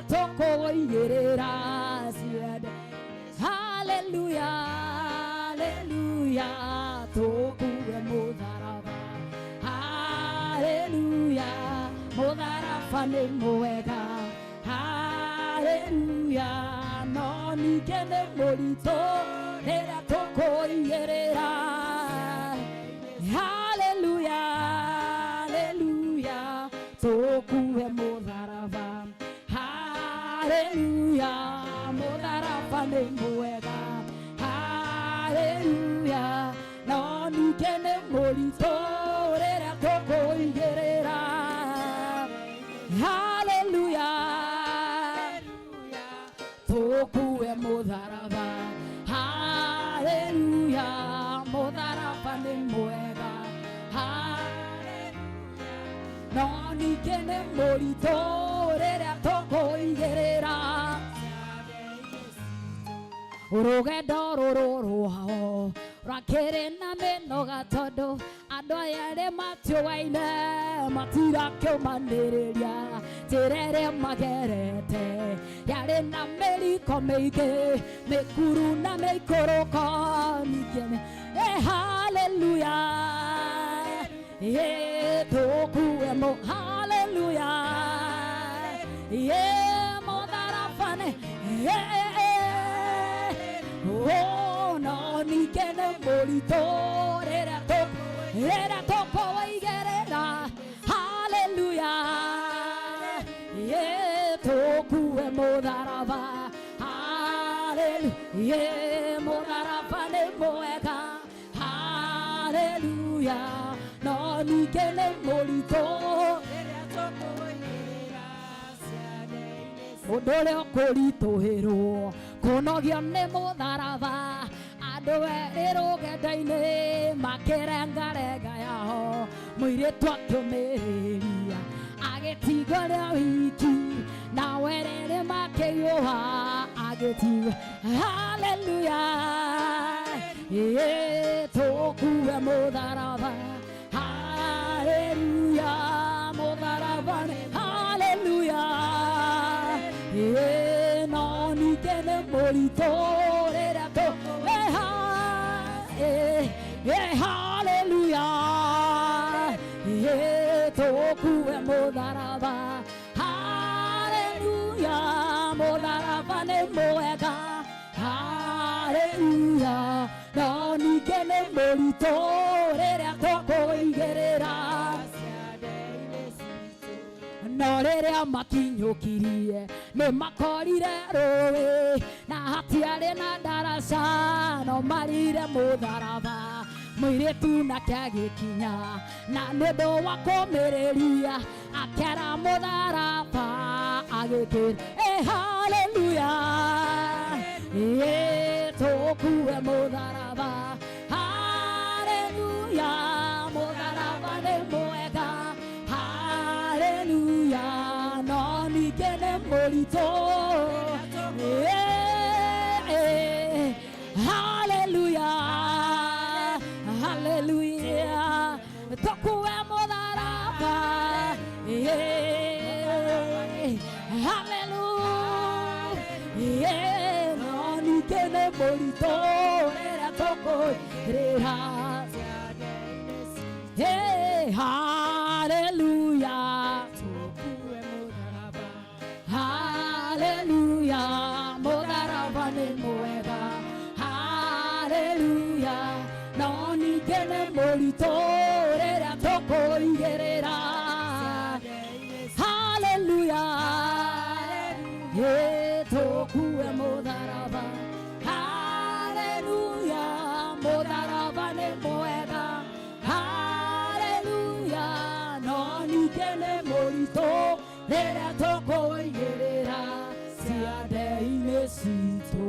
Tũkũigĩrĩra ciande. Haleluya, haleluya, tũkue mũtharaba. Haleluya, mũtharaba nĩ mwega. Haleluya, no ningĩ nĩ mũritũ rĩrĩa tũkũigĩrĩra. Haleluya, haleluya, tũkue mũtharaba. Haleluya, mũtharaba nĩ mwega. Haleluya, no ningĩ nĩ mũritũ rĩrĩa tũkũigĩrĩra. Haleluya, tũkue mũtharaba. Haleluya, mũtharaba nĩ mwega. Haleluya, no ningĩ nĩ mũritũ rĩrĩa tũkũigĩrĩra. Rũgendo rũrũ rwao rwakĩrĩ na mĩnoga tondũ andũ aya erĩ matiũaine matirakĩũmanĩrĩria njĩra ĩrĩa magerete yarĩ na mĩriko mĩingĩ mĩkuru na mĩikũrũko ningĩ haleluya, tũkue mũ haleluya, mũtharaba nĩ oh, no ningĩ nĩ mũritũ rĩrĩa rĩrĩa tũkũigĩrĩra. Haleluya, tũkue mũtharaba. Haleluya, mũtharaba nĩ mwega. Haleluya, no ningĩ nĩ mũritũ Rĩrĩa tũkũigĩrĩra ciande-inĩ mũndũ ũrĩa ũkũritũhĩrwo kũnogio nĩ mũtharaba. Andũ erĩ rũgendo-inĩ makĩrengarenga yao, mũirĩtu akĩũmĩrĩria agĩtigwo rĩa wiki, nawe rĩrĩ makĩhiũha agĩtigwo. Haleluya, tũkue mũtharaba. Haleluya, mũtharaba nĩ haleluya, no ningĩ nĩ mũritũ rĩrĩa tũ haleluya, tũkue mũtharaba. Haleluya, mũtharaba nĩ mwega. Haleluya, no ningĩ nĩ mũritũ rĩrĩa tũkũigĩrĩra. ciande-inĩ citũ. No rĩrĩa makinyũkirie nĩ makorire rũĩ na hatiarĩ na ndaraca, no marire mũtharaba. Mũirĩtu nake agĩkinya na nĩ ũndũ wa kũmĩrĩria akĩara mũtharaba agĩkĩra haleluya, tũkue mũtharaba. Haleluya, mũtharaba nĩ mwega. Haleluya, no ningĩ nĩ mũritũ. Haleluya, haleluya, tũkue mũtharaba. Haleluya, no ningĩ nĩ mũritũ rĩrĩa tũkũigĩrĩra. Ciande-inĩ citũ. Hey, haleluya, Tũkue mũtharaba. Haleluya, mũtharaba nĩ mwega. Haleluya, no ningĩ nĩ mũritũ rĩrĩa tũkũigĩrĩra. Ciande-inĩ citũ. Haleluya, tũkue mũtharaba. Haleluya, mũtharaba nĩ mwega. Haleluya, no ningĩ nĩ mũritũ rĩrĩa tũkũigĩrĩra ciande-inĩ citũ.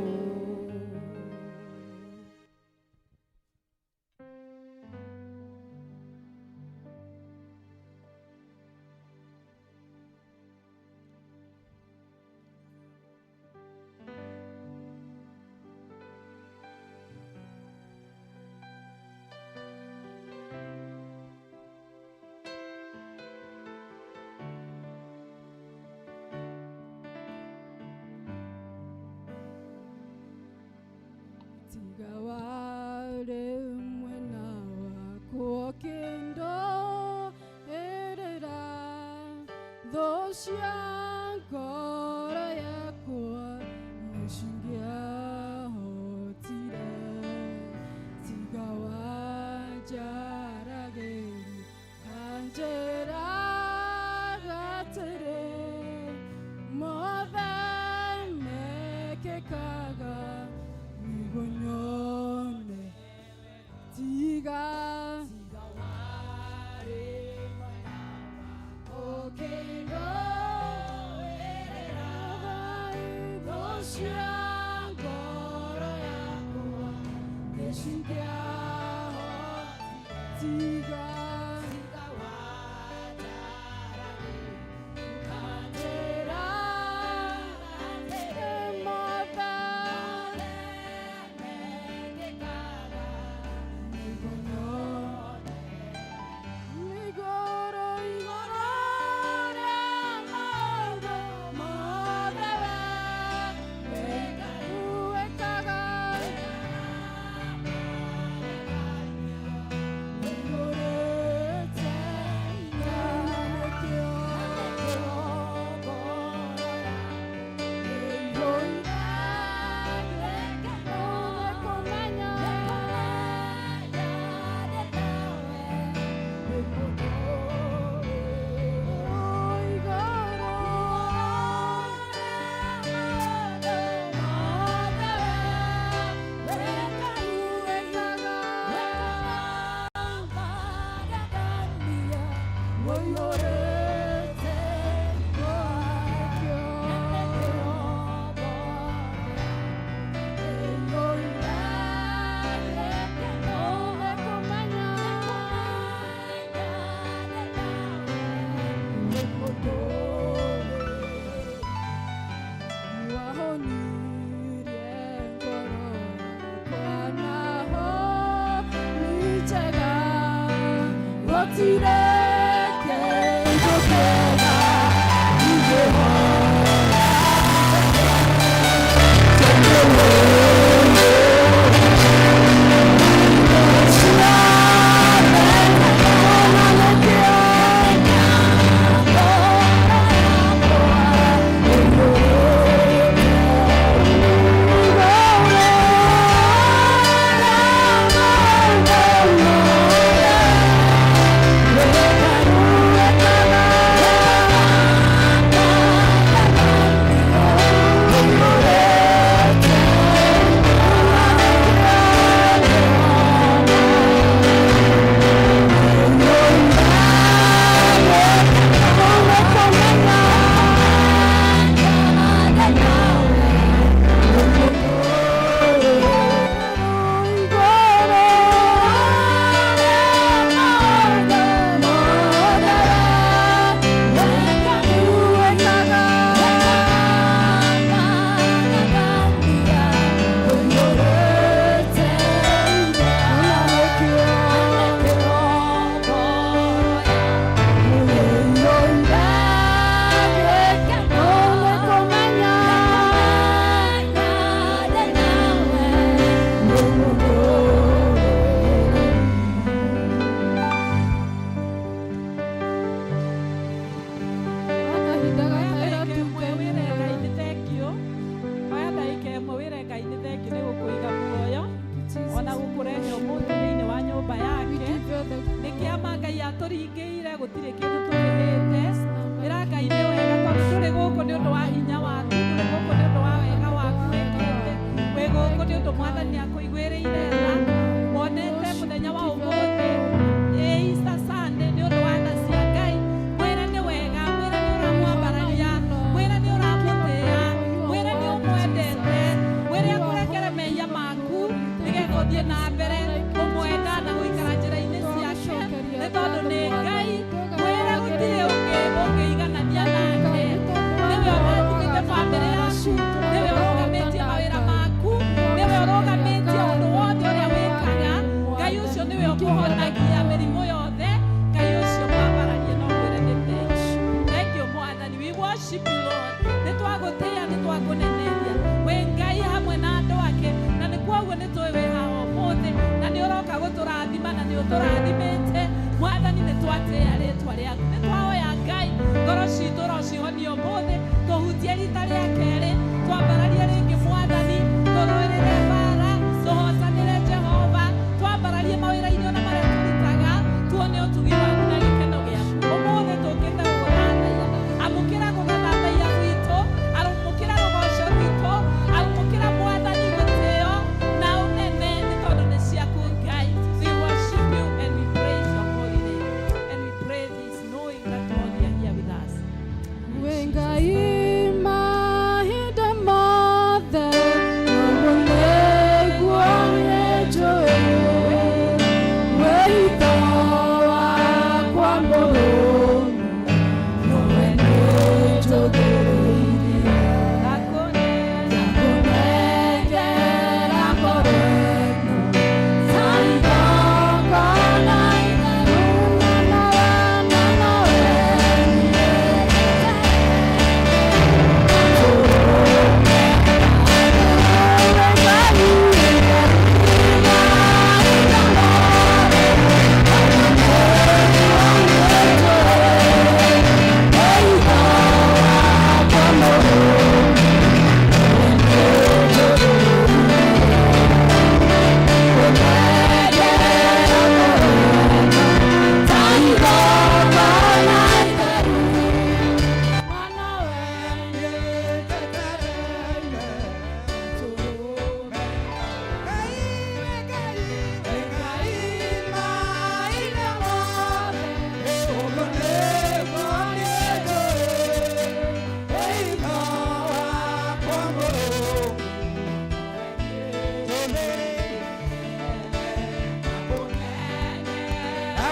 cia ngoro yakwa nĩcingĩahotire tiga wanjaragĩria kanjĩraga atĩrĩ mothe mekĩkaga nĩguo nyone tiga Tiga Kahinda gaka Oya ndagĩka ĩmwe wĩre Ngai ĩratũkenia. nĩ thengiũ. Oya ndagĩka ĩmwe wĩre Ngai nĩ thengiũ nĩ gũkũiga muoyo ona gũkũrehe ũmũthĩ thĩinĩ wa nyũmba We yake. give you the Nĩ kĩama Ngai atũringĩire gũtirĩ kĩndũ tũrĩhĩte. Ĩra Ngai nĩ wega tondũ ndũrĩ gũkũ nĩ ũndũ wa hinya waku, ndũrĩ gũkũ nĩ ũndũ wa wega waku wĩkĩte. Wĩ gũkũ nĩ ũndũ Mwathani akũiguĩrĩire tha. Wonete mũthenya wa ũmũthĩ, ĩ Easter Sunday nĩ ũndũ wa tha cia Ngai. Mwĩre nĩ wega, mwĩre nĩ ũramwambararia, mwĩre nĩ ũramũtĩĩa, mwĩre nĩ ũmwendete, mwĩre akũrekere mehia maku nĩgetha ũthiĩ na mbere kũmwenda na gũikara njĩra-inĩ ciake nĩ tondũ nĩ Ngai. Mwĩre gũtirĩ ũngĩ ũngĩiganania nake. Nĩwe ũrathimĩte bamĩrĩ yaku, nĩwe ũrũgamĩtie mawĩra maku, nĩwe ũrũgamĩtie ũndũ wothe ũrĩa wĩkaga. Ngai ũcio nĩwe ũkũhonagia mĩrimũ yothe. Ngai ũcio mwambararie na ũmwĩre nĩ thengiũ. Thank you Mwathani, we worship you Lord. Nĩ twagũtĩĩa, nĩ twakũneneria. Wĩ Ngai hamwe na andũ ake, na nĩ kwoguo nĩ tũĩ wĩ haha ũmũthĩ, na nĩ ũroka gũtũrathima na nĩ ũtũrathimĩte. Mwathani nĩ twatĩĩa rĩtwa rĩaku, nĩ twahoya Ngai Ngoro citũ ũrocihonia ũmũthĩ, tũhutie rita rĩa kerĩ, twambararie rĩngĩ Mwathani, tũrũĩrĩre mbara, tũhotanĩre Jehova, twambararie mawĩra-inĩ ona marĩa tũrutaga, tuone ũtugi waku na gĩkeno gĩaku. Ũmũthĩ tũkĩte gũgũthathaiya. Amũkĩra gũgathathaiya gwitũ, amũkĩra rũgoco rwitũ, amũkĩra Mwathani gĩtĩo na ũnene nĩ tondũ nĩ ciaku Ngai. We worship you and we praise your holy name. And we pray this knowing that Lord, you are here with us. Wĩ Ngai mahinda mothe, ũguo nĩguo nĩnjũĩ. Wĩhitho wakwa mũrũmu, nĩwe nĩnjũthĩrĩirie. Ngakũnengera ngoro ĩno, ta igongona itheru, na nowe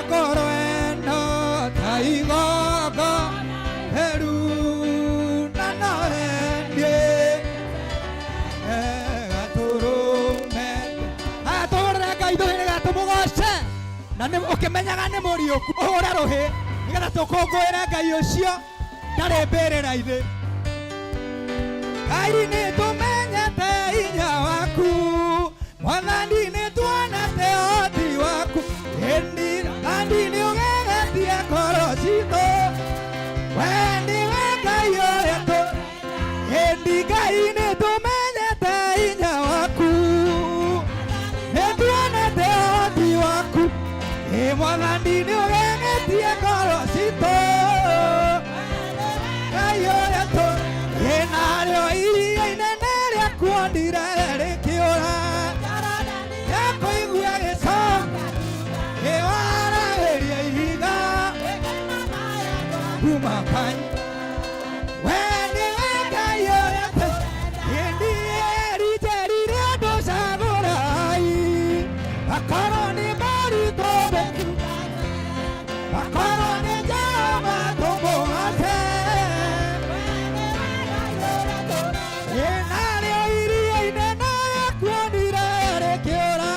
Ngoro ĩno ta igogo heru na noendie gatũrũme. Atũhũrĩre Ngai tũhĩrĩga tũmũgoce na nĩ ũkĩmenyaga nĩ mũriũku ũhũre rũhĩ nĩgetha tũkũngũĩre Ngai ũcio ndarĩ mbĩrĩra-inĩ. Ngai nĩ tũmenyete hinya waku, Mwathani nĩ tuonete ũhoti waku, ĩndi Mwathani nĩ ũgegetie ngoro citũ, we nĩwe Ngai ũrĩa tũ ĩndi Ngai nĩ tũmenyete hinya waku, nĩ tuonete ũhoti waku, ĩ Mwathani nĩ ũgegetie ngoro citũ, Ngai ũrĩa tũ ĩ narĩo iria inene rĩakuonire rĩkĩũra, rĩakũigua gĩcoka ĩwaragĩria ihiga kuma kanyua. We nĩwe Ngai ũrĩa tũ ĩndi erinjerire andũ cagũrai, akorwo nĩ moritũ akorwo nĩ Jehova tũmũgoce. Ĩ narĩo iria inene rĩakuonire rĩkĩũra,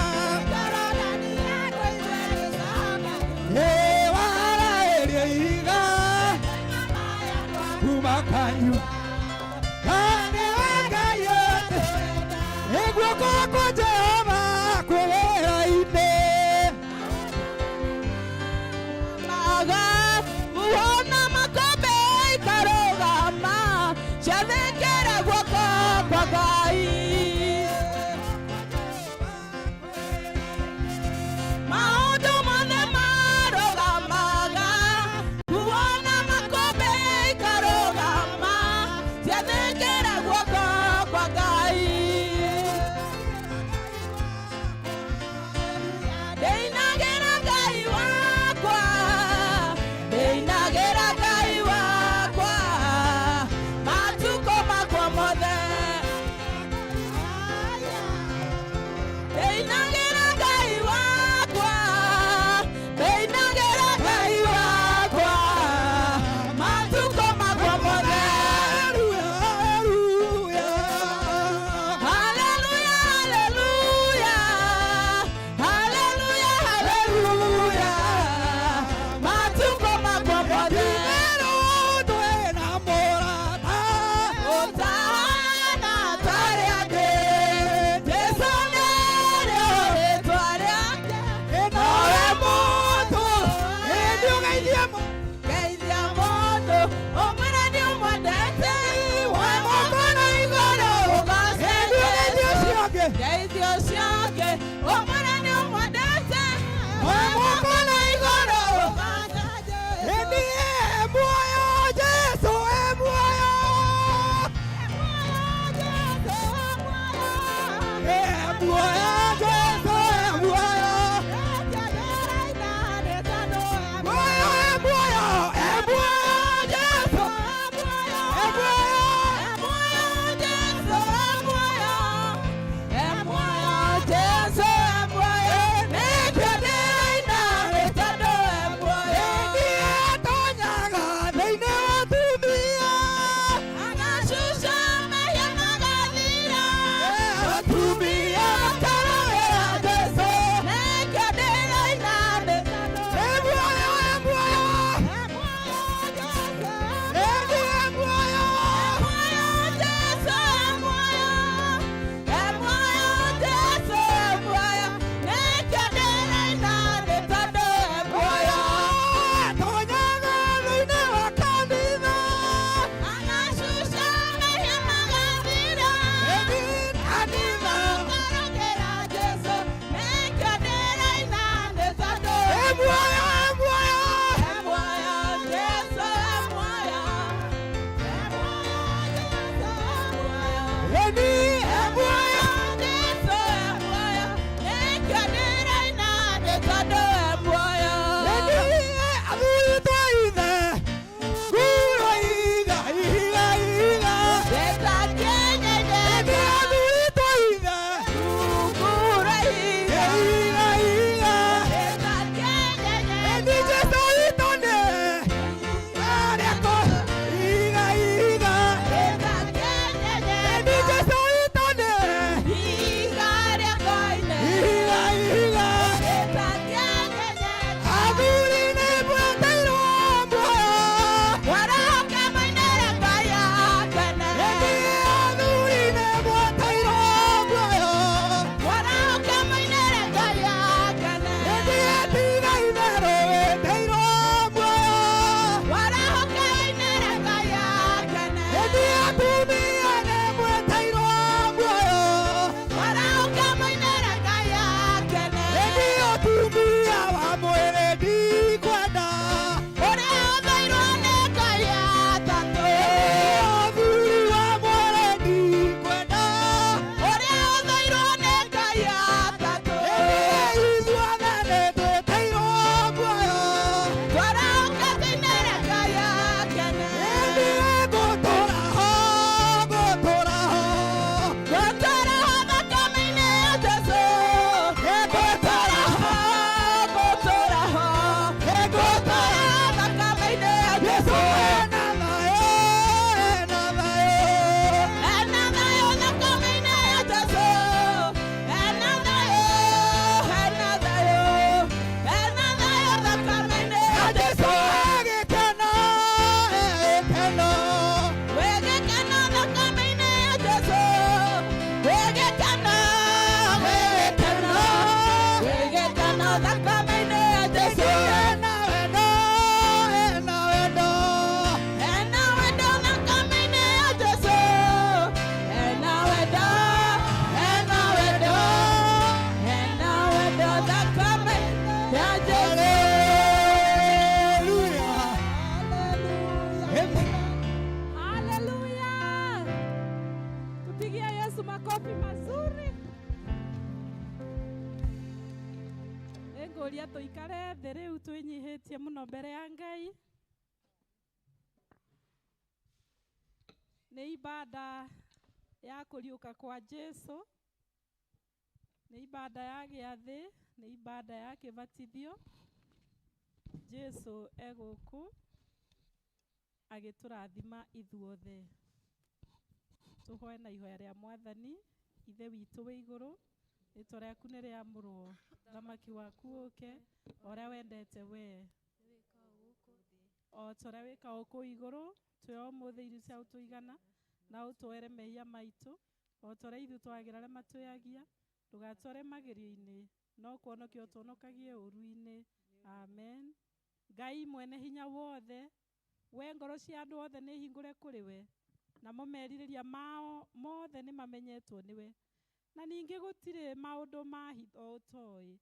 ĩwaragĩria ihiga kuma kanyua. Nĩwe Ngai ũrĩa ĩ guoko kwa Jehova kwĩ wĩra-inĩ. Maga muona makombe ikarũgama ciathĩkĩra guoko kwa Ngai. Maũndũ mothe marũgamaga kuona makombe ikarũgama ciathĩkĩra guoko kwa Ngai. Ndĩinagĩra Ngai wakwa, ndĩinagĩra Ngai wakwa, matukũ Yesu makofi mazuri. Nĩngũria tũikare thĩ rĩu twĩnyihĩtie mũno mbere ya Ngai. Nĩ ibada ya kũriũka kwa Jesu, nĩ ibada ya gĩathĩ, nĩ ibada ya kĩbatithio. Jesu egũkũ agĩtũrathima ithuothe. Tũhoe na ihoya rĩa Mwathani. Ithe witũ wĩ igũrũ, rĩtwa rĩaku nĩ rĩamũrwo, thamaki waku ũke, o ũrĩa wendete we o ta ũrĩa wĩkaga kũu igũrũ. Twĩ ũmũthĩ irio cia ũtũigana, na ũtwere mehia maitũ o ta ũrĩa ithuĩ twagĩra arĩa matwĩagia, ndũgatware magerio-inĩ, no kũhonokia ũtũhonokagie ũũru-inĩ. Amen. Ngai mwene hinya wothe, we ngoro cia andũ othe nĩ hingũre kũrĩ we, namo merirĩria mao mothe nĩ mamenyetwo nĩwe, na ningĩ gũtirĩ maũndũ ma hitho ũtoĩ.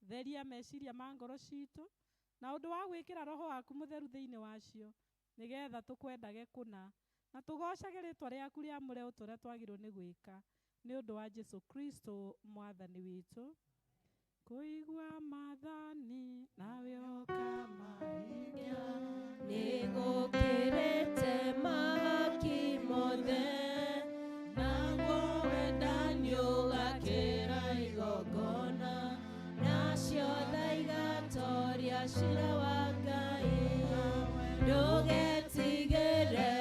Theria meciria ma ngoro citũ na ũndũ wa gwĩkĩra roho waku mũtheru thĩinĩ wacio, nĩgetha tũkwendage kũna na tũgoocage rĩtwa rĩaku rĩamũre o ta ũrĩa twagĩrĩirwo nĩ gwĩka, nĩ ũndũ wa Jesu Kristo Mwathani witũ. Kũigua maathani nawe ũkamahingia nĩgũkĩrĩte mahaki mothe, naguo wendani ũgakĩra igongona, nacio tha igatoria ciira wa Ngai. Ndũgetigĩre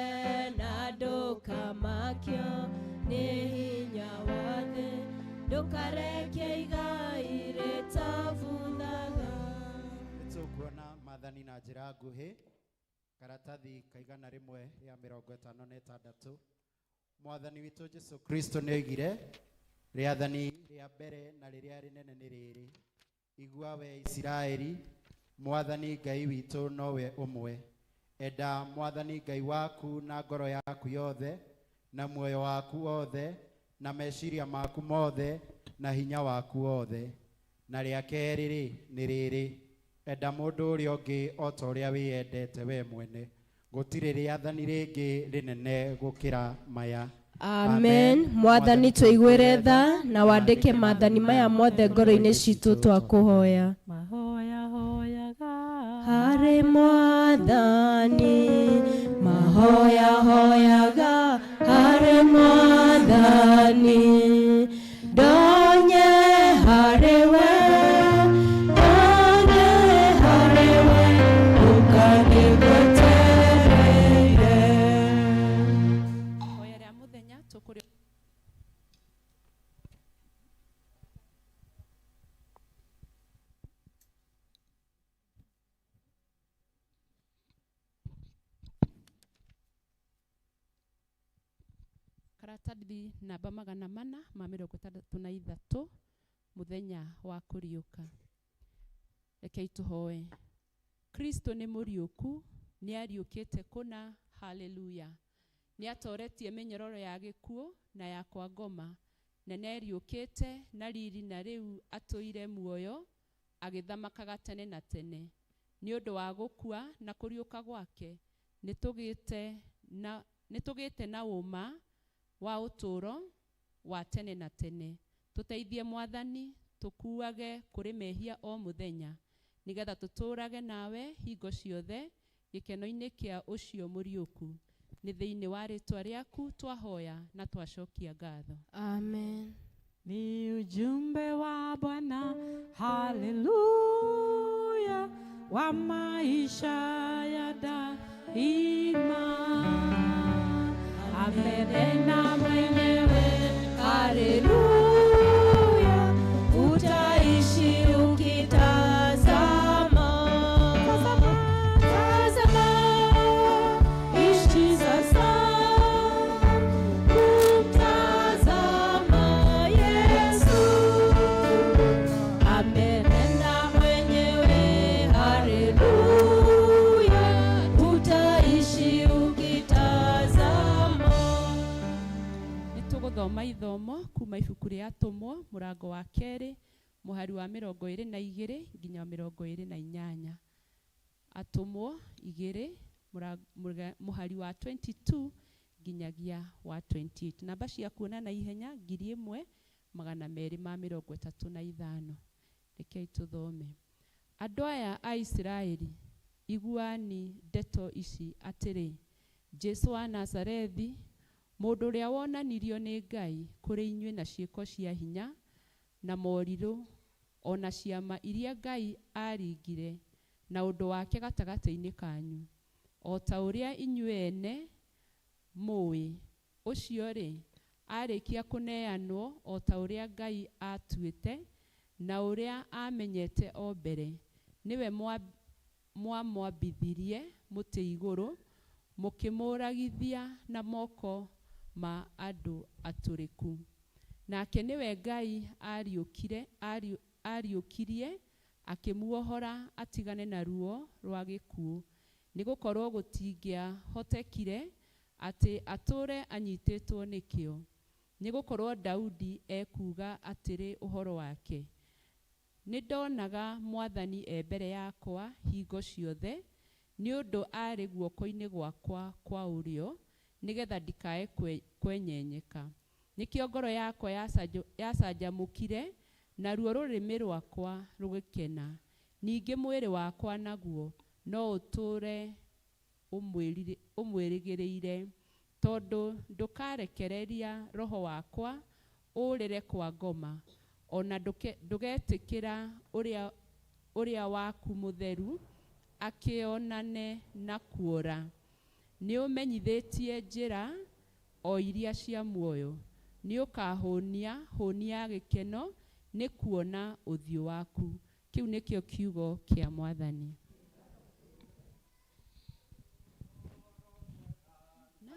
na ndũkamakio nĩ hinya wa thĩ, ndũkareke igai rĩtabuthaga. Nĩtũkuona maathani na njĩra nguhĩ, karatathi ka 156. Mwathani witũ Jesu Kristo nĩoigire, rĩathani rĩa mbere na rĩrĩa rĩnene nĩ rĩrĩ, igua we Isiraeli, Mwathani Ngai witũ nowe ũmwe. Enda Mwathani Ngai waku na ngoro yaku yothe, na muoyo waku wothe, na meciria maku mothe, na hinya waku wothe. Na rĩa kerĩ rĩ nĩ rĩrĩ, enda mũndũ ũrĩa ũngĩ o ta ũrĩa wĩyendete we mwene. Gũtirĩ rĩathani rĩngĩ rĩnene gũkĩra maya. Amen. Mwathani tũiguĩre tha na wandĩke maathani maya mothe ngoro-inĩ citũ twakũhoya. Mahoya hoyaga harĩ Mwathani, mahoya hoyaga harĩ Mwathani, ndonye harĩ we, ndonye harĩ we, ũkanĩgwetereire. Ihoya rĩa mũthenya tũkũrĩ karatathi namba 463, mũthenya wa kũriũka. Rekei tũhoe. Kristo nĩ mũriũku, nĩ ariũkĩte kũna, haleluya. Nĩ atoretie mĩnyororo ya gĩkuũ na ya kwa ngoma, na nĩ ariũkĩte na riri, na rĩu atũire muoyo agĩthamakaga tene na tene. Nĩ ũndũ wa gũkua na kũriũka gwake, nĩ tũgĩte na ũma wa ũtũũro wa tene na tene. Tũteithie Mwathani tũkuage kũrĩ mehia o mũthenya, nĩgetha tũtũũrage nawe hingo ciothe gĩkeno-inĩ kĩa ũcio mũriũku. Nĩ thĩinĩ wa rĩtwa rĩaku twahoya na twacokia ngatho. Amen. Ni ujumbe wa Bwana, haleluya, wa maisha ya daima. Amenena mwenyewe, Haleluya, utaishi ukitazama. Tazama, ishi sasa, kumtazama Yesu. Amenena mwenyewe, haleluya, utaishi ukitazama. Nĩ tũgũthoma ithomo kuma ibuku rĩa Atũmwo mũrango wa kerĩ mũhari wa 22 nginya 28. Atũmwo 2 mũhari wa 22 nginyagia wa 28. Namba cia kuona na ihenya 1235. Rekei tũthome. Andũ aya a Isiraeli, iguani ndeto ici atĩrĩ, Jesu wa Nazarethi, mũndũ ũrĩa wonanirio nĩ Ngai kũrĩ inyuĩ na ciĩko cia hinya na morirũ o na ciama iria Ngai aaringire na ũndũ wake gatagatĩ-inĩ kanyu, o ta ũrĩa inyuĩ ene mũĩ. Ũcio-rĩ, arĩkia kũneanwo o ta ũrĩa Ngai aatuĩte na ũrĩa aamenyete o mbere, nĩwe mwamwambithirie mũtĩ igũrũ, mũkĩmũũragithia na moko ma andũ atũrĩku. Nake nĩwe Ngai ariũkirie akĩmuohora atigane na ruo rwa gĩkuũ, nĩgũkorwo gũtingĩahotekire atĩ atũũre anyitĩtwo nĩkĩo. Nĩgũkorwo Daudi ekuuga atĩrĩ ũhoro wake, nĩndonaga Mwathani e mbere yakwa hingo ciothe, nĩ ũndũ aarĩ guoko-inĩ gwakwa kwa ũrĩo, nĩgetha ndikae kwenyenyeka. Nĩkĩo ngoro yakwa yacanjamũkire, naruo rũrĩmĩ rwakwa rũgĩkena. Ningĩ mwĩrĩ wakwa naguo no ũtũũre ũmwĩrĩgĩrĩire, tondũ ndũkarekereria roho wakwa ũũrĩre kwa ngoma, ona ndũgetĩkĩra ũrĩa waku mũtheru akĩonane na kuora. Nĩũmenyithĩtie njĩra o iria cia muoyo, nĩũkahũnia hũni ya gĩkeno nĩ kuona ũthiũ waku. Kĩu nĩkĩo kiugo kĩa Mwathani. Na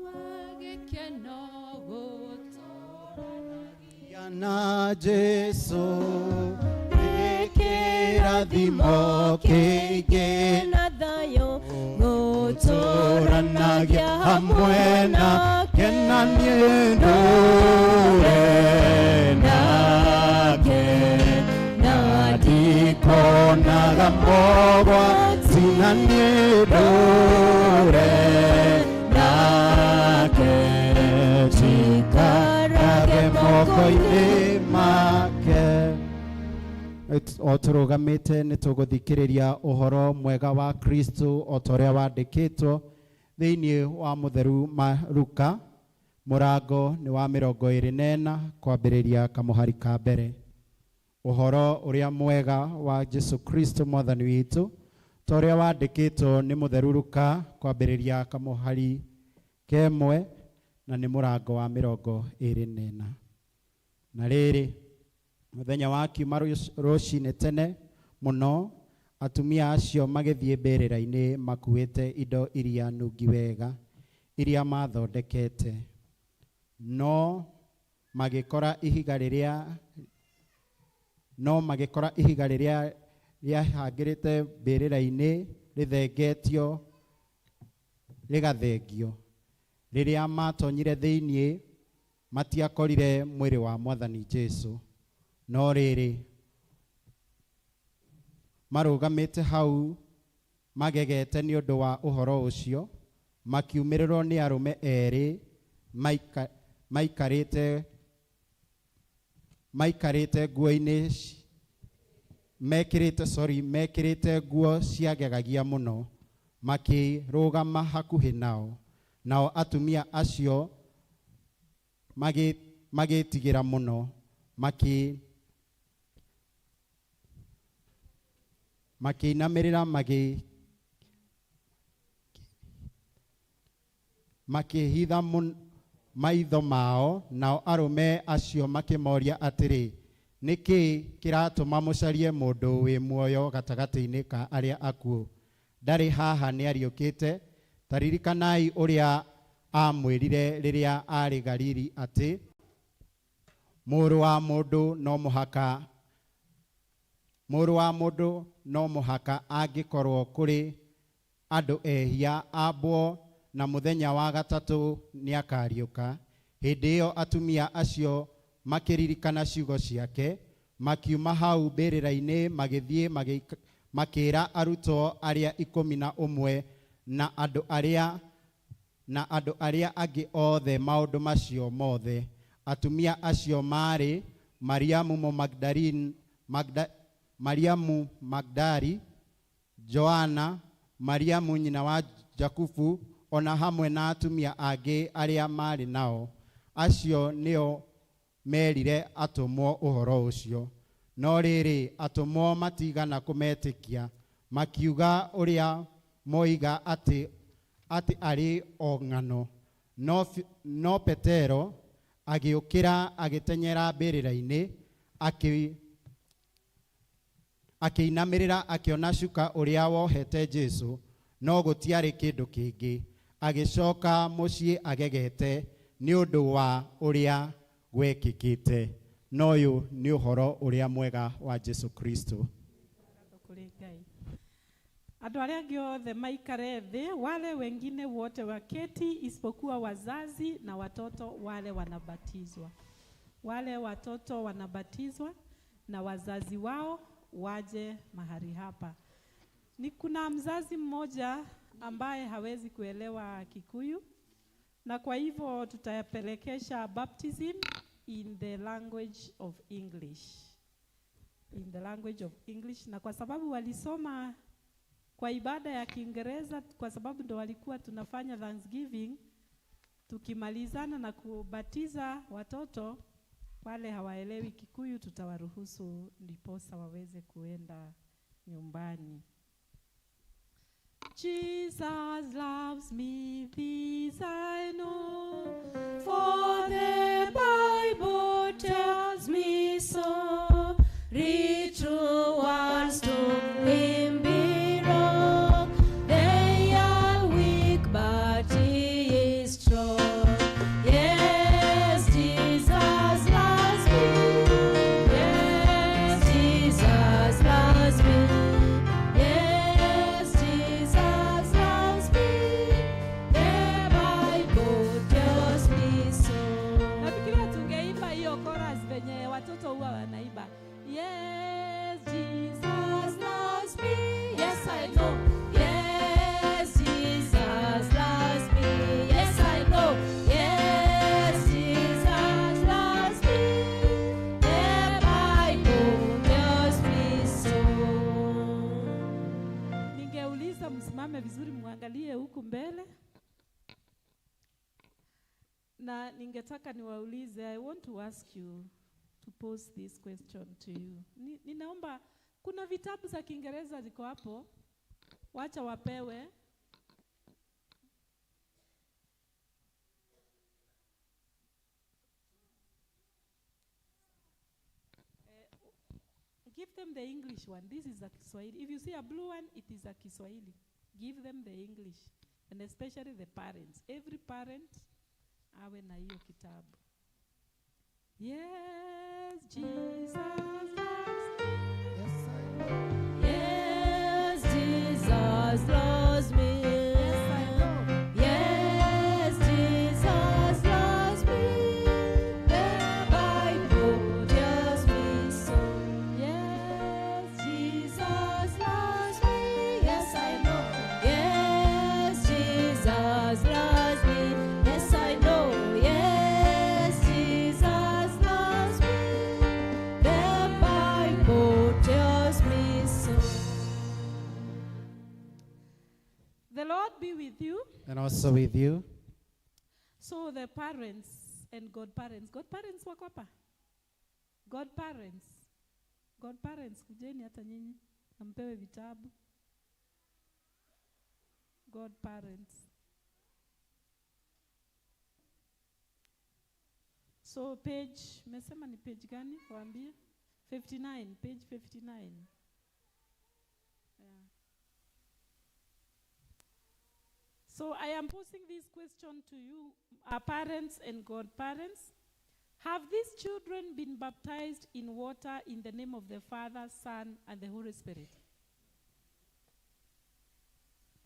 wa gĩkeno gũtũũranagia na Jesu kĩrathimo kĩingĩ na thayũ gũtũũranagia hamwe nake na niĩ ndũũre nake na ndikonaga mogwati na niĩ ndũũre nake njikarage moko-inĩ make. O tũrũgamĩte nĩ tũgũthikĩrĩria ũhoro mwega wa Kristo o ta ũrĩa wandĩkĩtwo thĩinĩ wa mũtheru Luka, mũrango nĩ wa 24 kwambĩrĩria kamũhari ka mbere. Ũhoro ũrĩa mwega wa Jesu Kristo Mwathani witũ ta ũrĩa wandĩkĩtwo nĩ mũtheru Luka kwambĩrĩria kamũhari kemwe na nĩ mũrango wa 24. Na rĩrĩ, mũthenya wa kiuma rũcinĩ tene mũno, atumia acio magĩthiĩ mbĩrĩra-inĩ makuĩte indo iria nungi wega iria mathondekete, no magĩkora ihiga rĩrĩa rĩahangĩrĩte mbĩrĩra-inĩ rĩthengetio rĩgathengio. Rĩrĩa matonyire thĩinĩ matiakorire mwĩrĩ wa Mwathani Jesu. No rĩrĩ, marũgamĩte hau magegete nĩ ũndũ wa ũhoro ũcio, makiumĩrĩrwo nĩ arũme erĩ maikarĩte nguo-inĩ mekĩrĩte nguo ciagegagia mũno, makĩrũgama hakuhĩ nao. Nao atumia acio magĩtigĩra mũno, makĩinamĩrĩra makĩhitha maitho mao. Nao arũme acio makĩmoria atĩrĩ, nĩkĩ kĩratũma mũcarie mũndũ wĩ muoyo gatagatĩ-inĩ ka arĩa akuũ? Ndarĩ haha, nĩariũkĩte. Ta ririkanai ũrĩa aamwĩrire rĩrĩa aarĩ Galili atĩ mũrũ wa mũndũ no mũhaka angĩkorwo kũrĩ andũ ehia ambwo, na mũthenya wa gatatũ nĩakariũka. Hĩndĩ ĩyo atumia acio makĩririkana ciugo ciake, makiuma hau mbĩrĩra-inĩ magĩthiĩ makĩĩra arutwo arĩa 11 na andũ arĩa Na andũ arĩa angĩ othe maũndũ macio mothe. Atumia acio maarĩ Mariamu Mũmagdalini, Magda, Mariamu Magdali, Joana, Mariamu nyina wa Jakubu, o na hamwe na atumia angĩ arĩa maarĩ nao. Acio nĩo merire atũmwo ũhoro ũcio. No rĩrĩ, atũmwo matigana kũmetĩkia, makiuga ũrĩa moiga atĩ atĩ arĩ o ng'ano. No, no Petero agĩũkĩra agĩtenyera mbĩrĩra-inĩ, akĩ akĩinamĩrĩra akĩona cuka ũrĩa wohete Jesu, no gũtiarĩ kĩndũ kĩngĩ. Agĩcoka mũciĩ agegete nĩ ũndũ wa ũrĩa gwekĩkĩte. Na ũyũ nĩ ũhoro ũrĩa mwega wa Jesu Kristo. Kũrĩ Ngai. Andũ arĩa angĩ othe maikare thĩ, wale wengine wote waketi isipokuwa wazazi na watoto wale wanabatizwa. Wale watoto wanabatizwa na wazazi wao waje mahali hapa. Ni kuna mzazi mmoja ambaye hawezi kuelewa Kikuyu na kwa hivyo tutapelekesha baptism in the language of English. In the language of English, na kwa sababu walisoma kwa ibada ya Kiingereza, kwa sababu ndo walikuwa tunafanya Thanksgiving, tukimalizana na kubatiza watoto wale hawaelewi Kikuyu, tutawaruhusu ndiposa waweze kuenda nyumbani. Jesus loves me, this I know, for the Bible tells me so. True ones to him belong. They are weak, but he is strong. Yes, Jesus loves me. Yes, Jesus loves me. Yes, Jesus loves me. The Bible tells me so. Nafikiria tungeimba hiyo chorus venye watoto huwa wanaimba. Yes, Jesus loves me. Yes, I know. Yes, Jesus loves me. Yes, I know. Yes, Jesus loves me. The Bible tells me so. Ningeuliza msimame vizuri muangalie huku mbele. Na ningetaka niwaulize, I want to ask you to pose this question to you. Ninaomba kuna vitabu za Kiingereza ziko hapo. Wacha wapewe. Give them the English one. This is a Kiswahili. If you see a blue one, it is a Kiswahili. Give them the English. And especially the parents. Every parent awe na hiyo kitabu. Yes, Jesus loves me. Yes, Jesus loves me. Yes, I know. Yes, Jesus loves me. The Bible tells me so. Yes, Jesus loves me. Yes, I know. Yes, Jesus loves me. Yes, I know. Yes, Jesus loves me. The Bible tells me so. The Lord be with you. And also with you. So the parents and godparents. Godparents wako hapa? Godparents. Godparents, kujeni hata nyinyi na mpewe vitabu. Godparents. So page, mesema ni page gani? Waambie. 59, page 59. Yeah. So I am posing this question to you, our parents and godparents. Have these children been baptized in water in the name of the Father, Son, and the Holy Spirit?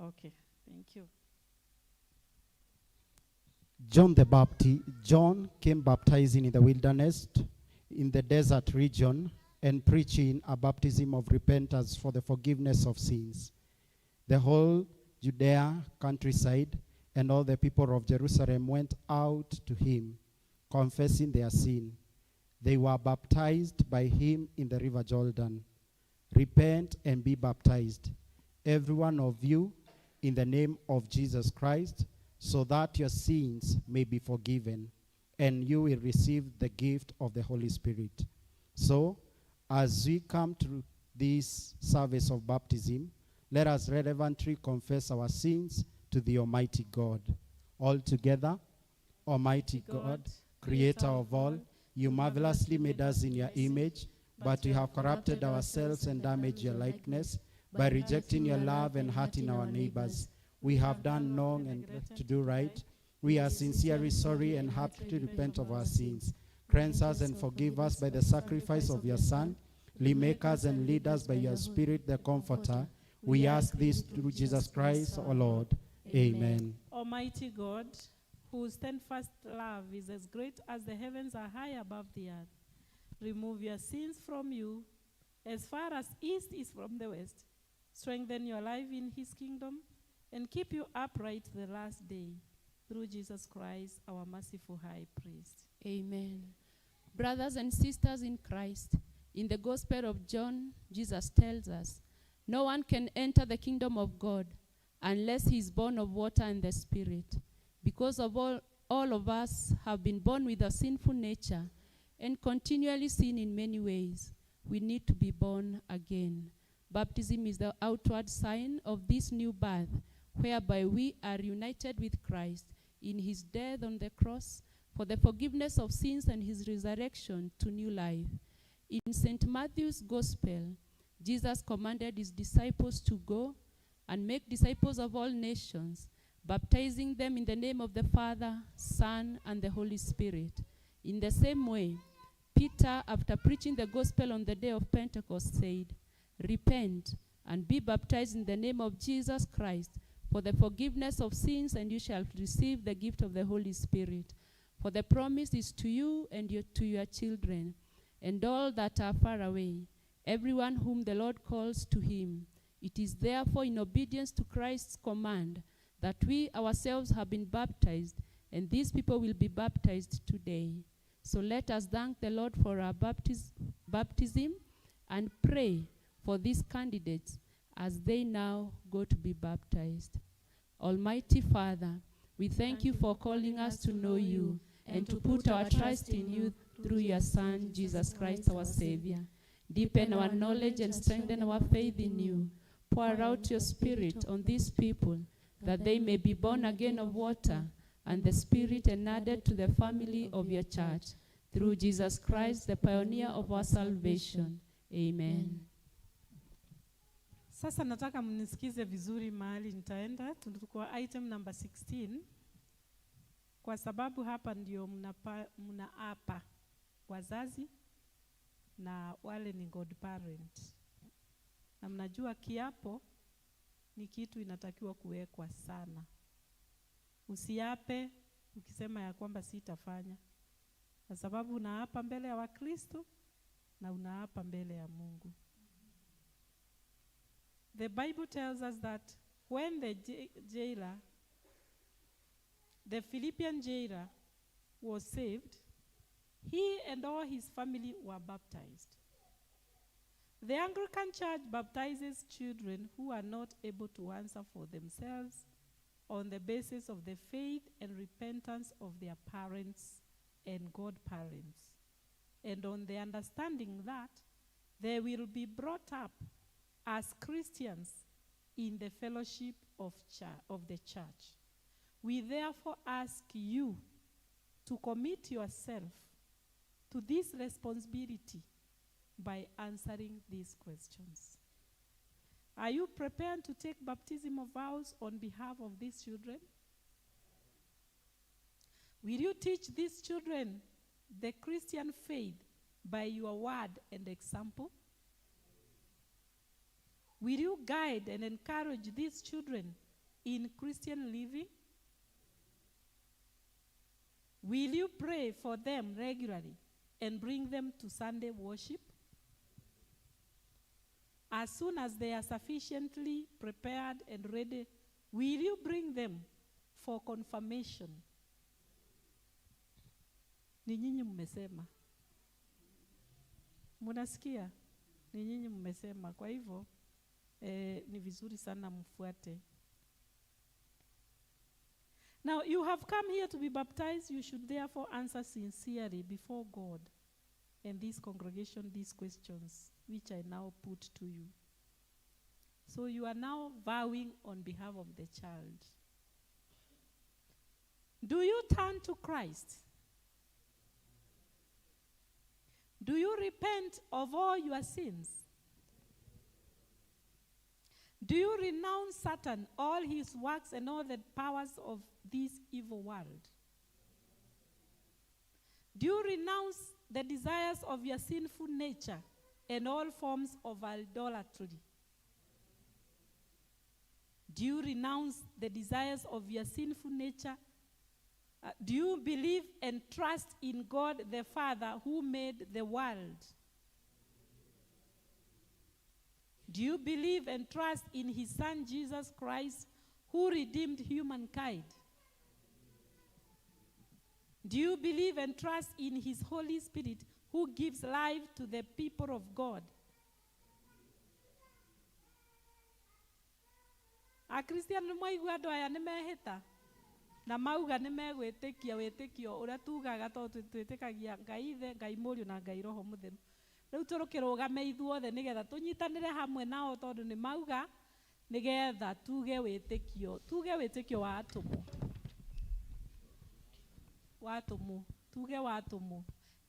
Okay, thank you. John the Baptist, John came baptizing in the wilderness, in the desert region, and preaching a baptism of repentance for the forgiveness of sins. The whole Judea countryside And all the people of Jerusalem went out to him, confessing their sin. They were baptized by him in the river Jordan. Repent and be baptized, every one of you, in the name of Jesus Christ, so that your sins may be forgiven, and you will receive the gift of the Holy Spirit. So, as we come to this service of baptism, let us relevantly confess our sins to the Almighty God. All together, Almighty God, Creator of all, you marvelously made us in your image, but we have corrupted ourselves and damaged your likeness by rejecting your love and hurting our neighbors. We have done wrong and to do right. We are sincerely sorry and happy to repent of our sins. Cleanse us and forgive us by the sacrifice of your Son. Remake us and lead us by your Spirit, the Comforter. We ask this through Jesus Christ, our Lord. Amen. Almighty God, whose steadfast love is as great as the heavens are high above the earth, remove your sins from you as far as east is from the west. Strengthen your life in his kingdom and keep you upright the last day. Through Jesus Christ, our merciful high priest. Amen. Brothers and sisters in Christ, in the Gospel of John, Jesus tells us, no one can enter the kingdom of God unless he is born of water and the Spirit. Because of all of us have been born with a sinful nature and continually sin in many ways, we need to be born again. Baptism is the outward sign of this new birth, whereby we are united with Christ in his death on the cross for the forgiveness of sins and his resurrection to new life. In St. Matthew's Gospel, Jesus commanded his disciples to go and make disciples of all nations, baptizing them in the name of the Father, Son, and the Holy Spirit. In the same way, Peter, after preaching the gospel on the day of Pentecost, said, "Repent and be baptized in the name of Jesus Christ for the forgiveness of sins, and you shall receive the gift of the Holy Spirit. For the promise is to you and to your children, and all that are far away, everyone whom the Lord calls to him. It is therefore in obedience to Christ's command that we ourselves have been baptized, and these people will be baptized today." So let us thank the Lord for our baptism and pray for these candidates as they now go to be baptized. Almighty Father, we thank you for calling us to know you and to put our trust in you through your Son, Jesus Christ, our Savior. Deepen our knowledge and strengthen our faith in you. Pour out your Spirit on these people, that they may be born again of water and the Spirit and added to the family of your church. Through Jesus Christ, the pioneer of our salvation. Amen. Sasa nataka mnisikize vizuri mahali nitaenda. Tuko item number 16. Kwa sababu hapa ndio mnaapa wazazi na wale ni godparent. Na mnajua kiapo ni kitu inatakiwa kuwekwa sana. Usiape ukisema ya kwamba sitafanya. Kwa sababu unaapa mbele ya Wakristo na unaapa mbele ya Mungu. The Bible tells us that when the jailer, the Philippian jailer, was saved, he and all his family were baptized. The Anglican Church baptizes children who are not able to answer for themselves on the basis of the faith and repentance of their parents and godparents, and on the understanding that they will be brought up as Christians in the fellowship of the church. We therefore ask you to commit yourself to this responsibility by answering these questions. Are you prepared to take baptism of vows on behalf of these children? Will you teach these children the Christian faith by your word and example? Will you guide and encourage these children in Christian living? Will you pray for them regularly and bring them to Sunday worship? As soon as they are sufficiently prepared and ready, will you bring them For confirmation. Ni nyinyi mmesema. Munasikia? Ni nyinyi mmesema. Kwa hivyo ni vizuri sana mfuate. Now you have come here to be baptized. You should therefore answer sincerely before God and this congregation these questions which I now put to you. So you are now vowing on behalf of the child. Do you turn to Christ? Do you repent of all your sins? Do you renounce Satan, all his works, and all the powers of this evil world? Do you renounce the desires of your sinful nature and all forms of idolatry? Do you renounce the desires of your sinful nature? Do you believe and trust in God the Father who made the world? Do you believe and trust in his Son Jesus Christ who redeemed humankind? Do you believe and trust in his Holy Spirit who gives life to the people of God? Akristiano mwaigua andũ aya nĩ mehĩta na mauga nĩ megwĩtĩkia wĩtĩkio ũrĩa tugaga tondũ twĩtĩkagia Ngai Ithe, Ngai Mũriũ na Ngai Roho Mũtheru. Rĩu tũrũkĩrũgame ithuothe nĩgetha tũnyitanĩre hamwe nao tondũ nĩ mauga nĩgetha tuge wĩtĩkio wa atũmwo. Wa atũmwo, tuge wa atũmwo.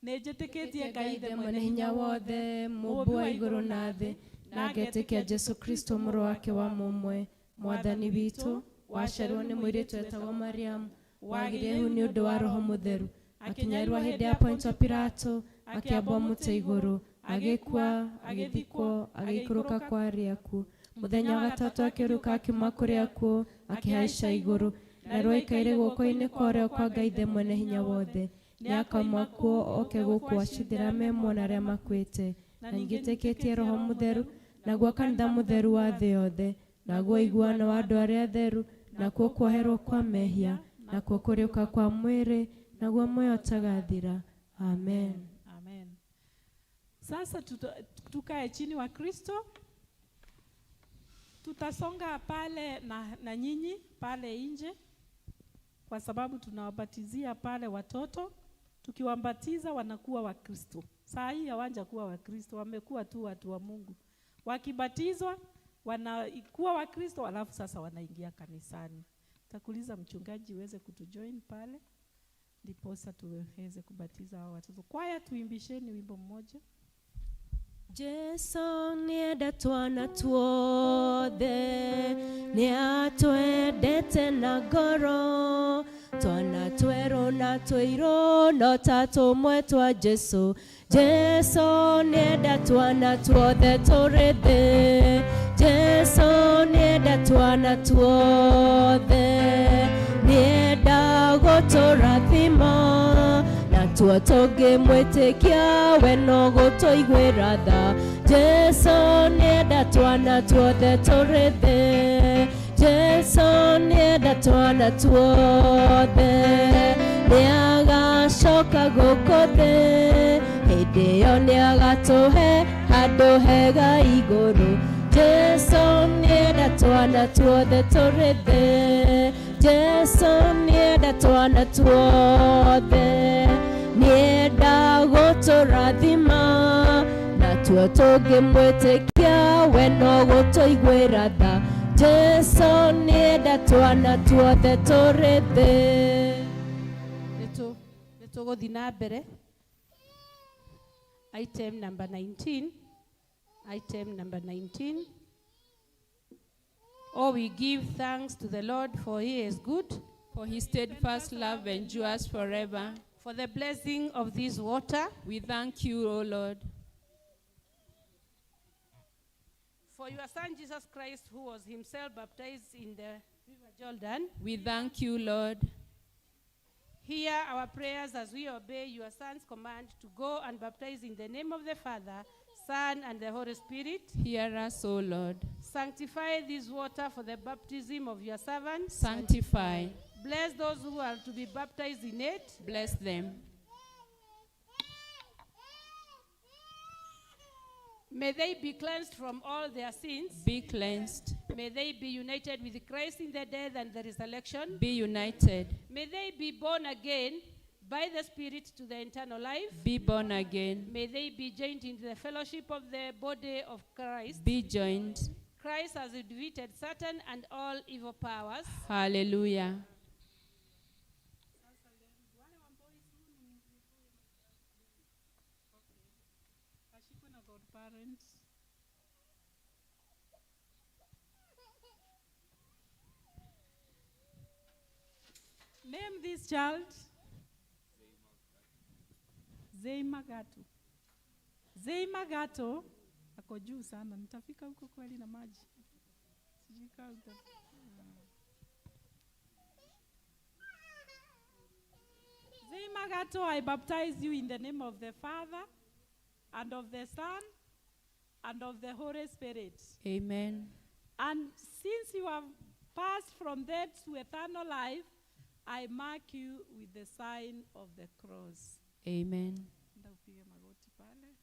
Nĩ njĩtĩkĩtie Ngai Ithe mwene hinya wothe, mũmbi wa igũrũ na thĩ, na ngetĩkia Jesũ Kristo mũrũ wake wa mũmwe, Mwathani witũ, waciarirwo nĩ mũirĩtu wetagwo Mariamu, wagĩire ihu nĩ ũndũ wa Roho Mũtheru, akĩnyarirwo hĩndĩ ya Pontio Pilato, akĩambwo mũtĩ igũrũ, agĩkua, agĩthikwo, agĩikũrũka kwa arĩa akuũ. Mũthenya wa gatatũ akĩũrũka akiuma kũrĩ akuũ, akĩhaica igũrũ, na rĩu aikaire guoko-inĩ kwa ũrĩo kwa Ngai Ithe mwene hinya wothe. Nĩakauma kuo oke gũkũ acithĩra me muoyo na arĩa makuĩte. Na ningĩtĩkĩtie Roho Mũtheru, naguo kanitha mũtheru wa thĩ yothe, naguo ũiguano wa andũ arĩa atheru, nakuo kuoherwo kwa mehia, nakuo kũriũka kwa mwĩrĩ, naguo muoyo ũtagathira. Amen. Amen. Sasa tukae chini wa Kristo. Tutasonga pale na nyinyi pale nje, kwa sababu tunawabatizia pale watoto. Tukiwabatiza wanakuwa wa Kristo. Saa hii hawajakuwa wa Kristo, wamekuwa tu watu wa Mungu. Wakibatizwa wanakuwa wa Kristo, alafu sasa wanaingia kanisani. Takuuliza mchungaji uweze kutujoin pale ndiposa tuweze kubatiza hao watoto. Kwaya tuimbisheni wimbo mmoja. Jesu nĩenda twana tuothe, nĩatwendete na ngoro, twana twerũ na tũirũ no ta tũmwe twa Jesu. Jesu nĩenda twana tuothe tũrĩ thĩ, Jesu nĩenda twana tuothe, nĩenda gũtũrathima, na tuo tũngĩmwĩtĩkia we no gũtũiguĩra tha. Jesu nĩenda twana tuothe tũrĩ thĩ, Jesu nĩenda twana tuothe, nĩagacoka gũkũ thĩ, hĩndĩ ĩyo nĩagatũhe handũ hega igũrũ. Jesu nĩenda twana tuothe tũrĩ thĩ, Jesu nĩenda twana tuothe, nĩenda gũtũrathima, na tuo tũngĩmwĩtĩkia we no gũtũiguĩra tha. Jesu nĩenda twana tuothe tũrĩ thĩ. Nĩtũgũthiĩ na mbere. Item number 19. Item number 19. Oh, we give thanks to the Lord, for he is good. For his steadfast love endures forever. For the blessing of this water. We thank you, O Lord. For your Son, Jesus Christ, who was himself baptized in the river Jordan. We thank you, Lord. Hear our prayers as we obey your Son's command to go and baptize in the name of the Father, Son, and the Holy Spirit. Hear us, O Lord. Sanctify this water for the baptism of your servants. Sanctify. Bless those who are to be baptized in it. Bless them. May they be cleansed from all their sins. Be cleansed. May they be united with Christ in the death and the resurrection. Be united. May they be born again by the Spirit to the eternal life. Be born again. May they be joined in the fellowship of the body of Christ. Be joined. Christ has defeated Satan and all evil powers. Hallelujah. Ashikwe na godparents. Name this child. Zeima Gato. Zeima Gato ako juu sana, nitafika huko kweli na maji? Sijui kama Zeima Gato, I baptize you in the name of the Father and of the Son and of the Holy Spirit. Amen. And since you have passed from death to eternal life, I mark you with the sign of the cross. Amen. Enda upige magoti pale.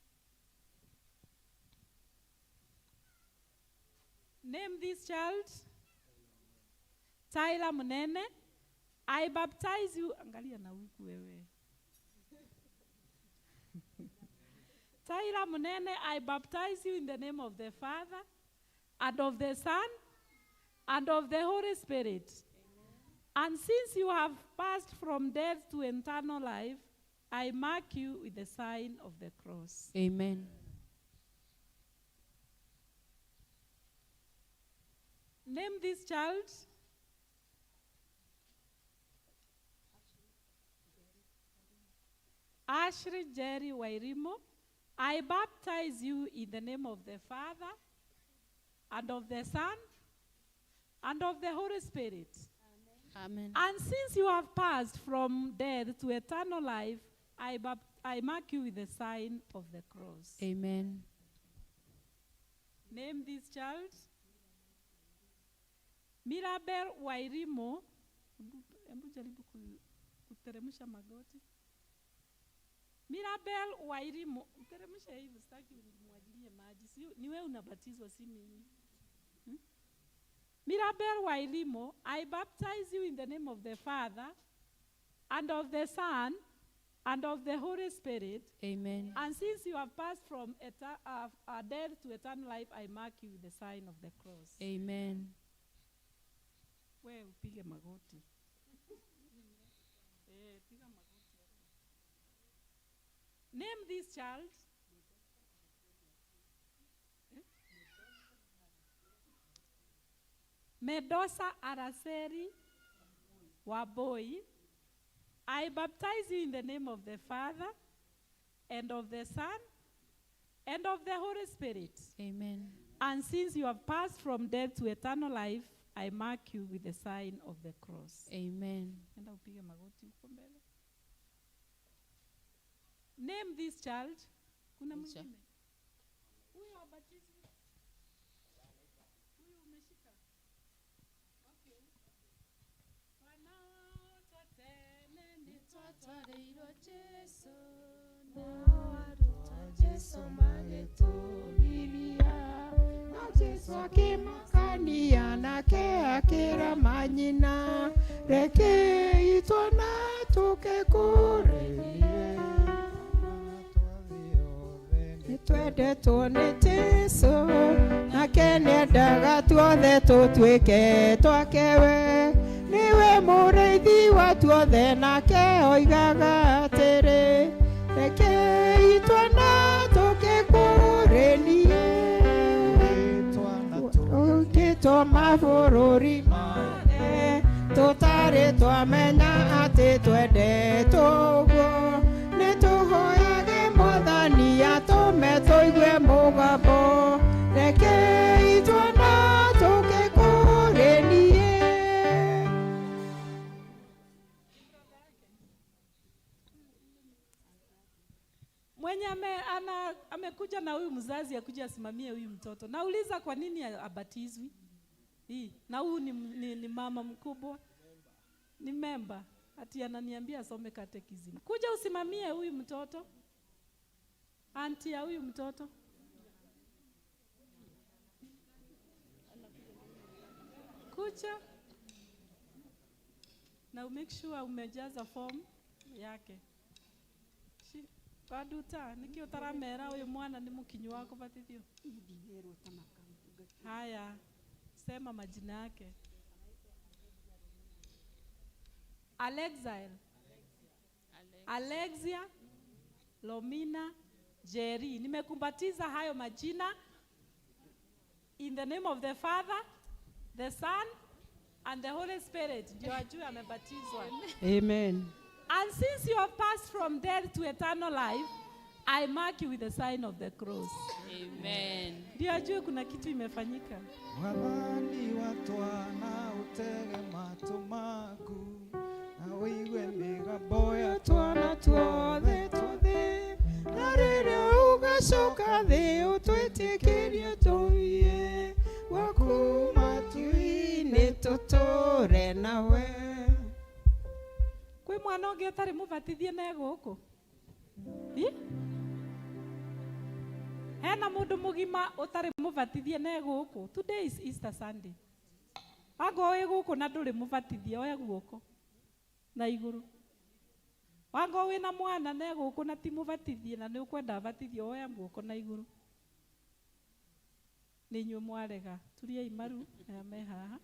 Name this child Tyler Munene. I baptize you. Angalia na huku wewe. Tyler Munene, I baptize you in the name of the Father and of the Son and of the Holy Spirit. And since you have passed from death to eternal life, I mark you with the sign of the cross. Amen. Name this child Ashley Jerry Wairimo. I baptize you in the name of the Father and of the Son and of the Holy Spirit. Amen. And since you have passed from death to eternal life, I mark you with the sign of the cross. Amen. Name this child Mirabel Wairimo. Hebu jaribu kuteremsha magoti. Mirabel Wairimo, teremsha hivi, sitaki umwagilie maji. Si ni wewe unabatizwa, si mimi. Mirabel Wairimo, I baptize you in the name of the Father and of the Son and of the Holy Spirit. Amen. And since you have passed from death to eternal life, I mark you with the sign of the cross. Amen. We upige magoti. Piga magoti. Name this child. Medosa Araseri Waboi. I baptize you in the name of the Father and of the Son and of the Holy Spirit. Amen. And since you have passed from death to eternal life, I mark you with the sign of the cross. Amen. Enda upige magoti huko mbele. Name this child. Kuna mwingine? Huyu abatizwe. Huyu umeshika. Okay. Twatwareirwo Jesu na Jesu magĩtũgiria na Jesu akĩmakania nake akĩra manyina rekei twana tũke kũrĩ niĩ. Nĩtwendetwo nĩ Jesu nake nĩendaga tuothe tũtuĩke twake we. Niwe mũrĩithi wa tuothe nake oigaga atĩrĩ rekei twana tũke kũrĩ niĩ. Tũkĩtwo mabũrũri mothe tũtarĩ twamenya atĩ twendetwo ũguo. Nĩtũhoyage Mwathani atũme tũigue mũgambo rekei twana tũke kũrĩ niĩ. Mwenye amekuja na huyu mzazi akuja asimamie huyu mtoto. Nauliza kwa nini abatizwi? Hii. Na huyu ni mama mkubwa. Ni member. Ati ananiambia asome catechism. Kuja usimamie huyu mtoto. Auntie ya huyu mtoto. Kuja. Na make sure umejaza form yake. Baduta, niki utaramera huyu mwana ni mukinyu wako batithio. Haya, sema majina yake. Alexia, Lomina, Jerry. Nimekumbatiza hayo majina in the name of the Father, the Son, and the Holy Spirit. Ndio ajue amebatizwa. Amen. And since you have passed from death to eternal life, I mark you with the sign of the cross. Amen. Ndio ajue kuna kitu imefanyika. Mwathani wa twana utege matũ maku na ũigue mĩgambo ya twana tuothe twothe na rĩrĩa ũgacoka thĩ ũtwĩtĩkĩrie tũthiĩ gwaku matu-inĩ tũtũre nawe. Kwĩ mwana ũngĩ ũtarĩ mũbatithie na gũkũ? Hena mũndũ mũgima ũtarĩ mũbatithie na gũkũ? Today is Easter Sunday. Wangoo wĩ gũkũ na ndũrĩ mũbatithie, oya guoko na igũrũ. Wangoo wĩna mwana na gũkũ na ti mũbatithie na nĩ ũkwenda abatithio, oya guoko na igũrũ. Nĩ inyuĩ mwarega. Turiai maru aya me haha.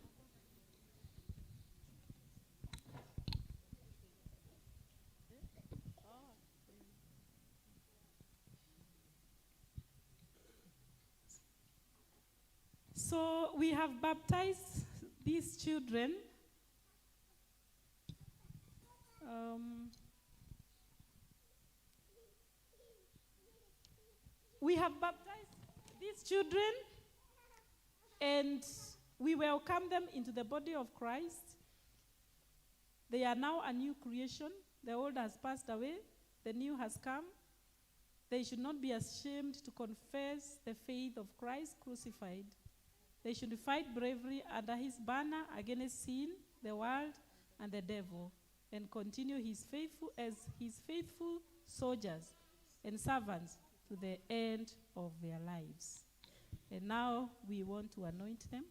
So we have baptized these children. We have baptized these children and we welcome them into the body of Christ. They are now a new creation. The old has passed away, the new has come. They should not be ashamed to confess the faith of Christ crucified. They should fight bravely under his banner against sin, the world, and the devil, and continue as his faithful soldiers and servants to the end of their lives. And now we want to anoint them.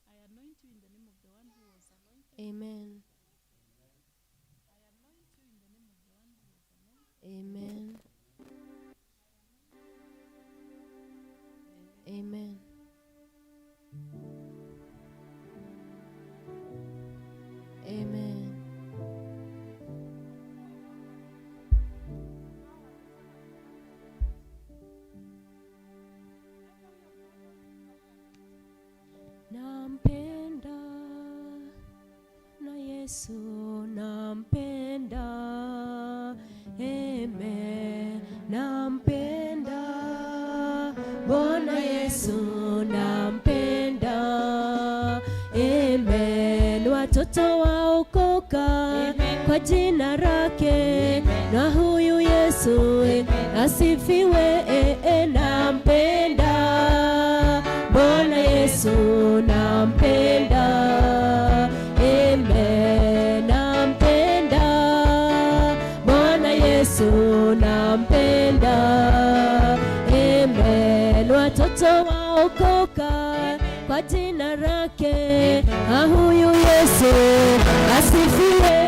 I anoint you in the name of the one who was anointed. Amen. I anoint you in the name of the one who was anointed. Amen. Amen. Amen. Nampenda na Yesu, nampenda. Amen. Nampenda Bwana Yesu, nampenda. Amen. Watoto waokoka kwa jina lake, na huyu Yesu asifiwe. Nampenda Bwana Yesu, nampenda. Amen. Nampenda Bwana Yesu, nampenda. Amen. Watoto waokoka kwa jina lake, na huyu Yesu asifiwe.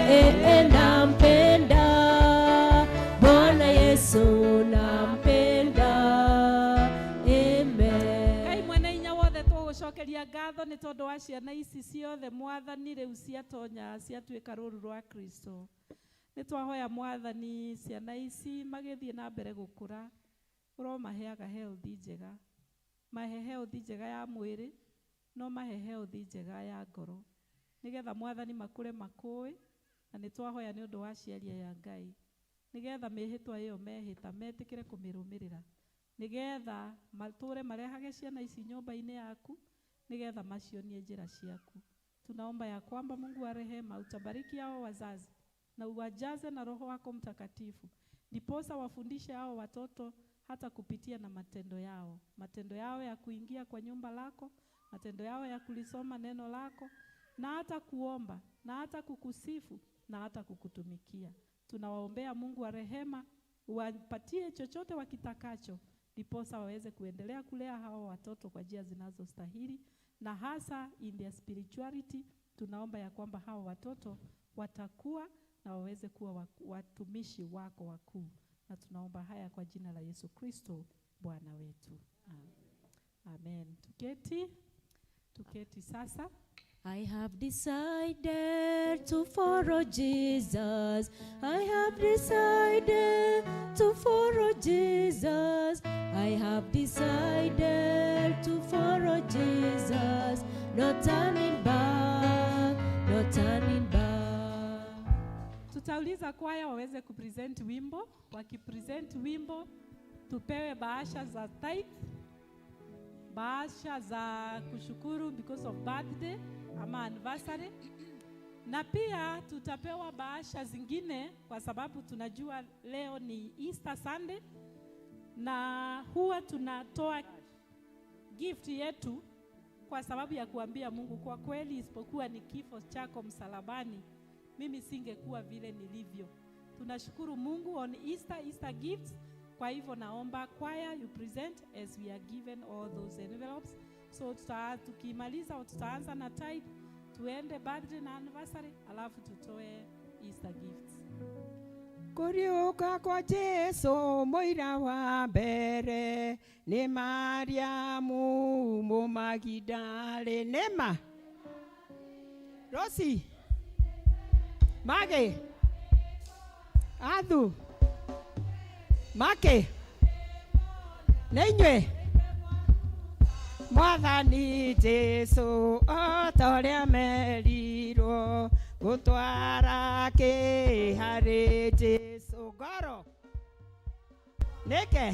Nampenda Bwana Yesu, nampenda. Amen. Ngai mwene inya wothe tũgũcokeria ngatho nĩ tondũ wa ciana ici ciothe Mwathani rĩu ciatonya ciatuĩka rũru rwa Kristo. Nĩ twahoya Mwathani ciana ici magĩthiĩ na mbere gũkũra, ũromaheaga health njega, mahe health njega ya mwĩrĩ, no mahe health njega ya ngoro, nĩgetha Mwathani makũre makũĩ. Na nĩ twahoya nĩ ũndũ wa aciari aya Ngai, nĩgetha mĩhĩtwa ĩyo mehĩta metĩkĩre kũmĩrũmĩrĩra, nĩgetha matũre marehage ciana ici nyũmba-inĩ yaku, nĩgetha macionie njĩra ciaku. Tunaomba ya kwamba Mungu wa rehema utabariki hao wazazi na uwajaze na Roho wako Mtakatifu, ndiposa wafundishe hao watoto hata kupitia na matendo yao, matendo yao ya kuingia kwa nyumba lako, matendo yao ya kulisoma neno lako, na hata kuomba, na hata kukusifu, na hata kukutumikia. Tunawaombea Mungu wa rehema, uwapatie chochote wakitakacho, ndiposa waweze kuendelea kulea hao watoto kwa njia zinazostahili, na hasa in their spirituality. Tunaomba ya kwamba hao watoto watakuwa na waweze kuwa watumishi wako wakuu, na tunaomba haya kwa jina la Yesu Kristo Bwana wetu. Amen. Amen. Tuketi sasa. I have decided to follow Jesus. I have decided to follow Jesus. I have decided to follow Jesus. No turning back, no turning back. Tutauliza kwaya waweze kupresent wimbo. Wakipresent wimbo, tupewe bahasha za tithe, bahasha za kushukuru because of birthday ama anniversary, na pia tutapewa bahasha zingine kwa sababu tunajua leo ni Easter Sunday, na huwa tunatoa gift yetu kwa sababu ya kuambia Mungu kwa kweli, isipokuwa ni kifo chako msalabani, mimi singekuwa vile nilivyo. Tunashukuru Mungu on Easter gifts. Kwa hivyo naomba choir you present as we are given all those envelopes. So tukimaliza tutaanza na tithe, tuende birthday na anniversary, alafu tutoe Easter gifts. Kuriuka kwa Jesu moira wa mbere ni Mariamu Mũmagidalene. Nema Rosi Mage Athu Make Nĩinyuĩ Mwathani Jesu o ta ũrĩa merirwo gũtwara kĩ harĩ Jesu ngoro nĩke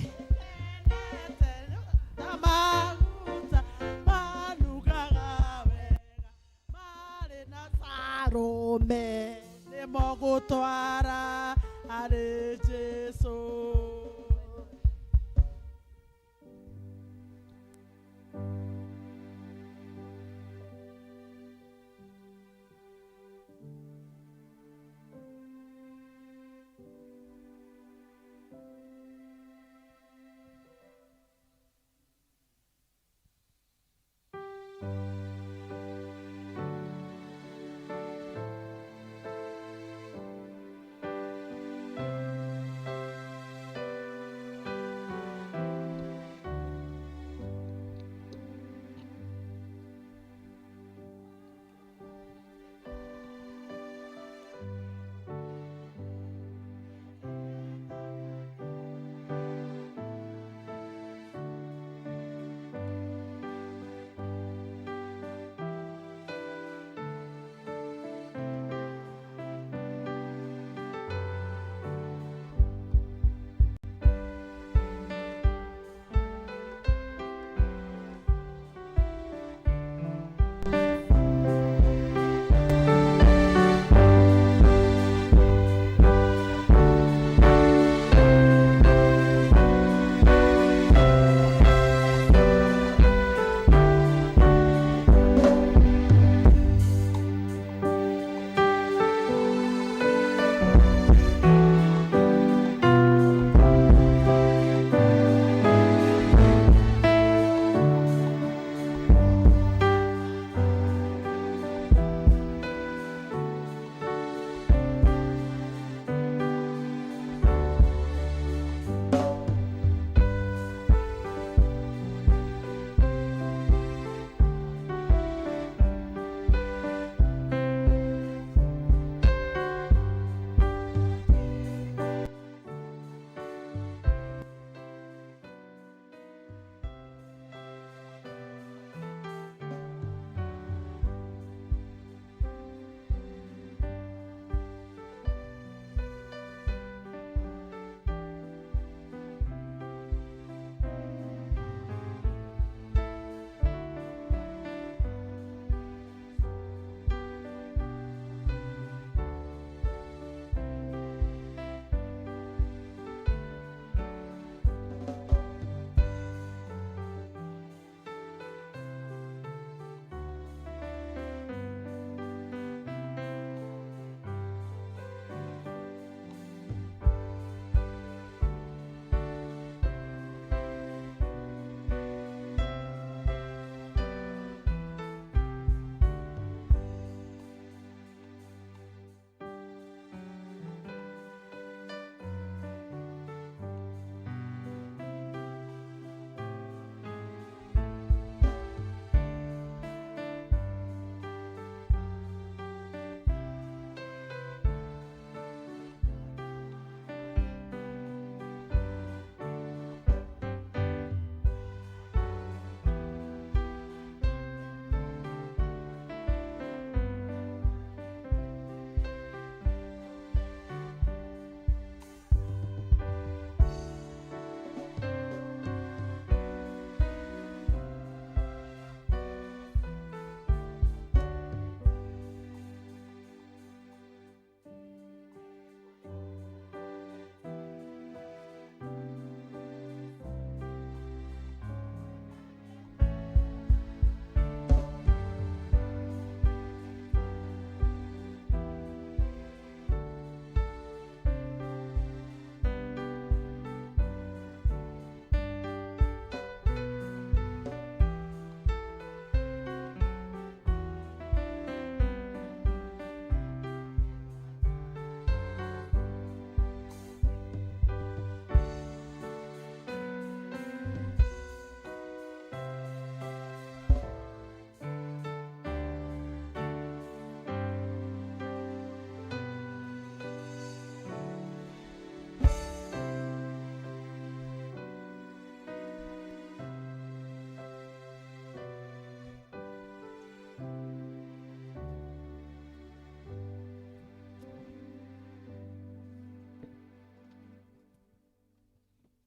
Na maguta manukaga wega marĩ na Salome nĩmo gũtwara harĩ Jesu.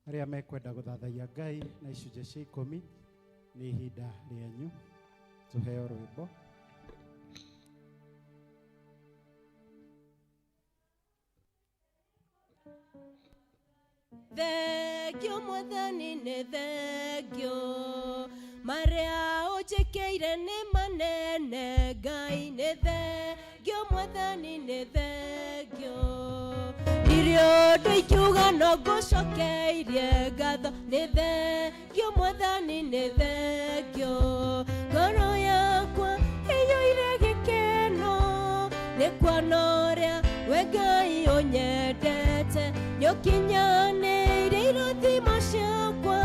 Arĩa mekwenda gũthathaiya Ngai na icunjĩ cia ikũmi nĩ ihinda rĩanyu, tũheo rwĩmbo. Thengio Mwathani nĩ thengio, marĩa ũnjĩkĩire nĩ manene. Ngai nĩ thengio, Mwathani nĩ thengio, ndirĩ ũndũ ingiuga no ngũcokeirie ngatho. Nĩ thengio Mwathani nĩ thengio, ngoro yakwa ĩiyũire gĩkeno nĩ kuona ũrĩa we Ngai ũnyendete. Nĩũkinyanĩire irathimo ciakwa,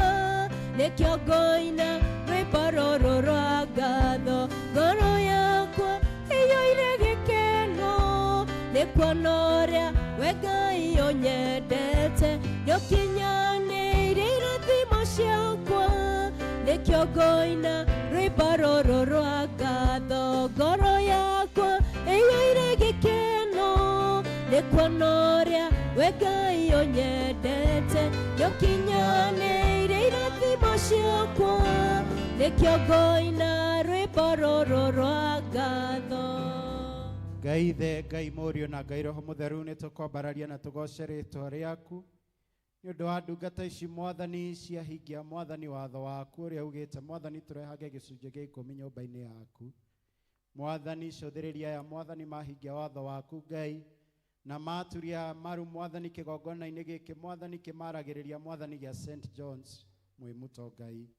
nĩkĩo ngoina rwĩmbo rũrũ rwa ngatho. Ngoro yakwa ĩiyũire gĩkeno nĩ kuona ũrĩa we Ngai ũnyendete. Nĩũkinyanĩire irathimo ciakwa, nĩkĩo ngoina rwĩmbo rũrũ rwa ngatho. Ngoro yakwa ĩiyũire gĩkeno nĩ kuona ũrĩa we Ngai ũnyendete. Nĩũkinyanĩire irathimo ciakwa, nĩkĩo ngoina rwĩmbo rũrũ rwa ngatho. Ngai Ithe, Ngai Mũriũ na Ngai Roho Mũtheru, nĩ tũkwambararia na tũgoce rĩtwa rĩaku nĩ ũndũ wa ndungata ici Mwathani ciahingia Mwathani watho waku ũrĩa ugĩte Mwathani tũrehage gĩcunjĩ gĩa ikũmi nyũmba-inĩ yaku. Mwathani cũthĩrĩria aya Mwathani mahingia watho waku Ngai, na maturia maru Mwathani kĩgongona-inĩ gĩkĩ Mwathani kĩmaragĩrĩria Mwathani gĩa St John's Mwĩmuto Ngai.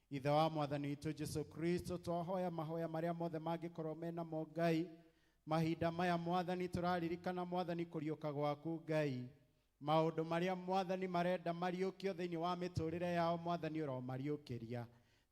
Ithe wa Mwathani witũ Jesu Kristo, twahoya mahoya marĩa mothe mangĩkorwo menamo Ngai mahinda maya Mwathani tũraririkana Mwathani kũriũka gwaku Ngai, maũndũ marĩa Mwathani marenda mariũkio thĩinĩ wa mĩtũrĩre yao Mwathani ũromariũkĩria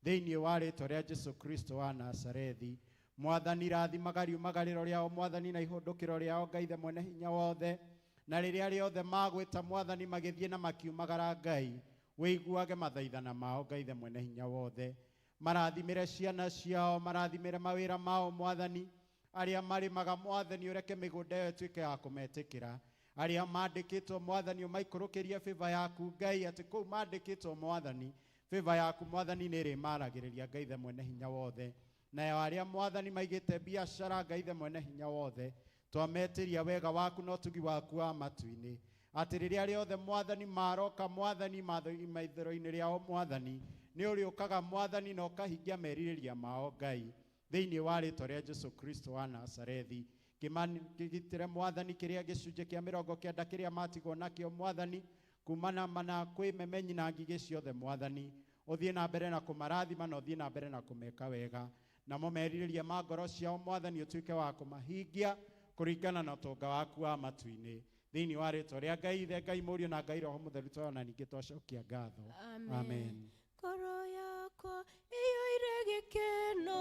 thĩinĩ wa rĩtwa rĩa Jesu Kristo wa Nazarethi. Mwathani rathimaga riumagarĩro rĩao Mwathani na ihũndũkĩro rĩao Ngai the mwene hinya wothe, na rĩrĩa rĩothe magwĩta Mwathani magĩthiĩ na makiumagara Ngai wĩiguage mathaithana mao Ngai the mwene hinya wothe. Marathimĩre ciana ciao, marathimĩre mawĩra mao Mwathani, arĩa marĩmaga Mwathani ũreke mĩgũnda ĩyo ĩtuĩke ya kũmetĩkĩra, arĩa mandĩkĩtwo Mwathani ũmaikũrũkĩrie favor yaku Ngai, atĩ kũu mandĩkĩtwo Mwathani favor yaku Mwathani nĩ ĩrĩmaragĩrĩria Ngai the mwene hinya wothe. Nayo arĩa Mwathani maigĩte biacara Ngai the mwene hinya wothe, twametĩria wega waku na ũtugi waku wa matu-inĩ, atĩ rĩrĩa rĩothe Mwathani maroka Mwathani maithero-inĩ rĩao Mwathani nĩ ũrĩũkaga Mwathani na ũkahingia merirĩria mao Ngai thĩinĩ wa rĩtwa rĩa Jesu Kristo wa Nazarethi. Kĩgitĩre Mwathani kĩrĩa gĩcunjĩ kĩa 90 kĩrĩa matigwo nakĩo Mwathani kumana mana kwĩ memenyi na ngigĩ ciothe Mwathani, ũthiĩ na mbere na kũmarathima na ũthiĩ na mbere na kũmeka wega, namo merirĩria ma ngoro ciao Mwathani ũtuĩke wa kũmahingia kũringana na ũtonga waku wa matu-inĩ thĩinĩ wa rĩtwa rĩa Ngai Ithe, Ngai Mũriũ na Ngai Roho Mũtheru, twana ningĩ twacokia ngatho. Amen. Ngoro yakwa ĩiyũire gĩkeno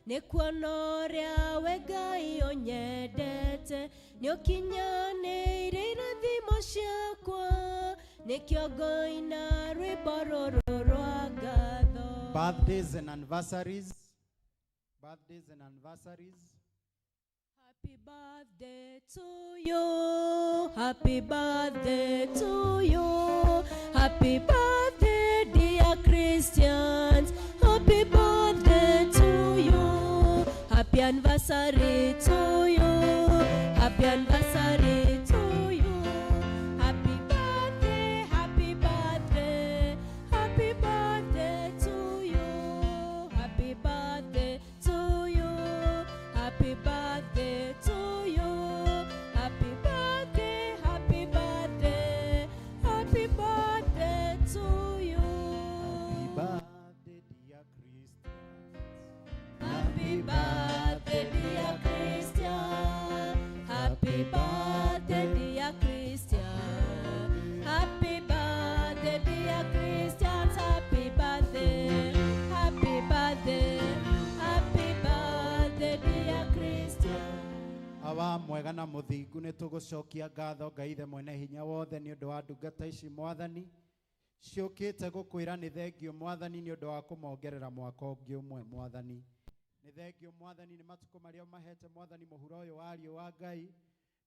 nĩ kuona ũrĩa we Ngai ũnyendete. Nĩũkinyanĩire irathimo ciakwa, nĩkĩo ngoina rwĩmbo rũrũ rwa ngatho. Birthdays and anniversaries. Birthdays and anniversaries. Happy birthday to you. Happy birthday to you. Happy birthday, dear Christians. Happy birthday to you. Happy anniversary to you. Happy anniversary to you. Happy birthday, happy birthday. Happy birthday to you. Happy birthday to you. Happy birthday to you. Happy birthday, happy birthday. Happy birthday to you. Happy birthday, dear Christians. Happy birthday, dear Christian. Happy birthday, dear Christian. Happy birthday, dear Christians. Happy birthday, happy birthday, happy birthday, dear Christian. Awa mwega na mũthingu nĩ tũgũcokia ngatho Ngai the mwene hinya wothe nĩ ũndũ wa ndungata ici Mwathani ciũkĩte gũkwĩra nĩ thengio Mwathani nĩ ũndũ wa kũmongerera mwaka ũngĩ ũmwe Mwathani. Nĩ thengio Mwathani nĩ matukũ marĩa ũmahete Mwathani mũhuro ũyũ wa riũa Ngai,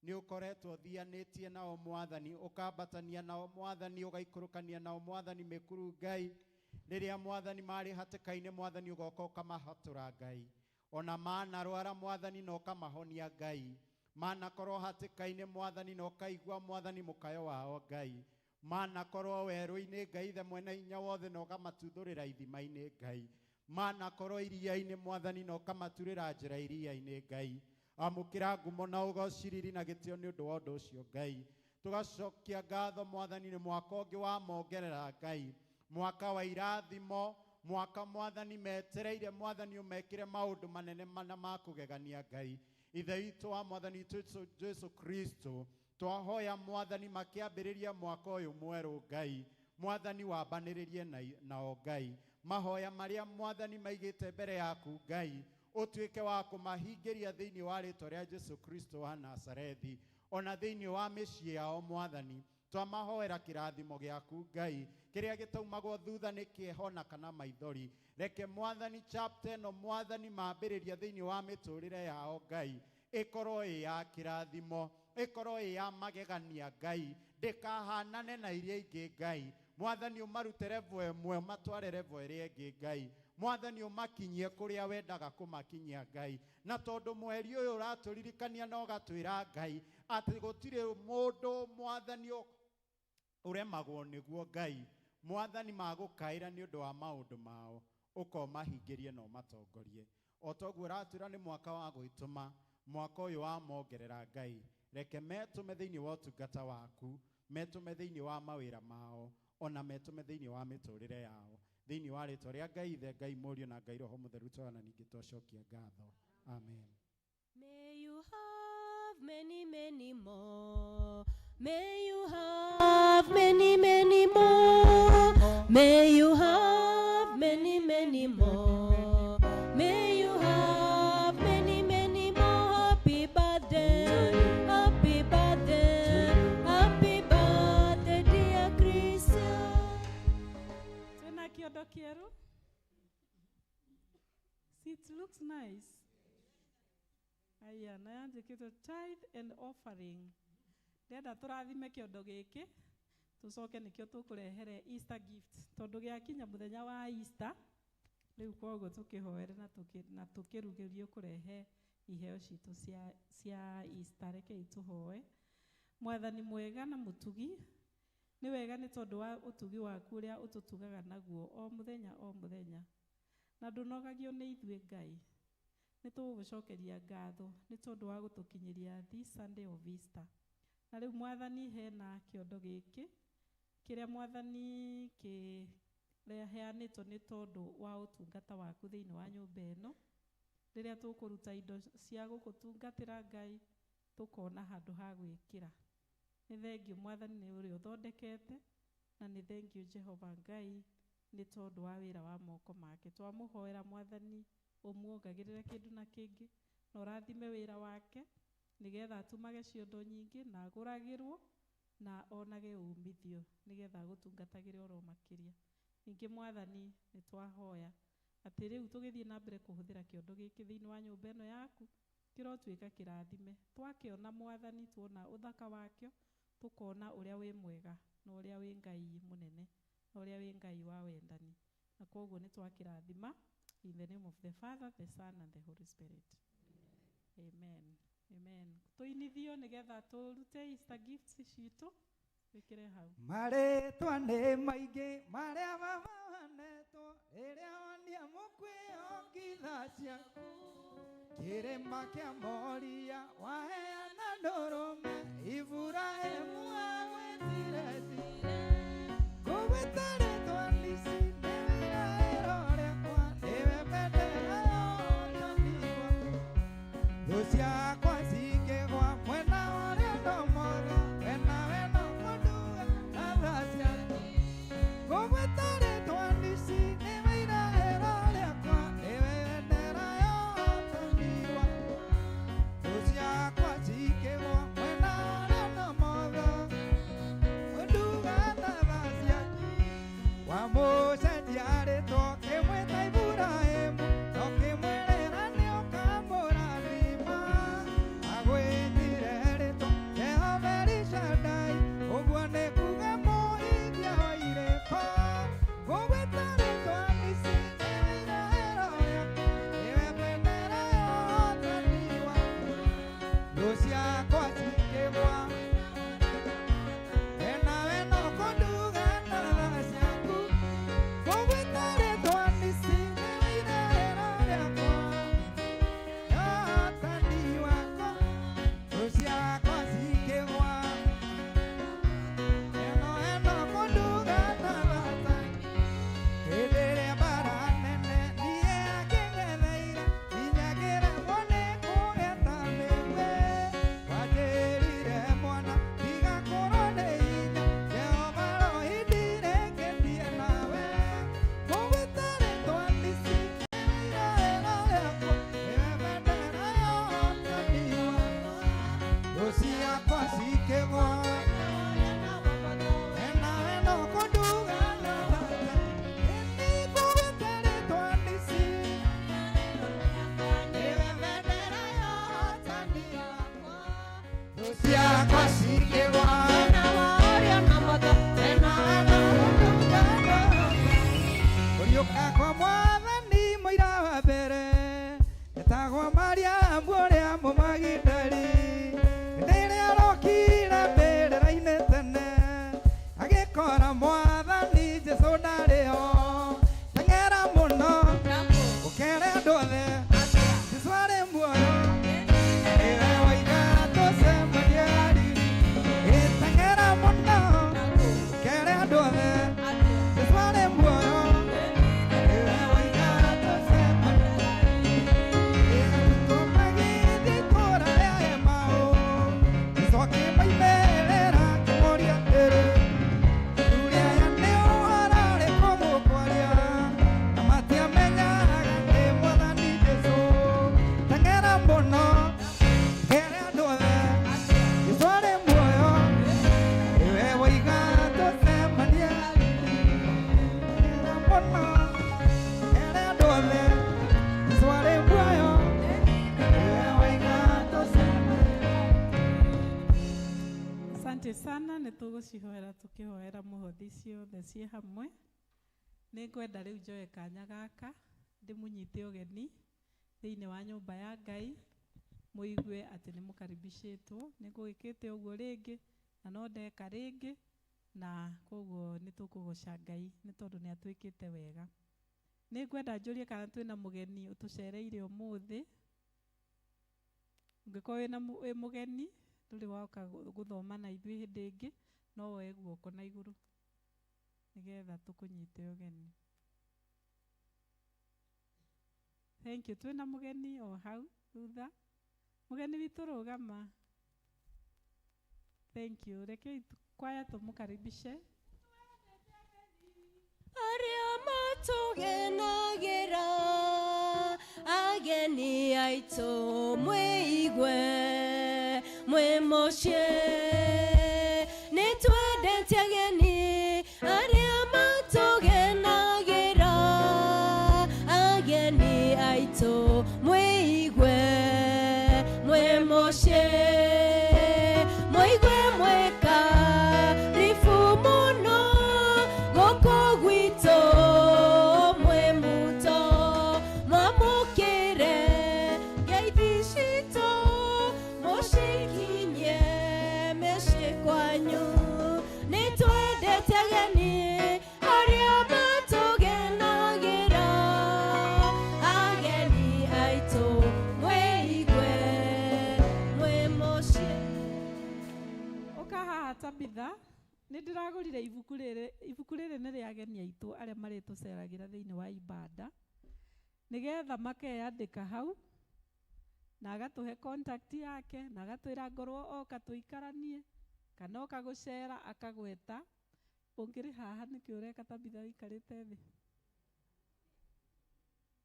Nĩ ũkoretwo ũthianĩtie nao Mwathani, ũkambatania nao Mwathani, ũgaikũrũkania nao Mwathani mĩkuru Ngai. Rĩrĩa Mwathani marĩ hatĩka-inĩ Mwathani ũgoka ũkamahatũra Ngai. Ona manarwara Mwathani na ũkamahonia Ngai. Manakorwo hatĩka-inĩ Mwathani na ũkaigua Mwathani mũkayo wao Ngai. Manakorwo werũ-inĩ Ngai Ithe mwene hinya wothe na ũkamatuthũrĩra ithima-inĩ Ngai. Manakorwo iria-inĩ Mwathani na ũkamaturĩra njĩra iria-inĩ Ngai. Amũkĩra ngumo na ũgociriri na gĩtĩo nĩ ũndũ wa ũndũ ũcio Ngai. Tũgacokia ngatho Mwathani nĩ mwaka ũngĩ wa mongerera Ngai. Mwaka wa irathimo, mwaka Mwathani metereire Mwathani ũmekĩre maũndũ manene mana ma kũgegania Ngai. Ithe witũ wa Mwathani witũ Jesu Kristo, twahoya Mwathani makĩambĩrĩria mwaka ũyũ mwerũ Ngai. Mwathani wambanĩrĩrie nao Ngai. Mahoya marĩa Mwathani maigĩte mbere yaku Ngai, ũtuĩke wa kũmahingĩria thĩinĩ wa rĩtwa rĩa Jesu Kristo wa Nazarethi, ona thĩinĩ wa mĩciĩ yao Mwathani. Twamahoera kĩrathimo gĩaku Ngai, kĩrĩa gĩtaumagwo thutha nĩ kĩeha ona kana maithori. Reke Mwathani chapter ĩno Mwathani mambĩrĩria thĩinĩ wa mĩtũrĩre yao Ngai, ĩkorwo ĩ ya kĩrathimo, ĩkorwo ĩ ya magegania Ngai, ndĩkahanane na iria ingĩ Ngai. Mwathani ũmarute level ĩmwe ũmatware level ĩrĩa ĩngĩ Ngai. Mwathani ũmakinyie kũrĩa wendaga kũmakinyia Ngai. Na tondũ mweri ũyũ ũratũririkania na ũgatwĩra Ngai atĩ gũtirĩ mũndũ Mwathani ũremagwo nĩguo Ngai. Mwathani magũkaĩra nĩ ũndũ wa maũndũ mao, ũkomahingĩrie na ũmatongorie. O toguo ũratwĩra nĩ mwaka wa gwĩtũma, mwaka ũyũ wa mongerera Ngai. Reke metũme thĩinĩ wa ũtungata waku, metũme thĩinĩ wa mawĩra mao, ona metũme thĩinĩ wa mĩtũrĩre yao. Thĩinĩ wa rĩtwa rĩa Ngai Ithe, Ngai Mũriũ na Ngai Roho Mũtheru twana ningĩ twacokia ngatho. Amen. May you have many, many more. May you have many, many more. May you have many, many more. May you have many, many more. Happy birthday, happy birthday, happy birthday, dear Christian. Twĩna kĩondo kĩerũ. See, it looks nice. Aya, na yandĩkĩtwo tithe and offering. Ndĩrenda tũrathime kĩondo gĩkĩ, tũcoke nĩkĩo tũkũrehere Easter gift, tondũ gĩakinya mũthenya wa Easter, rĩu koguo tũkĩhoere na tũkĩrugĩrio kũrehe iheo citũ cia Easter. Rekei tũhoe. Mwathani mwega na mũtugi, nĩ wega nĩ tondũ wa ũtugi waku ũrĩa ũtũtugaga naguo o mũthenya o mũthenya, na ndũnogagio nĩ ithuĩ Ngai. Nĩ tũgũgũcokeria ngatho nĩ tondũ wa gũtũkinyĩria this Sunday of Easter. Na rĩu Mwathani hena kĩondo gĩkĩ kĩrĩa Mwathani kĩheanĩtwo nĩ tondũ wa ũtungata waku thĩinĩ wa nyũmba ĩno. Rĩrĩa tũkũruta indo cia gũgũtungatĩra Ngai, tũkona handũ ha gwĩkĩra. Nĩ thengiũ Mwathani nĩ ũrĩa ũthondekete, na nĩ thengiũ Jehova Ngai nĩ tondũ wa wĩra wa moko make. Twamũhoera Mwathani ũmuongagĩrĩre kĩndũ na kĩngĩ, na ũrathime wĩra wake nĩgetha atumage ciondo nyingĩ na agũragĩrwo na onage umithio nĩgetha agũtungatagĩre oro makĩria. Ningĩ Mwathani nĩ twahoya atĩ rĩu tũgĩthiĩ na mbere kũhũthĩra kĩondo gĩkĩ thĩinĩ wa nyũmba ĩno yaku, kĩrotuĩka kĩrathime. Twakĩona Mwathani, tuona ũthaka wakĩo, tũkona ũrĩa wĩ mwega na ũrĩa wĩ Ngai mũnene na ũrĩa wĩ Ngai wa wendani. Na koguo nĩ twakĩrathima. In the name of the Father, the Son, and the Holy Spirit. Amen. Amen. Tũinithio nĩgetha tũrute Easter gifts citũ wĩkĩre hau. Marĩtwa nĩ maingĩ marĩa mahanetwo rĩrĩa wonia mũkwĩhokitha ciaku kĩrĩma kĩa Moria waheana ndũrũme Iburahĩmu agwĩtire ngũgwĩta rĩtwa Nisi nĩwe iraĩro rĩakwa nĩwe bendera ya ũhotani wakwa thũ ciakwa cikĩgwa mwena ũrĩa ndomotho wena wena mũnduga na tha ciaku ngũgwĩta rĩtwa Nisi nĩwe iraĩro rĩakwa nĩwe bendera ya ũhotani wakwa thũ ciakwa cikĩgwa mwena ũrĩa ndomotho mũnduga na tha ciaku. Andũ othe Jesũ arĩ muoyo, nĩwe woiga tũcemanie. Arutwo magĩthiĩ itũũra rĩa Emau, Jesũ akĩmoimĩrĩra akĩmoria atĩrĩ, athuri aya nĩ ũhoro ũrĩkũ mũkwaria? Na matiamenyaga nĩ Mwathani Jesũ. Teng'era mũno kere andũ othe Jesũ arĩ muoyo, nĩwe woiga tũcemanie. Teng'era mũno kere andũ othe Jesũ arĩ muoyo, nĩwe woiga tũcemanie. Asante sana, nĩ tũgũcihoera tũkĩhoera mũhothi ciothe ciĩ hamwe. Nĩ ngwenda rĩu njoe kanya gaka ndĩmũnyite ũgeni thĩinĩ wa nyũmba ya Ngai, mũigue atĩ nĩ mũkaribicĩtwo. Nĩ ngũgĩkĩte ũguo rĩngĩ na no ndeka rĩngĩ, na koguo nĩ tũkũgoca Ngai nĩ tondũ nĩ atwĩkĩte wega. Nĩ ngwenda njũrie kana twĩna mũgeni ũtũcereire ũmũthĩ. Ũngĩkorwo wĩna wĩ mũgeni ndũrĩ woka gũthoma na ithuĩ hĩndĩ ĩngĩ, no woe guoko na igũrũ nĩgetha tũkũnyite ũgeni. Thank you. Twĩna mũgeni o hau thutha. Mũgeni witũ rũgama. Thank you. Rekei kwaya tũmũkaribishe. Arĩa matũgenagĩra ageni aitũ, mwĩigue mwĩ mũciĩ. Nĩ twendete ageni arĩa matũgenagĩra ageni aitũ, mwĩigue mwĩ mũciĩ. Mũigue mwĩka ribu mũno gũkũ gwitũ, mwĩ muto mwamũkĩre ngeithi citũ, mũcikinyie mĩciĩ kwanyu. Nĩ twendete ageni arĩa matũgenagĩra ageni aitũ, mwĩigue mwĩ mũciĩ. Ũka haha Tabitha, nĩ ndĩragũrire ibuku rĩrĩ. Ibuku rĩrĩ nĩ rĩa ageni aitũ arĩa marĩtũceragĩra thĩinĩ wa ibanda, nĩgetha makeyandĩka hau na agatũhe contact yake na agatwĩra ngorwo oka tũikaranie kana oka gũcera akagweta. Ũngĩrĩ haha nĩkĩ ũreka Tabitha ũikarĩte thĩ?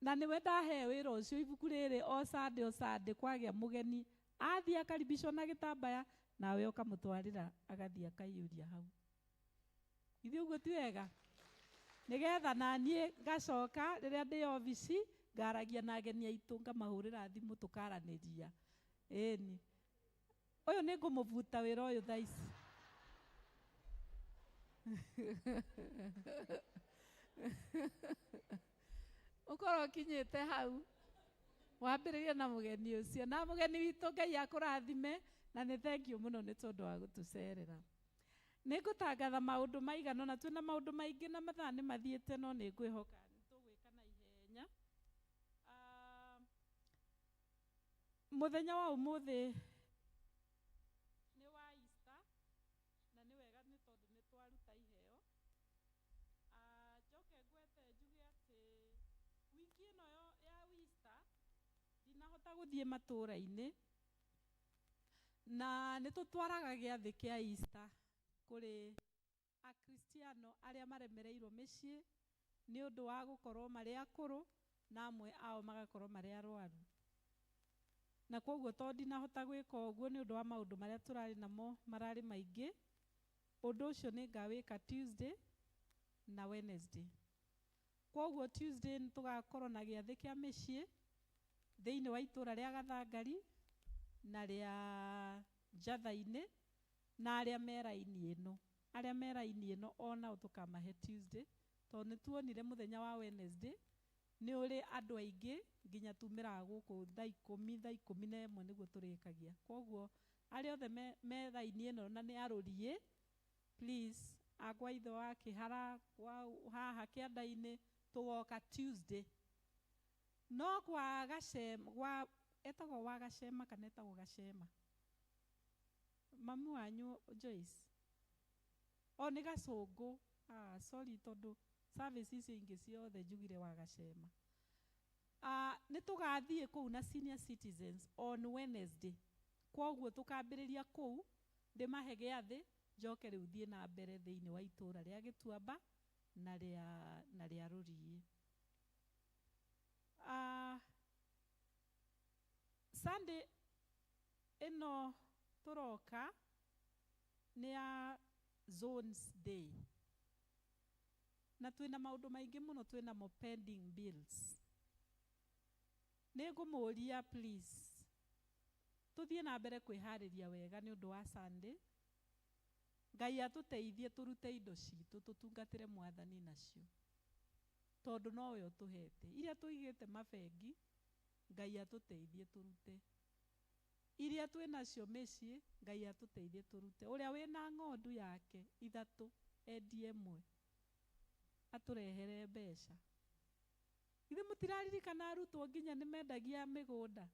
Na nĩwe ndahe wĩra ũcio. Ibuku rĩrĩ o Sunday, o Sunday kwagĩa mũgeni athiĩ akaribicwo na gĩtambaya, nawe ũkamũtwarĩra agathiĩ akaiyũria hau. Ithuĩ ũguo ti wega? Nĩgetha naniĩ ngacoka rĩrĩa ndĩ obici ngaragia na ageni aitũ, ngamahũrĩra thimũ tũkaranĩria. Ĩni ũyũ nĩ ngũmũbuta wĩra ũyũ thaa ici. Ũkorwo ũkinyĩte hau wambĩrĩrie na mũgeni ũcio. Na mũgeni witũ, Ngai akũrathime na nĩ thank you mũno nĩ tondũ wa gũtũcerera. Nĩ ngũtangatha maũndũ maigana ũna. Twĩna maũndũ maingĩ na mathaa nĩ mathiĩte, no nĩ ngwĩhoka nĩ tũgwĩka na ihenya. Mũthenya wa ũmũthĩ nĩ wa Easter, na nĩ wega nĩ tondũ nĩ twaruta iheo. Njoke ngwete njuge atĩ wiki ĩno ya Easter ndinahota gũthiĩ matũũra-inĩ, na nĩ tũtwaraga gĩathĩ kĩa Easter kũrĩ akristiano arĩa maremereirwo mĩciĩ nĩ ũndũ wa gũkorwo marĩ akũrũ na amwe ao magakorwo marĩ arwaru. Na koguo tondũ ndinahota gwĩka ũguo nĩ ũndũ wa maũndũ marĩa tũrarĩ namo mararĩ maingĩ, ũndũ ũcio nĩ ngawĩka Tuesday na Wednesday. Koguo Tuesday nĩ tũgakorwo na gĩathĩ kĩa mĩciĩ thĩinĩ wa itũũra rĩa Gathangari na rĩa Njatha-inĩ, na arĩa me raini ĩno, arĩa me raini ĩno onao tũkamahe Tuesday, tondũ nĩ tuonire mũthenya wa Wednesday nĩ ũrĩ andũ aingĩ nginya tumĩraga gũkũ thaa 10, thaa 11 nĩguo tũrĩkagia. Koguo arĩa othe me raini ĩno na nĩ arũriĩ, please, akwa ithe wa Kĩhara, kwa haha kĩanda-inĩ, tũgoka Tuesday. No kwa Gacema, gwa etagwo wa Gacema kana etagwo Gacema, mamu wanyu Joyce, o nĩ Gacũngũ. Ah, sorry tondũ service icio ingĩ ciothe njugire wagacema. Nĩ tũgathiĩ kũu na senior citizens on Wednesday. Kwoguo tũkambĩrĩria kũu, ndĩmahe gĩathĩ, njoke rĩu thiĩ na mbere thĩinĩ wa itũra rĩa Gĩtuamba na rĩa Rũriĩ. Sunday ĩno tũroka nĩ ya Zones Day. Na twĩna maũndũ maingĩ mũno, twĩna mo pending bills. Nĩ ngũmũria please tũthiĩ na mbere kwĩharĩria wega nĩ ũndũ wa Sunday. Ngai atũteithie tũrute indo citũ tũtungatĩre mwathani nacio, tondũ nowe ũtũhete. Iria tũigĩte mabengi, Ngai atũteithie tũrute. Iria twĩnacio mĩciĩ, Ngai atũteithie tũrute. Ũrĩa wĩna ng'ondu yake ithatũ endie ĩmwe atũrehere mbeca. Ithe mũtiraririkana arutwo nginya nĩ mendagia mĩgũnda,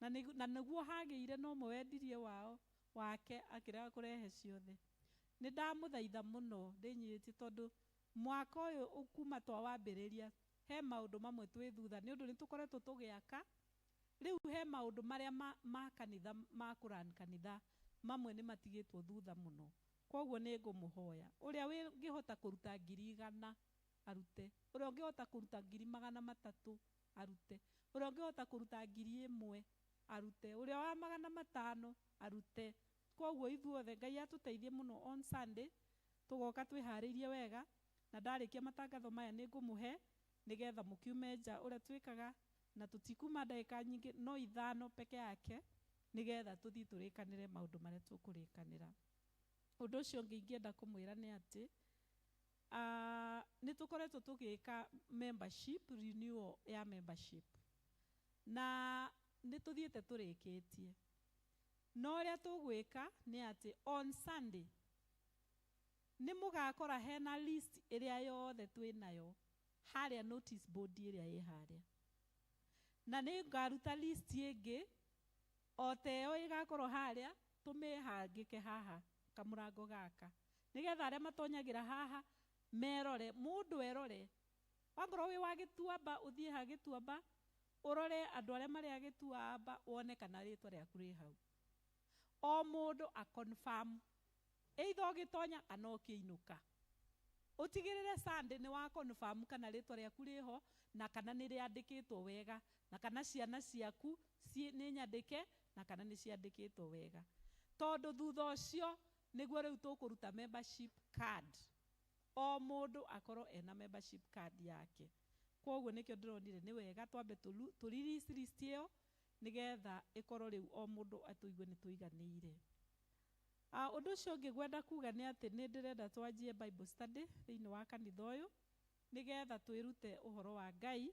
na nĩguo hagĩire no ũmwe wendirie wao wake akĩrega kũrehe ciothe. Nĩ ndamũthaitha mũno ndĩnyihĩtie, tondũ mwaka ũyũ kuma twawambĩrĩria he maũndũ mamwe twĩ thutha nĩ ũndũ nĩ tũkoretwo tũgĩaka. Rĩu he maũndũ marĩa ma kanitha, ma kũran kanitha mamwe nĩ matigĩtwo thutha mũno. Kwoguo nĩ ngũmũhoya ũrĩa ũngĩhota kũruta 100,000 arute, ũrĩa ũngĩhota kũruta 300,000 arute, ũrĩa ũngĩhota kũruta 1,000 arute, ũrĩa wa 500 arute. Kwoguo ithuothe Ngai atũteithie mũno on Sunday tũgoka twĩharĩirie wega, na ndarĩkia matangatho maya nĩ ngũmũhe nĩgetha mũkiume nja ũrĩa twĩkaga, na tũtikuma ndagĩka nyingĩ no 5 peke yake nĩgetha tũthiĩ tũrĩkanĩre maũndũ marĩa tũkũrĩkanĩra. Ũndũ ũcio ũngĩ ingĩenda kũmwĩra nĩ atĩ nĩ tũkoretwo tũgĩka membership, renewal ya membership, na nĩ tũthiĩte tũrĩkĩtie. No ũrĩa tũgwĩka nĩ atĩ on Sunday nĩ mũgakora hena list ĩrĩa yothe twĩnayo harĩa notice board ĩrĩa ĩ harĩa, na nĩ ngaruta list ĩngĩ o ta ĩyo ĩgakorwo harĩa, tũmĩhangĩke haha kamũrango gaka nĩgetha arĩa matonyagĩra haha merore, mũndũ erore. Wakorwo wĩ wa Gĩtuamba ũthiĩ ha Gĩtuamba ũrore andũ arĩa marĩ a Gĩtuamba wone kana rĩtwa rĩaku rĩ hau. O mũndũ a confirm either ũgĩtonya kana ũkĩinũka. Ũtigĩrĩre Sunday nĩ wa confirm kana rĩtwa rĩaku rĩho na kana nĩ rĩandĩkĩtwo wega, na kana ciana ciaku nĩ nyandĩke na kana nĩ ciandĩkĩtwo wega, tondũ thutha ũcio nĩguo rĩu tũkũruta membership card. O mũndũ akorwo ena membership card yake. Kwoguo nĩkĩo ndĩronire nĩ wega twambe tũ release list ĩyo nĩgetha ĩkorwo rĩu o mũndũ atũigue nĩ tũiganĩire. Ũndũ ũcio ũngĩ ngwenda kuga nĩ atĩ nĩ ndĩrenda twanjie Bible study thĩinĩ wa kanitha ũyũ nĩgetha twĩrute ũhoro wa Ngai,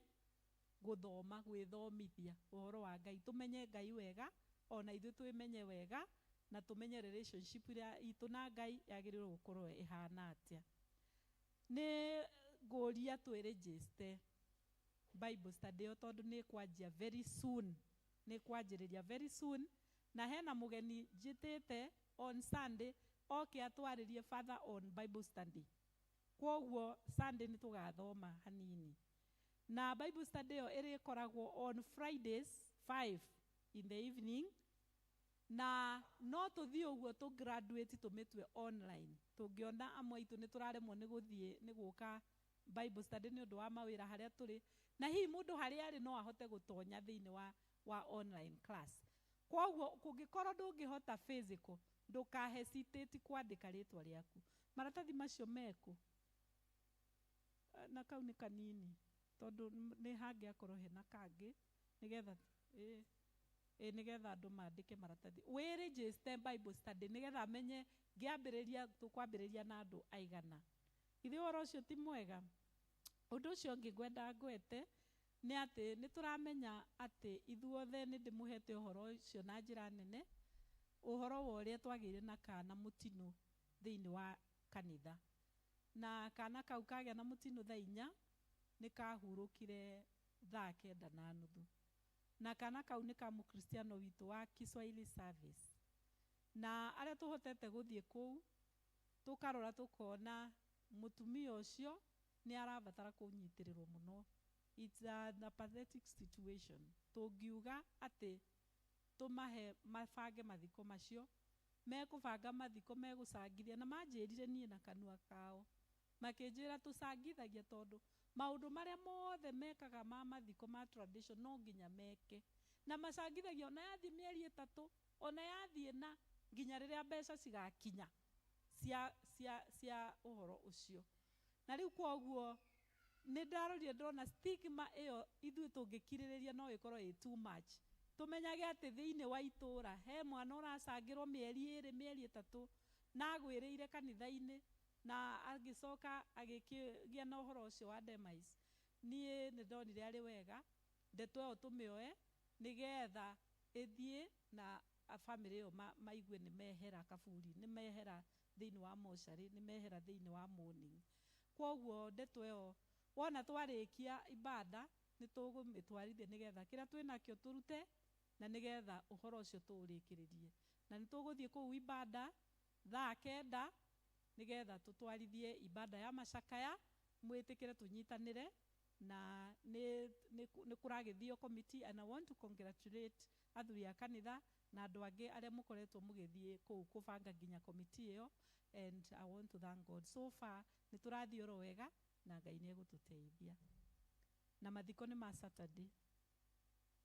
gũthoma, gwĩthomithia ũhoro wa Ngai, tũmenye Ngai wega, ona ithuĩ twĩmenye wega, na tũmenye relationship ĩrĩa itũ na Ngai yagĩrĩirwo gũkorwo ĩhana atĩa. Nĩ ngũria twĩregister Bible study ĩyo tondũ nĩ kwanjia very soon, nĩ kwanjĩrĩria very soon, na hena mũgeni njĩtĩte on Sunday oke atwarĩrie father on Bible study. Kwoguo Sunday nĩ tũgathoma hanini, na Bible study ĩyo ĩrĩkoragwo on Fridays 5 in the evening, na no tũthiĩ ũguo tũ graduate tũmĩtue online. Tũngĩona amwe aitũ nĩ tũraremwo nĩ gũthiĩ nĩ gũka Bible study nĩ ũndũ wa mawĩra harĩa tũrĩ, na hihi mũndũ harĩa arĩ no ahote gũtonya thĩinĩ wa online class. Kwoguo kũngĩkorwo ndũngĩhota physical, ndũka hesitate kwandĩka rĩtwa rĩaku. Maratathi macio mekũ? Na kau nĩ kanini tondũ nĩ hangĩakorwo hena kangĩ nĩgetha nĩgetha andũ mandĩke maratathi. Wĩ register Bible study nĩgetha menye ngĩambĩrĩria tũkwambĩrĩria na andũ aigana. Ithuĩ ũhoro ũcio ti mwega. Ũndũ ũcio ũngĩ ngwenda ngwete nĩ atĩ nĩ tũramenya atĩ ithuothe nĩ ndĩmũhete ũhoro ũcio na njĩra nene, ũhoro wa ũrĩa twagĩire na kana mũtino thĩinĩ wa kanitha. Na kana kau kagĩa na mũtino thaa 4 nĩ kahurũkire thaa 9:30. Na kana kau nĩ ka mũkristiano witũ wa Kiswahili service. Na arĩa tũhotete gũthiĩ kũu tũkarora tũkona Mũtumia ũcio nĩ arabatara kũnyitĩrĩrwo mũno. It's a pathetic situation. Tũngiuga atĩ tũmahe mabange mathiko macio, mekũbanga mathiko megũcangithia, na manjĩrire niĩ na kanua kao, makĩnjĩra tũcangithagia tondũ maũndũ marĩa mothe mekaga ma mathiko ma tradition no nginya meke, na macangithagia ona yathiĩ mĩeri 3, ona yathiĩ na nginya rĩrĩa mbeca cigakinya cia ũhoro ũcio. Na rĩu kwoguo nĩ ndarorire ndona stigma ĩyo ithuĩ tũngĩkirĩrĩria no ĩkorwo ĩ too much. Tũmenyage atĩ thĩinĩ wa itũra he mwana ũracangĩrwo mĩeri 2, mĩeri 3, na agwĩrĩire kanitha-inĩ na agĩcoka agĩkĩgĩa na ũhoro ũcio wa demise. Niĩ nĩ ndonire arĩ wega ndeto ĩyo tũmĩoe nĩgetha ĩthiĩ na bamĩrĩ ĩyo maigue nĩ mehera kaburi, nĩ mehera thĩinĩ wa mocarĩ, nĩ mehera thĩinĩ wa mourning. Kwoguo ndeto ĩyo wona twarĩkia ibada nĩ tũgũmĩtwarithia nĩgetha kĩrĩa twĩnakĩo tũrute na nĩgetha ũhoro ũcio tũũrĩkĩrĩrie. Na nĩ tũgũthiĩ kũu ibada thaa 9 nĩgetha tũtwarithie ibada ya macakaya, mwĩtĩkĩre tũnyitanĩre, na nĩ kũragĩthio committee, and I want to congratulate athuri a kanitha na andũ angĩ arĩa mũkoretwo mũgĩthiĩ kũu kũbanga nginya committee ĩyo, and I want to thank God. So far nĩ tũrathiĩ oro wega na Ngai nĩ egũtũteithia. Na mathiko nĩ ma Saturday,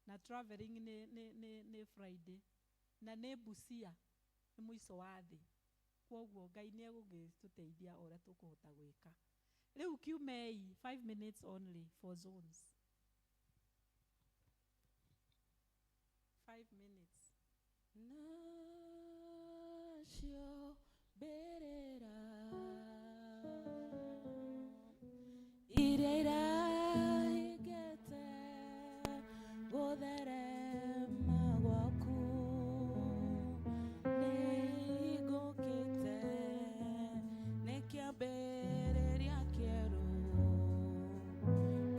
na traveling nĩ Friday, na nĩ Busia, nĩ mũico wa thĩ. Kwoguo Ngai nĩ egũgĩtũteithia o ũrĩa tũkũhota gwĩka. Rĩu kiumei 5 minutes only for zones. 5 minutes. Nacio mbĩrĩra iria irahingĩte gũtherema gwaku nĩingũkĩte, nĩ kĩambĩrĩria kĩerũ,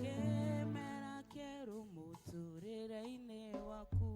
kĩmera kĩerũ mũtũrĩre-inĩ waku.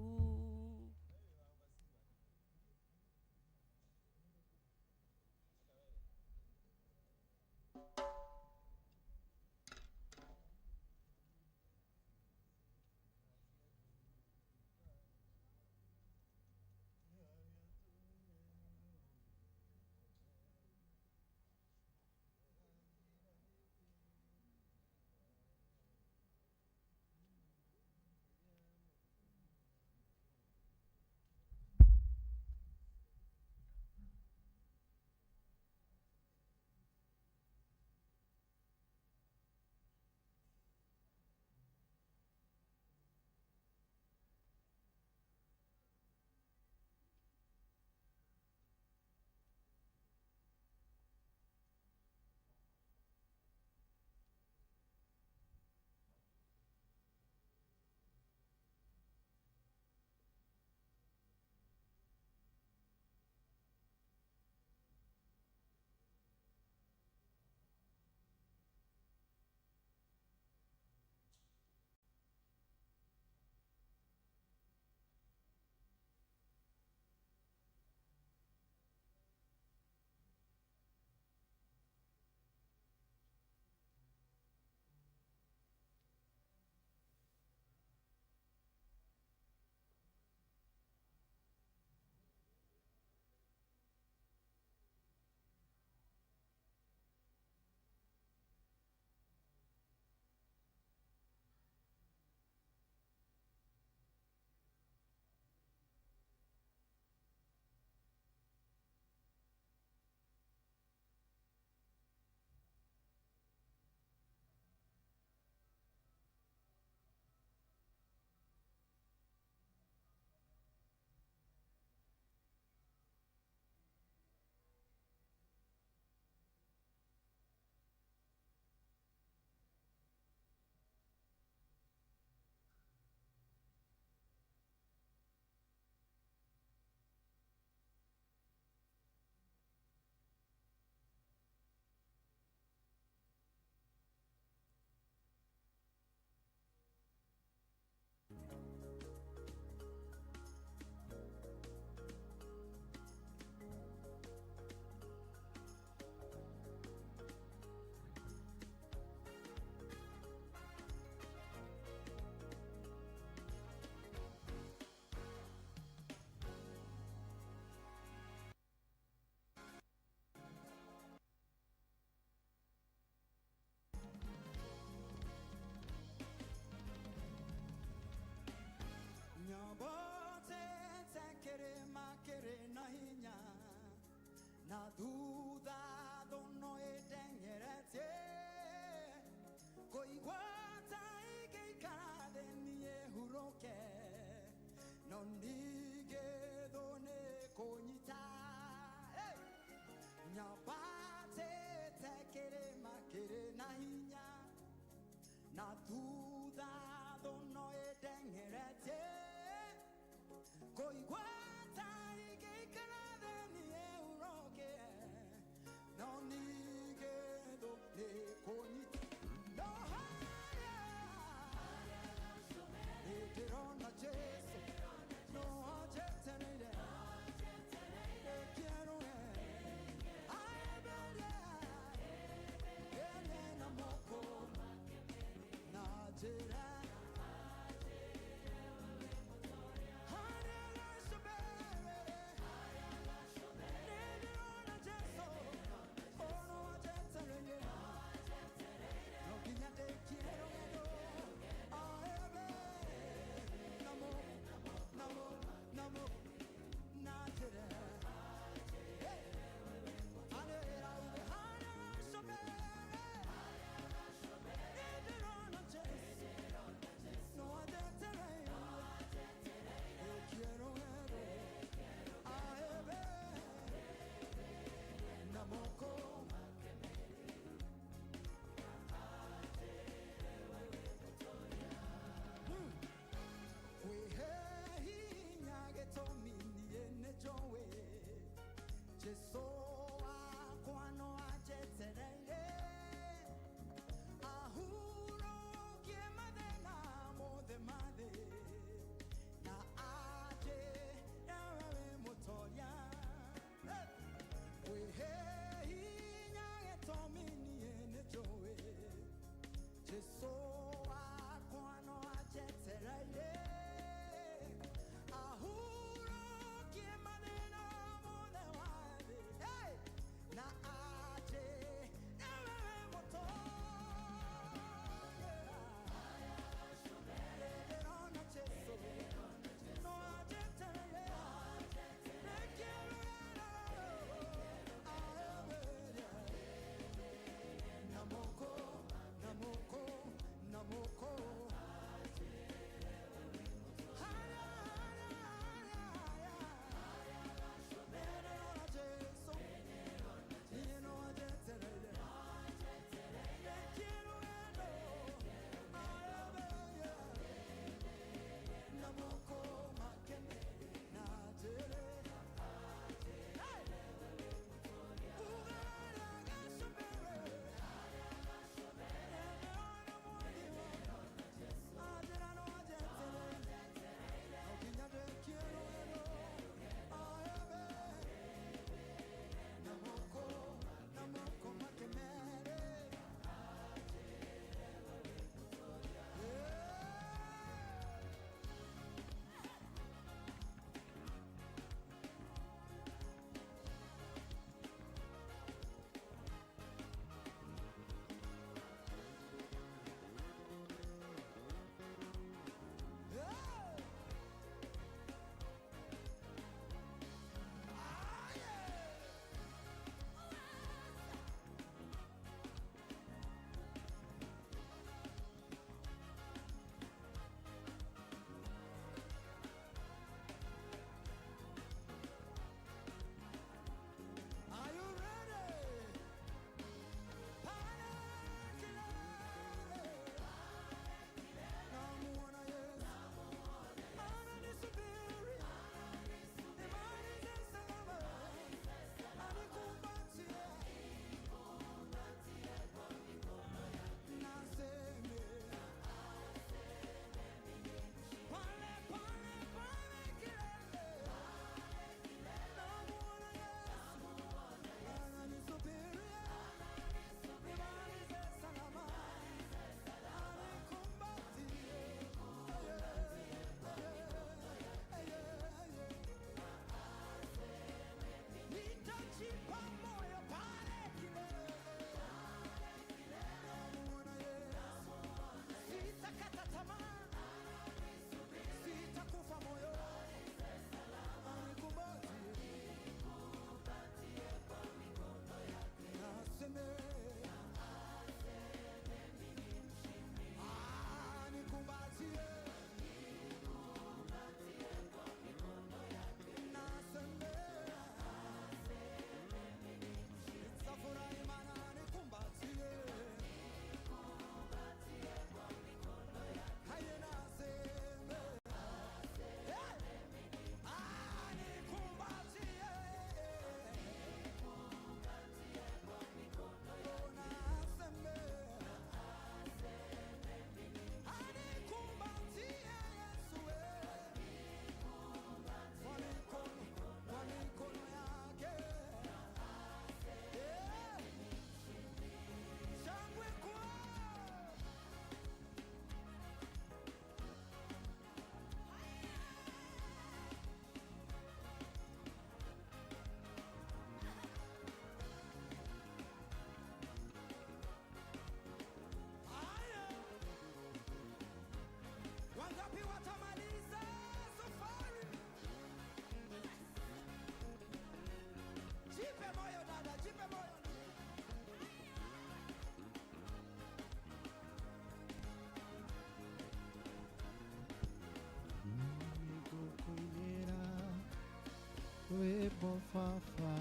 Baba.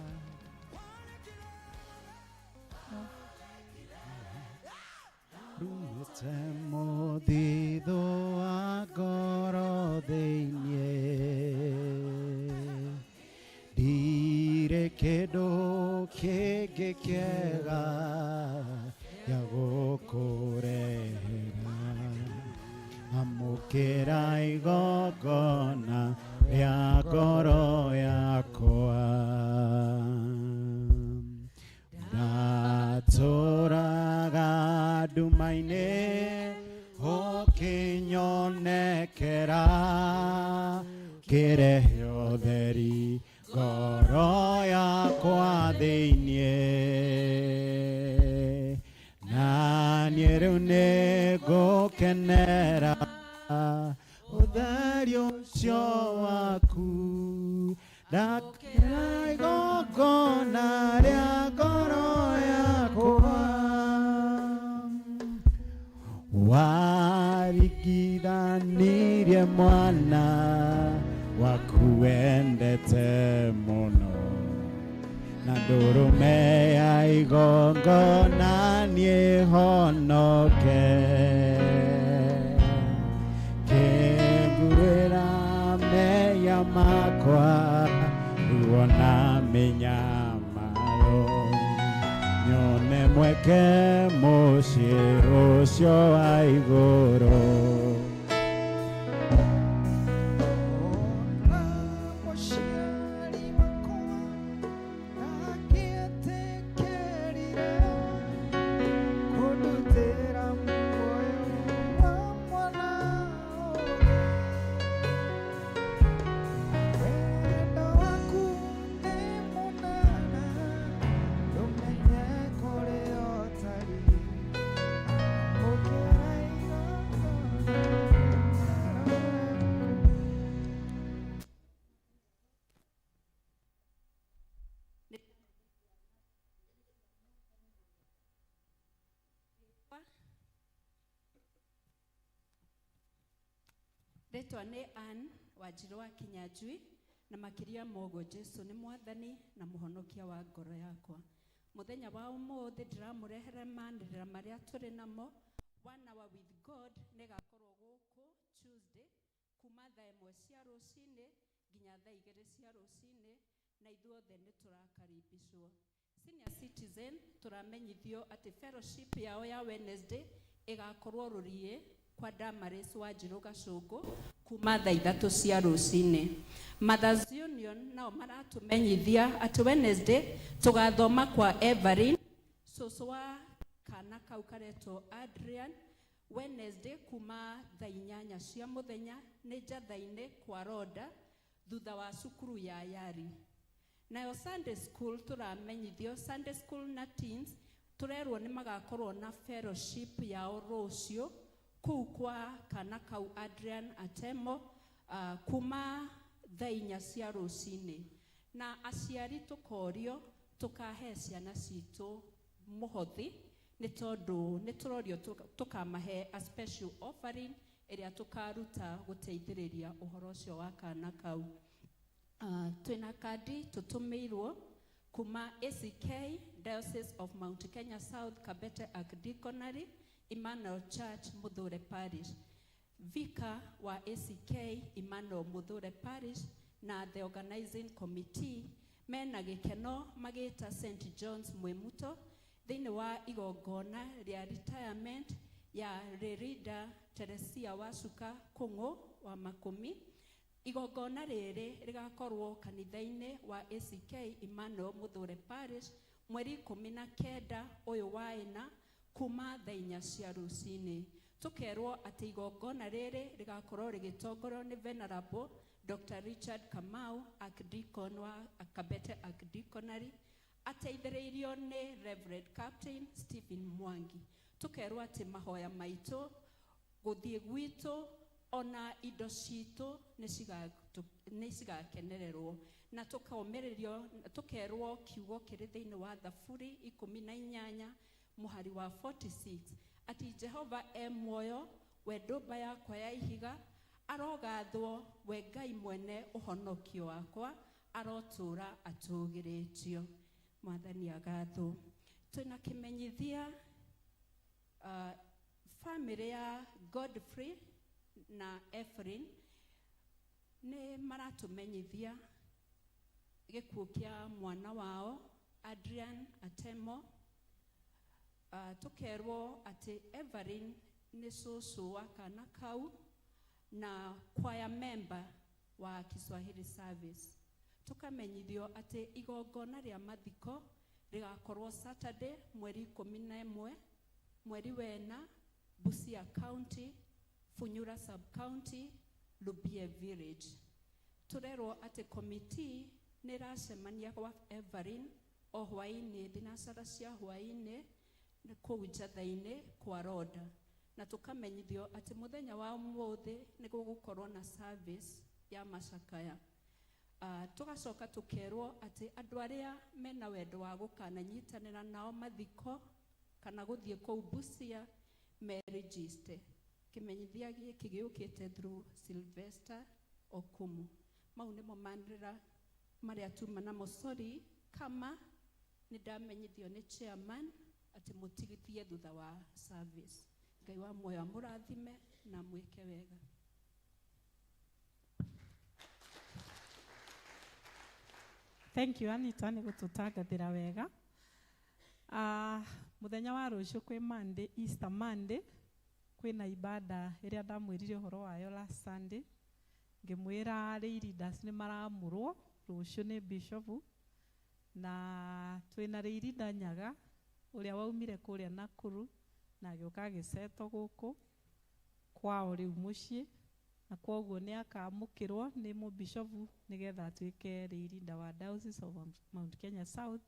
Rute mũthithũ wa ngoro thĩiniĩ, ndirĩ kĩndũ kĩngĩ kĩega gĩa gũkũrehera. Amũkĩra igongona rĩa ngoro yakwa. Ndatũraga nduma-inĩ, ũkĩnyonekera, kĩrehe ũtheri ngoro yakwa thĩiniĩ. Na niĩ rĩu nĩngũkenera ũtheri ũcio waku. Ndakĩra igongona rĩa ngoro yakwa. Warigithanirie mwana waku wendete mũno, na ndũrũme ya igongona niĩ honoke. Kĩnguĩra mehia makwa, ruo na mĩnyamaro, nyone mweke mũciĩ ũcio wa igũrũ. Mũciari wakwa ndangĩetĩkĩrire kũndutĩra muoyo wa mwana ũngĩ. Wendo waku nĩ mũnene, ndũmenye kũrĩa ũtariĩ. Amũkĩra igongona. Rĩtwa nĩ Ann Wanjirũ wa Kinyanjui, na makĩria ma ũguo Jesu nĩ mwathani na mũhonokia wa ngoro yakwa. Mũthenya wa ũmũthĩ ndĩramũrehere manĩrĩra marĩa tũrĩ namo. One Hour with God nĩ ĩgakorwo gũkũ Tuesday kuma thaa 1 cia rũcinĩ nginya thaa 2 cia rũcinĩ, na ithuothe nĩ tũrakaribicwo. Senior Citizen tũramenyithio atĩ fellowship yao ya Wednesday ĩgakorwo Rũriĩ kwa Damaris Wanjirũ Gacũngũ kuma thaa 3 cia rũcinĩ. Mothers Union nao maratũmenyithia atĩ Wednesday tũgathoma kwa Everin, cũcũ wa kana kau karetwo Adrian, Wednesday kuma thaa 8 cia mũthenya nĩ njatha-inĩ kwa Roda thutha wa cukuru ya Yari. Nayo Sunday school tũramenyithio, Sunday school na teens tũrerwo nĩ magakorwo na fellowship yao rũciũ kũu kwa kana kau Adrian Atemo kuma thaa 4 cia rũcinĩ. Na aciari tũkorio tũkahe ciana citũ mũhothi, nĩ tondũ nĩ tũrorio tũkamahe a special offering ĩrĩa tũkaruta gũteithĩrĩria ũhoro ũcio wa kana kau. Twĩna kandi tũtũmĩirwo kuma ACK Diocese of Mount Kenya South, Kabete Archdeaconry, Emmanuel Church, Muthure Parish. Vicar wa ACK Emmanuel Muthure Parish na the organizing committee mena gĩkeno magĩta St John's Mwimuto thĩinĩ wa igongona rĩa retirement ya Lerida Teresia Wacuka Kũng'ũ wa Makũmi. Igongona rĩrĩ rĩgakorwo kanitha-inĩ wa ACK Emmanuel Muthure Parish mweri 19 ũyũ wa ĩna kuma thaa 4 cia rũcinĩ. Tũkerwo atĩ igongona rĩrĩ rĩgakorwo rĩgĩtongorio nĩ Venerable Dr. Richard Kamau, Archdeacon wa Kabete Archdeaconry, ateithĩrĩirio nĩ Reverend Captain Stephen Mwangi. Tũkerwo atĩ mahoya maitũ, gũthiĩ gwitũ, ona indo citũ nĩ cigakenererwo, na tũkomĩrĩrio tũkerwo kiugo kĩrĩ thĩinĩ wa Thaburi 18 mũhari wa 46 atĩ Jehova e muoyo, we ndũmba yakwa ya ihiga, arogathwo we Ngai mwene ũhonokio wakwa. Arotũũra atũgĩrĩtio. Mwathani agathwo. Twĩna kĩmenyithia, famĩlĩ ya Godfrey na Ephraim nĩ maratũmenyithia gĩkuũ kĩa mwana wao Adrian Atemo. Tũkerwo atĩ Evelyn nĩ cũcũ wa kana kau na choir member wa Kiswahili service. Tũkamenyithio atĩ igongona rĩa mathiko rĩgakorwo Saturday mweri 11 mweri wena, Busia County, Funyura Sub County, Lubie Village. Tũrerwo atĩ committee nĩ ĩracemania gwa Evelyn o hwaĩ-inĩ thinacara cia hwaĩ-inĩ kũu Njatha-inĩ kwa Roda, na tũkamenyithio atĩ mũthenya wa ũmũthĩ nĩ gũgũkorwo na service ya macakaya. Tũgacoka tũkerwo atĩ andũ arĩa mena wendo wa gũkananyitanĩra nao mathiko kana gũthiĩ kũu Busia merejiste. Kĩmenyithia gĩkĩ gĩũkĩte through Sylvester Okumu. Mau nĩmo manĩrĩra marĩa tuma namo. Sorry kama nĩ ndamenyithio nĩ chairman atĩ mũtigithie thutha wa service. Ngai wa muoyo amũrathime na mwĩke wega. Thank you Anita nĩ gũtũtangathĩra wega. Mũthenya wa rũciũ kwĩ Monday, Easter Monday, kwĩna ibada ĩrĩa ndamwĩrire ũhoro wayo last Sunday. Ngĩmwĩra lay leaders nĩ maramũrwo rũciũ nĩ bishop, na twĩna lay leader Nyaga ũrĩa waumire kũrĩa Nakuru na agĩũka agĩcetwo gũkũ kwao rĩu mũciĩ, na kwoguo nĩ akamũkĩrwo nĩ mũbishopu nĩgetha atuĩke lay leader wa Diocese of Mount Kenya South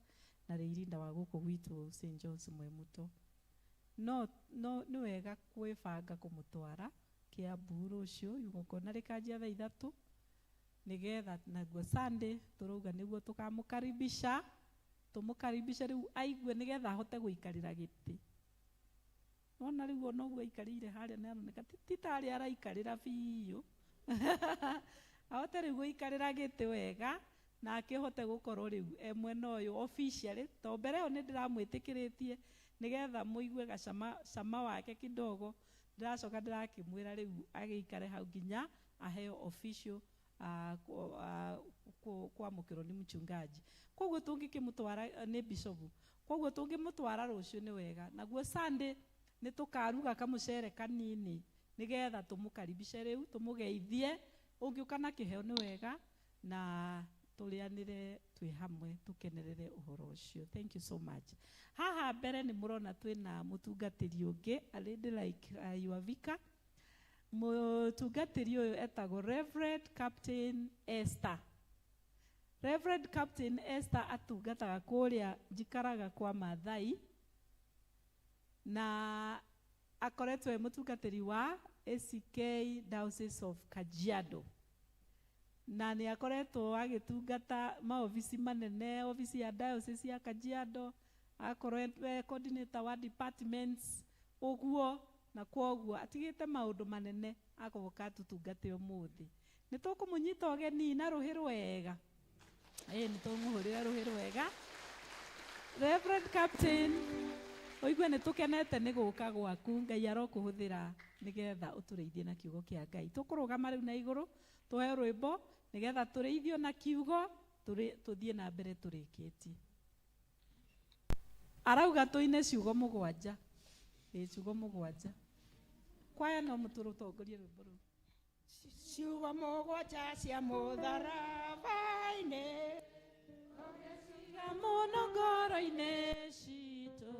na lay leader wa gũkũ gwitũ St John's Mwemuto. No no nĩ wega kwĩbanga kũmũtwara Kiambu rũciũ igongona rĩkanjia thaa 3 nĩgetha naguo Sunday tũrauga nĩguo tũkamũkaribisha, tũmũkaribishe rĩu aigue nĩgetha ahote gũikarĩra gĩtĩ. Wona rĩu ona ũguo aikarĩire harĩa nĩ aroneka ti tarĩ araikarĩra biũ. Ahote rĩu gũikarĩra gĩtĩ wega na akĩhote gũkorwo rĩu e mwena ũyũ officially, to mbere ĩyo nĩ ndĩramwĩtĩkĩrĩtie nĩgetha mũigue gacama cama wake kidogo. Ndĩracoka ndĩrakĩmwĩra rĩu agĩikare hau nginya aheo official kwamũkĩrwo nĩ mchungaji. Koguo tũngĩkĩmũtwara nĩ bishop, koguo tũngĩmũtwara rũciũ nĩ wega. Naguo Sunday nĩ tũkaruga kamũcere kanini nĩgetha tũmũkaribishe rĩu tũmũgeithie. Ũngĩũka na kĩheo nĩ wega na tũrĩanĩre twĩ hamwe tũkenerere ũhoro ũcio. Thank you so much. Haha mbere nĩ mũrona twĩna mũtungatĩri ũngĩ, a lady like your vicar. Mũtungatĩri ũyũ etagwo Reverend Captain Esther. Reverend Captain Esther atungataga kũrĩa njikaraga kwa Maathai, na akoretwo e mũtungatĩri wa ACK Diocese of Kajiado, na nĩ akoretwo agĩtungata maobici manene, obici ya Diocese ya Kajiado, akorwo e coordinator wa departments ũguo, na kwoguo atigĩte maũndũ manene agoka atũtungate ũmũthĩ. Nĩ tũkũmũnyita ũgeni na rũhĩ rwega. Ĩĩ nĩ tũmũhũrĩre rũhĩ rwega. Reverend Captain, ũigue nĩ tũkenete nĩ gũka gwaku. Ngai arokũhũthĩra nĩgetha ũtũrĩithie na kiugo kĩa Ngai. Tũkũrũgama rĩu na igũrũ tũhe rwĩmbo nĩgetha tũrĩithio na kiugo tũthiĩ na mbere tũrĩkĩtie. Arauga tũine ciugo 7. Ĩĩ ciugo 7. Kwaya no mũtũrũtongorie rwĩmbo rũu. Ciugo 7 cia mũtharaba-inĩ, ciga mũno ngoro-inĩ citũ,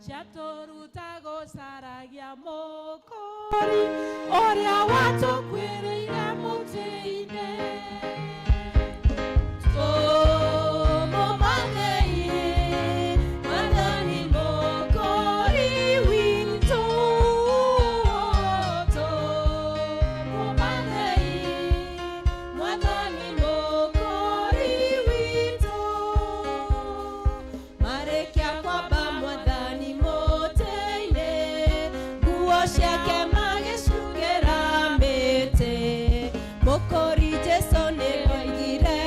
ciatũruta gũcaragia mũkũri ũrĩa watũkuĩrĩire mũtĩ-inĩ. Tũmũmathei Mwathani mũkũri witũ, tũmũmathei Mwathani mũkũri witũ. Marĩkia kwamba Mwathani mũtĩ-inĩ, nguo ciake magĩcukĩra mĩtĩ. Mũkũri Jesũ nĩ oigire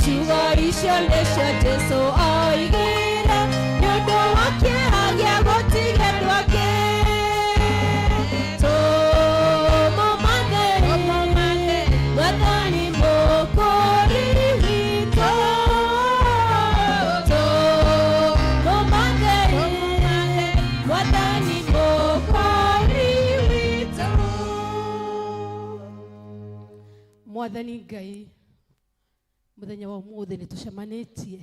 Ciugo icio nĩcio Jesũ oigire nĩ ũndũ wa kĩeha gĩa gũtiga andũ ake. Tũmũmathei Mwathani Mũkũũri witũ. Tũmũmathei Mwathani Mũkũũri witũ. Mwathani Ngai, muthenya wa umuthi nĩ tũcemanĩtie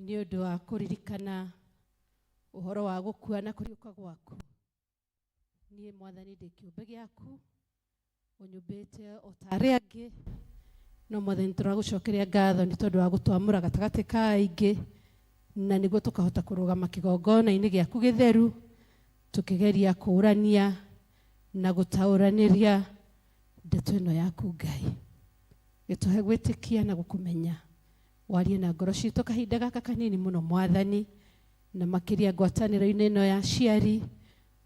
nĩ ũndũ wa kũririkana ũhoro wa gũkua na kũriũka gwaku. Niĩ Mwathani ndĩ kĩũmbe gĩaku, ũnyũmbĩte o ta arĩa angĩ, no Mwathani tũragũcokeria ngatho nĩ tondũ wa gũtwamũra gatagatĩ ka aingĩ, na nĩguo tũkahota kũrũgama kĩgongona-inĩ gĩaku gĩtheru, tũkĩgeria kũũrania na gũtaũranĩria ndeto ĩno yaku Ngai. Gĩtũhe gwĩtĩkia na gũkũmenya, warie na ngoro citũ kahinda gaka kanini mũno Mwathani, na makĩria ngwatanĩro-inĩ ĩno ya aciari.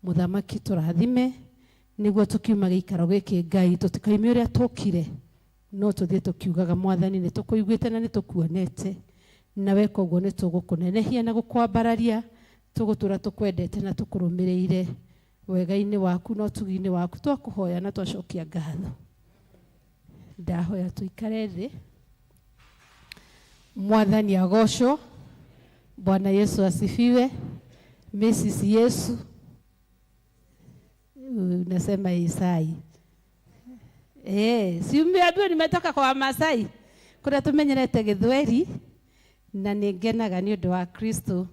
Mũthamaki tũrathime nĩguo tũkiuma gĩikaro gĩkĩ Ngai, tũtikaime ũrĩa tũkire, no tũthiĩ tũkiugaga Mwathani nĩ tũkũiguĩte na nĩ tũkuonete, na weka ũguo nĩ tũgũkũnenehia na gũkwambararia, tũgũtũra tũkwendete na tũkũrũmĩrĩire wega-inĩ waku na ũtugi-inĩ waku. Twakũhoya na twacokia ngatho. Ndahoya tũikare thĩ. Mwathani agocwo. Bwana Yesu asifiwe. Mrs. Yesu unasema Isai. Si umeambiwa nimetoka kwa Wamasai kuria tumenyerete gĩthweri, na nĩ ngenaga nĩ ũndũ wa Kristo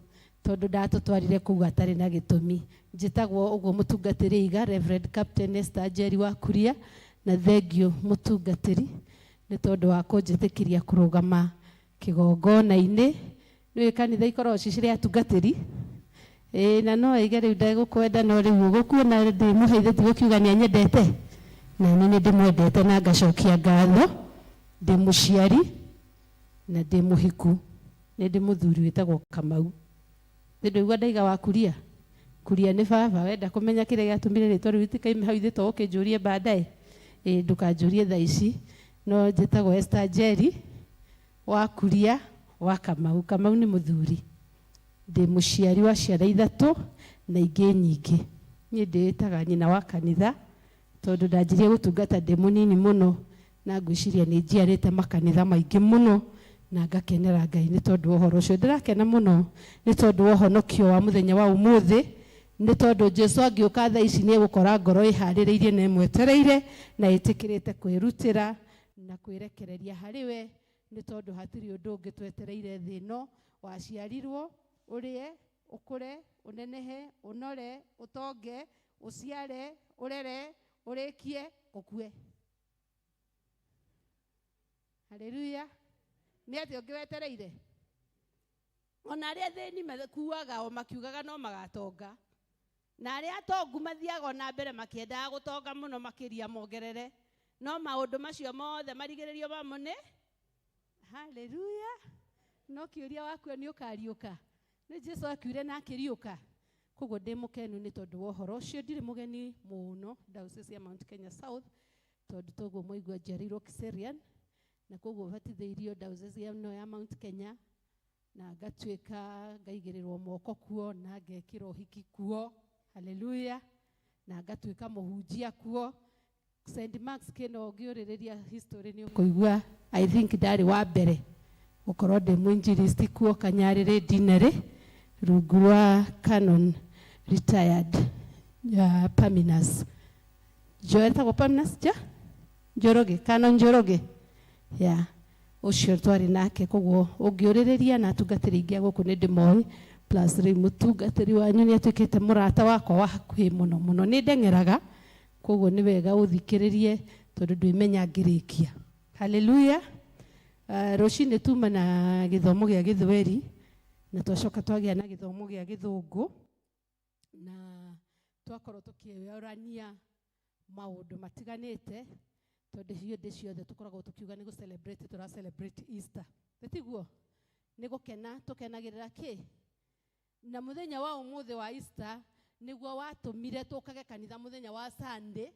tondũ ndatũtwarire kũu atarĩ na gĩtũmi. Njĩtagwo ũguo mũtungatĩri Iga, Reverend Captain Esther Njeri wa Kuria, na thengio mũtungatĩri nĩ tondũ wa kũnjĩtĩkĩria kũrũgama kĩgongona-inĩ. Nĩũĩ kanitha ikoragwo ci cirĩ atungatĩri. Ĩĩ, na no aige rĩu ndegũkwenda, no rĩu ũgũkuona ndĩmũheithĩtie gũkiuga nĩ anyendete, na niĩ nĩ ndĩmwendete na ngacokia ngatho. Ndĩ mũciari na ndĩ mũhiku, nĩ ndĩ mũthuri wĩtagwo Kamau. Nĩ ndũigua ndaiga wa Kuria? Kuria nĩ baba. Wenda kũmenya kĩrĩa gĩatũmire rĩtwa rĩu rĩtikaime hau, ithuĩ to ũkĩnjũrie baadaye. Ĩĩ, ndũkanjũrie thaa ici. No njĩtagwo Esther Njeri wa Kuria wa Kamau. Kamau nĩ mũthuri. Ndĩ mũciari wa ciana ithatũ na ingĩ nyingĩ. Niĩ ndĩĩtaga nyina wa kanitha tondũ ndanjirie gũtungata ndĩ mũnini mũno, na ngwĩciria nĩ njiarĩte makanitha maingĩ mũno, na ngakenera Ngai nĩ tondũ wa ũhoro ũcio. Ndĩrakena mũno nĩ tondũ wa ũhonokio wa mũthenya wa ũmũthĩ, nĩ tondũ Jesu angĩũka thaa ici nĩ egũkora ngoro ĩharĩrĩirie na ĩmwetereire na ĩtĩkĩrĩte kwĩrutĩra na kwĩrekereria harĩ we, nĩ tondũ hatirĩ ũndũ ũngĩ twetereire thĩ ĩno. Waciarirwo ũrĩe, ũkũre, ũnenehe, ũnore, ũtonge, ũciare, ũrere, ũrĩkie, ũkue. Haleluya. Nĩ atĩa ũngĩ wetereire? Ona arĩa athĩni makuaga o makiugaga no magatonga, na arĩa atongu mathiaga ona mbere makĩendaga gũtonga mũno makĩria mongerere, no maũndũ macio mothe marigĩrĩrio mamo nĩ haleluya. No kĩũria wakua nĩ ũkariũka. Nĩ Jesu akuire na akĩriũka. Koguo ndĩ mũkenu nĩ tondũ wa ũhoro ũcio. Ndirĩ mũgeni mũno Diocese ya Mount Kenya South, tondũ toguo mwaigua njiarĩirwo Kiserian, na koguo batithĩirio Diocese ĩno ya Mount Kenya, na ngatuĩka ngaigĩrĩrwo moko kuo na ngekĩrwo ũhiki kuo. Haleluya. Na ngatuĩka mũhunjia kuo. St. Mark's kĩno ũngĩũrĩrĩria history nĩ ũkũigua I think ndarĩ wa mbere gũkorwo ndĩ mwinjilisti kuo Kanyarĩrĩ Dinarĩ, rungu rwa Canon retired Paminas. Jo etagwo Paminas ja Njoroge, Canon Njoroge. Yeah. Ũcio twarĩ nake, koguo ũngĩũrĩrĩria na atungatĩri aingĩ a gũkũ nĩ ndĩmoĩ, plus rĩu mũtungatĩri wanyu nĩ atuĩkĩte mũrata wakwa wa hakuhĩ mũno mũno. Nĩ ndeng'eraga, koguo nĩ wega ũthikĩrĩrie tondũ ndwĩmenya ngĩrĩkia. Haleluya. Rũcinĩ tuma na gĩthomo gĩa gĩthweri, na twacoka twagĩa na gĩthomo gĩa gĩthũngũ, na twakorwo tũkĩũrania maũndũ matiganĩte, tondũ hĩndĩ ciothe tũkoragwo tũkiuga nĩ gũ celebrate, tũra celebrate Easter. Nĩ tiguo? Nĩ gũkena tũkenagĩrĩra kĩ? Na mũthenya wa ũmũthĩ wa Easter nĩguo watũmire tũkage kanitha mũthenya wa Sunday,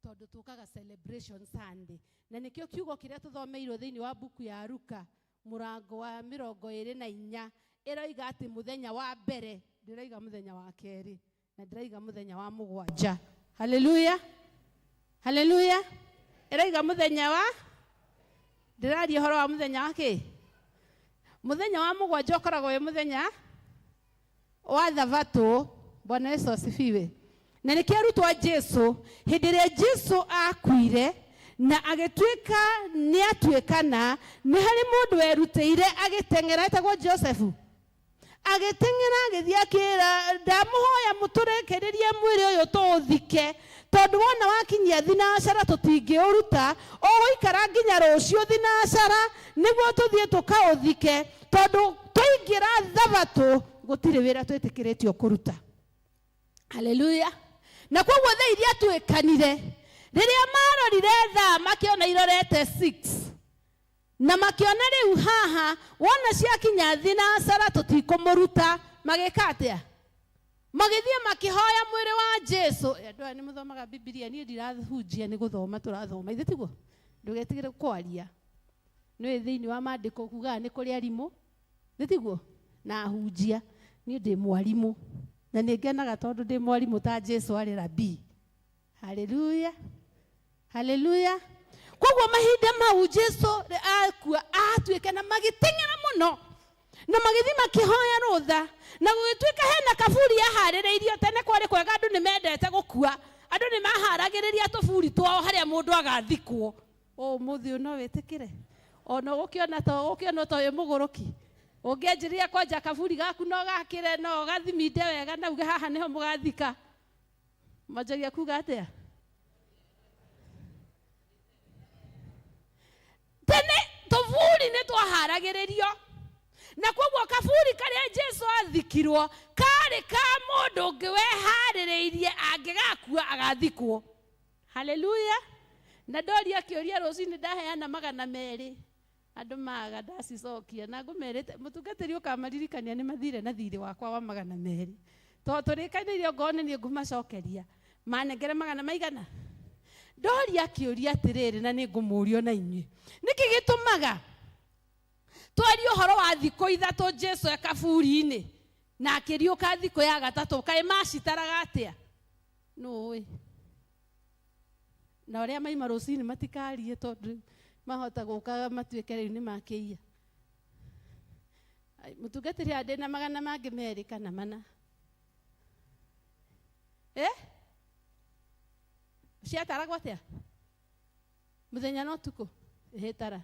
Tondũ tũkaga celebration Sunday. Na nĩkĩo kiugo kĩrĩa tũthomeirwo thĩinĩ wa mbuku ya Luka mũrango wa 24 ĩroiga atĩ mũthenya wa mbere, ndĩroiga mũthenya wa kerĩ, na ndĩraiga mũthenya wa mũgwanja. Haleluya, haleluya. Ĩroiga mũthenya wa, ndĩraria ũhoro wa mũthenya wa kĩ? Mũthenya wa mũgwanja ũkoragwo wĩ mũthenya wa thabatũ. Bwana Yesu asifiwe. Na nĩkĩo arutwo a Jesu, hĩndĩ ĩrĩa Jesu akuire na agĩtuĩka nĩ atuĩkana, nĩ harĩ mũndũ werutĩire agĩteng'era etagwo Josefu. Agĩteng'era agĩthiĩ akĩra, ndamũhoya mũtũrekererie mwĩrĩ ũyũ tũũthike, tondũ wona wakinyia thinacara tũtingĩũruta, ũgũikara nginya rũciũ thinacara nĩguo tũthiĩ tũkaũthike, tondũ twaingĩra thabatũ gũtirĩ wĩra twĩtĩkĩrĩtio kũruta. Haleluya. Na koguo thaa iria tuĩkanire, rĩrĩa marorire thaa makĩona irorete 6, na makĩona rĩu haha wona ciakinya thinacara tũtikũmũruta, magĩka atĩa? Magĩthiĩ makĩhoya mwĩrĩ wa Jesu. Andũ aya nĩ mũthomaga Bibilia, niĩ ndirahunjia, nĩ gũthoma tũrathoma, ithe tiguo? Ndũgetigĩre kwaria. Nĩũĩ thĩinĩ wa maandĩko kugaga nĩ kũrĩ arimũ, nĩ tiguo? Na ahunjia. Niĩ ndĩ mwarimũ, na nĩ ngenaga tondũ ndĩ mwarimũ ta Jesu arĩ rabii. Haleluya, haleluya. Koguo mahinda mau Jesu akua atuĩka na magĩteng'era mũno, na magĩthiĩ makĩhoya rũtha, na gũgĩtuĩka hena kaburi yaharĩrĩirio. Tene kwarĩ kwega, andũ nĩ mendete gũkua, andũ nĩ maharagĩrĩria tũburi twao harĩa mũndũ agathikwo. Ũmũthĩ ũyũ no wĩtĩkĩre, ona ũgũkĩona ta ũgũkĩona ta wĩ mũgũrũki, ũngĩanjĩrĩria kwanja kaburi gaku no gakĩre, no ũgathiminde wega na uge haha nĩho mũgathika. Manjagia kuga atĩa? Tene tũburi nĩ twaharagĩrĩrio, na koguo kaburi karĩa Jesu athikirwo karĩ ka mũndũ ũngĩ weharĩrĩirie angĩgakua agathikwo. Haleluya. Na ndoria kĩũria rũcinĩ ndaheana 200, andũ maga ndacicokia, na ngũmerĩte mũtungatĩri ũkamaririkania nĩ mathire na thirĩ wakwa wa 200, tondũ tũrĩkanĩire ongorwo nĩ niĩ ngũmacokeria manengere magana maigana. Ndoria kĩũria atĩrĩrĩ, na nĩ ngũmũria ona inyuĩ, nĩkĩ gĩtũmaga twarie ũhoro wa thikũ ithatũ Jesu e kaburi-inĩ na akĩriũka thikũ ya gatatũ? Kaĩ macitaraga atĩa? Nũĩ na ũrĩa maima rũcinĩ matikarie, tondũ mahota gũka matuĩke rĩu nĩ makĩiya. Mũtungatĩri haha ndĩna magana mangĩ merĩ kana mana. Ciataragwo atĩa? Mũthenya na ũtukũ? Ĩhĩ, tara.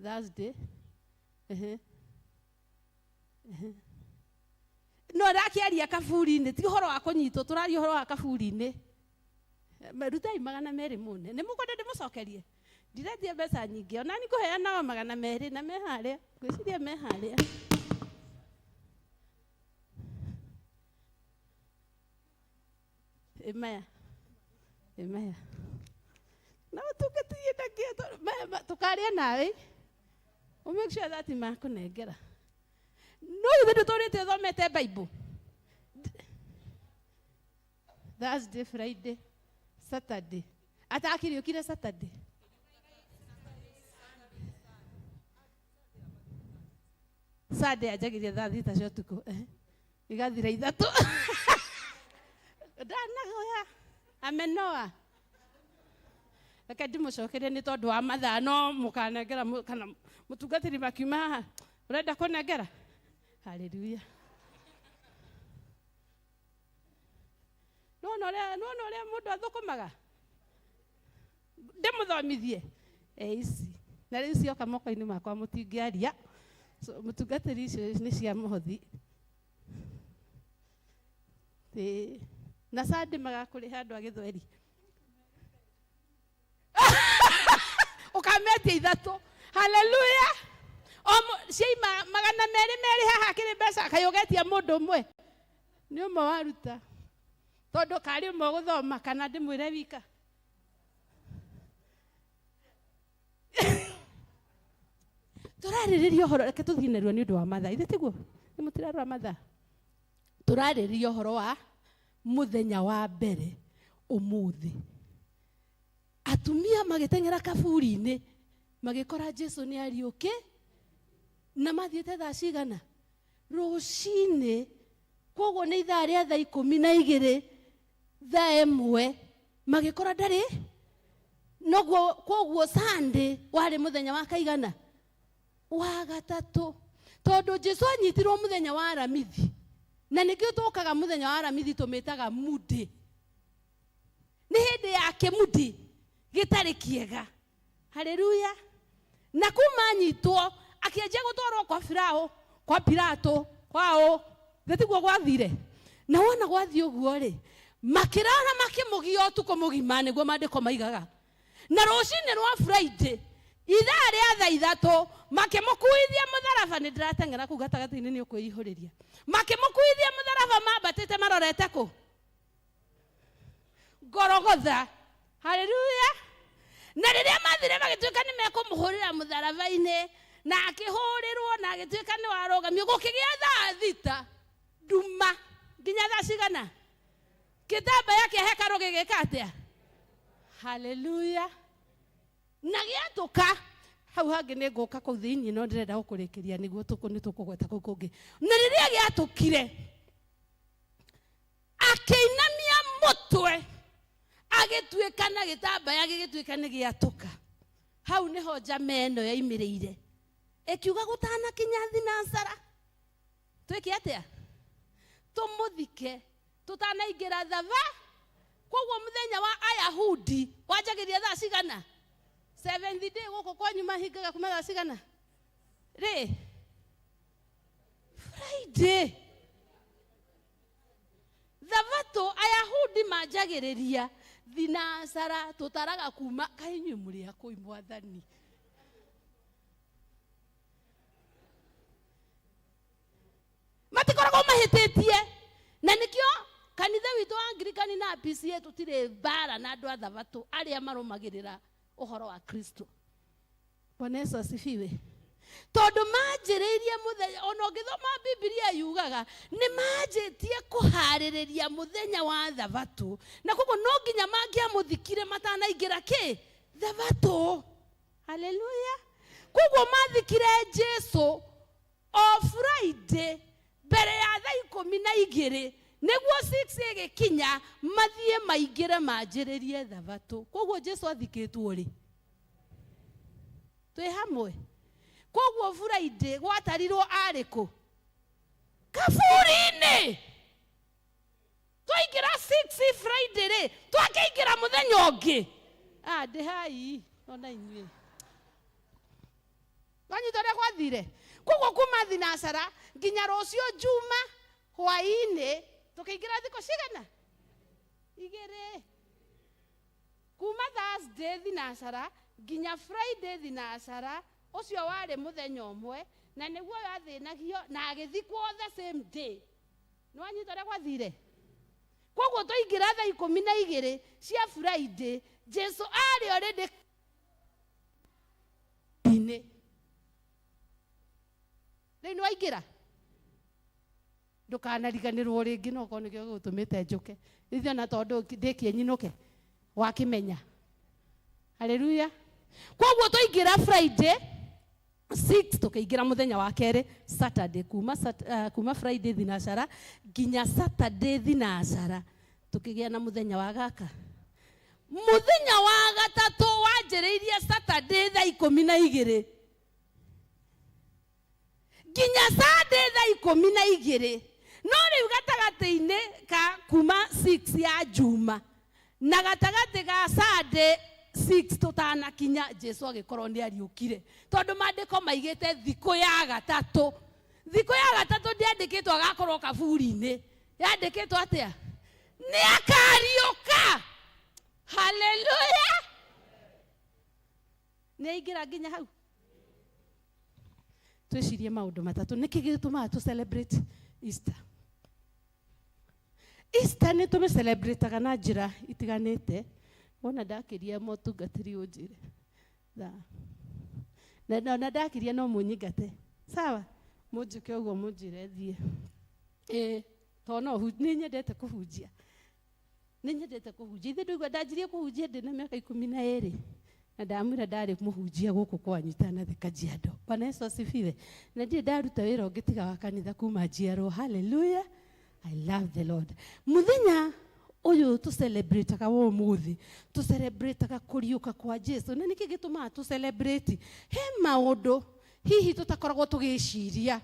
Thursday. Ĩhĩ. Ĩhĩ. No ndakĩaria kaburi-inĩ, ti ũhoro wa kũnyitwo, tũraria ũhoro wa kaburi-inĩ. Rutai 200 mũne. Nĩ mũkwenda ndĩmũcokerie? Ndiretie mbeca nyingĩ, ona niĩ ngũheana o 200 na me harĩa. Ngwĩciria me harĩa. Ĩ maya. Ĩ maya. Na ũtungatĩrie ndakĩe tũkarĩa nawe. Ũ make sure that makũnengera. No githĩ ndũtũrĩte ũthomete Bible? Thursday, Friday, Saturday. Atakĩriũkire Saturday. Sunday anjagĩria thaa thita cia ũtukũ. Igathira ithatũ. Ndanahoya. Amenoa. Reke ndimũcokerie nĩ tondũ wa mathaa, no mũkanengera kana mũtungatĩri makiuma haha. Ũrenda kũnengera? Haleluya. Nĩwona ũrĩa mũndũ athũkũmaga? Ndĩmũthomithie. Ici. Na rĩu cioka moko-inĩ makwa mũtingĩaria. So, mũtungatĩri icio nĩ cia mũhothi. Na Sunday magakũrĩha andũ a gĩthweri. Ũkametia ithatũ. Haleluya. Ciaima 200 haha kĩrĩ mbeca, kaĩ ũgetia mũndũ ũmwe? Nĩ ũmwe waruta. Tondũ karĩ ũmwe ũgũthoma kana ndĩmwĩre wika. Tũrarĩrĩria ũhoro, reke tũthiĩ narua nĩ ũndũ wa mathaa. Ithe tiguo? Nĩ mũtirarora mathaa? Tũrarĩrĩria ũhoro wa mũthenya wa mbere ũmũthĩ. Atumia magĩteng'era kaburi-inĩ, magĩkora Jesu nĩ ariũkĩ, na mathiĩte thaa cigana? Rũcinĩ. Koguo nĩ ithaa rĩa thaa 12, thaa 1, magĩkora ndarĩ. Noguo koguo Sunday warĩ mũthenya wa kaigana? Wa gatatũ. Tondũ Jesu anyitirwo mũthenya wa Aramithi, na nĩkĩo tũkaga mũthenya wa Aramithi tũmĩtaga Mundi. Nĩ hĩndĩ ya kĩmudi gĩtarĩ kĩega. Haleluya. Na kuma anyitwo akĩanjia gũtwarwo kwa Farao, kwa Pilato, kwao, gĩtiguo gwathire. Na wona gwathiĩ ũguo rĩ, makĩrara makĩmũgia ũtukũ mũgima, nĩguo maandĩko maigaga. Na rũcinĩ rwa Friday ithaa rĩa thaa 3 makĩmũkuithia mũtharaba. Nĩ ndĩrateng'era kũu gatagatĩ-inĩ nĩ ũkwĩihũrĩria. Makĩmũkuithia mũtharaba mambatĩte marorete kũ? Gorogotha. Haleluya. Na rĩrĩa mathire magĩtuĩka nĩ mekũmũhũrĩra mũtharaba-inĩ, na akĩhũrĩrwo na agĩtuĩka nĩ warũgamio, gũkĩgĩa thaa 6 nduma nginya thaa cigana? Gĩtambaya kĩa hekarũ gĩgĩka atĩa? Haleluya. Na gĩatũka hau hangĩ nĩ ngũka kũu thĩinĩ, no ndĩrenda gũkũrĩkĩria nĩguo nĩ tũkũgweta kũu kũngĩ. Na rĩrĩa gĩatũkire, akĩinamia mũtwe, agĩtuĩka na gĩtambaya gĩgĩtuĩka nĩ gĩatũka. Hau nĩho njama ĩno yoimĩrĩire, ĩkiuga gũtanakinya thinacara twĩke atĩa? Tũmũthike tũtanaingĩra thaba. Koguo mũthenya wa Ayahudi wanjagĩria thaa cigana? Seventh day. Gũkũ kwanyu mahingaga kuma thaa cigana? Rĩ Friday. Thabatũ Ayahudi manjagĩrĩria thinacara, tũtaraga kuma kaĩ inyuĩ mũrĩ akũi mwathani. Matikoragwo mahĩtĩtie, na nĩkĩo kanitha witũ wa Anglikani na PCA tũtirĩ mbara na andũ a thabatũ arĩa marũmagĩrĩra ũhoro wa Kristo. Bwana Yesu asifiwe. Tondũ manjĩrĩirie mũthenya, ona ũngĩthoma Bibilia yugaga nĩ manjĩtie kũharĩrĩria mũthenya wa thabatũ, na koguo no nginya mangĩamũthikire matanaingĩra kĩ thabatũ. Haleluya. Koguo mathikire Jesu o Friday mbere ya thaa 12, nĩguo 6 ĩgĩkinya mathiĩ maingĩre manjĩrĩrie thabatũ. Koguo Jesu athikĩtwo rĩ? Twĩ hamwe. Koguo Friday gwatarirwo arĩ kũ? Kaburi-inĩ. Twaingĩra 6 Friday rĩ, twakĩingĩra mũthenya ũngĩ. Ah, ndĩ hai ona inyuĩ. Wanyita ũrĩa gwathire? Koguo kuma thinacara nginya rũciũ Juma hwaĩ-inĩ tũkĩingĩra thikũ cigana? 2. Kuma Thursday thinacara nginya Friday thinacara, ũcio warĩ mũthenya ũmwe, na nĩguo yathĩnagio na agĩthikwo the same day. Nĩ wanyita ũrĩa gwathire? Koguo twaingĩra thaa 12 cia Friday, Jesu arĩ already inĩ. Rĩu nĩ waingĩra? Ndũkanariganĩrwo rĩngĩ, no korwo nĩkĩo gĩgũtũmĩte njũke. Ithuĩ ona tondũ ndĩkie nyinũke, wakĩmenya. Haleluya. Koguo twaingĩra Friday 6 tũkĩingĩra mũthenya wa kerĩ Saturday, kuma Friday thinacara nginya Saturday thinacara, tũkĩgĩa na mũthenya wa gaka. Mũthenya wa gatatũ wanjĩrĩirie Saturday thaa 12 nginya Sunday thaa 12. No rĩu gatagatĩ-inĩ ka kuma 6 ya Juma na gatagatĩ ga Sunday 6 tũtanakinya, Jesu agĩkorwo nĩ ariũkire, tondũ maandĩko maigĩte thikũ ya gatatũ. Thikũ ya gatatũ ndĩandĩkĩtwo agakorwo kaburi-inĩ, yandĩkĩtwo atĩa? Nĩ akariũka. Haleluya. Nĩ aingĩra nginya hau. Twĩcirie maũndũ matatũ. Nĩkĩ gĩtũmaga tũ celebrate Easter? Easter nĩ tũmĩ celebrataga na njĩra itiganĩte. Wona ndakĩria motungatĩri ũnjĩre thaa, na ona ndakiria no mũnyingate, sawa, mũnjĩke ũguo mũnjĩre thiĩ. Ĩĩ, tondũ no nĩ nyendete kũhunjia. Nĩ nyendete kũhunjia. Ithe ndũigua ndanjirie kũhunjia ndĩ na mĩaka 12. Na ndamwĩra ndarĩ mũhunjia gũkũ kwanyu itanathiĩ Kajiado. Bwana Yesu asifiwe. Na ndirĩ ndaruta wĩra ũngĩ tiga wa kanitha kuma njiarwo. Hallelujah. I love the Lord. Mũthenya ũyũ tũcelebrataga wa ũmũthĩ, tũcelebrataga kũriũka kwa Jesu. Na nĩkĩ gĩtũmaga tũcelebrate? He maũndũ hihi tũtakoragwo tũgĩciria,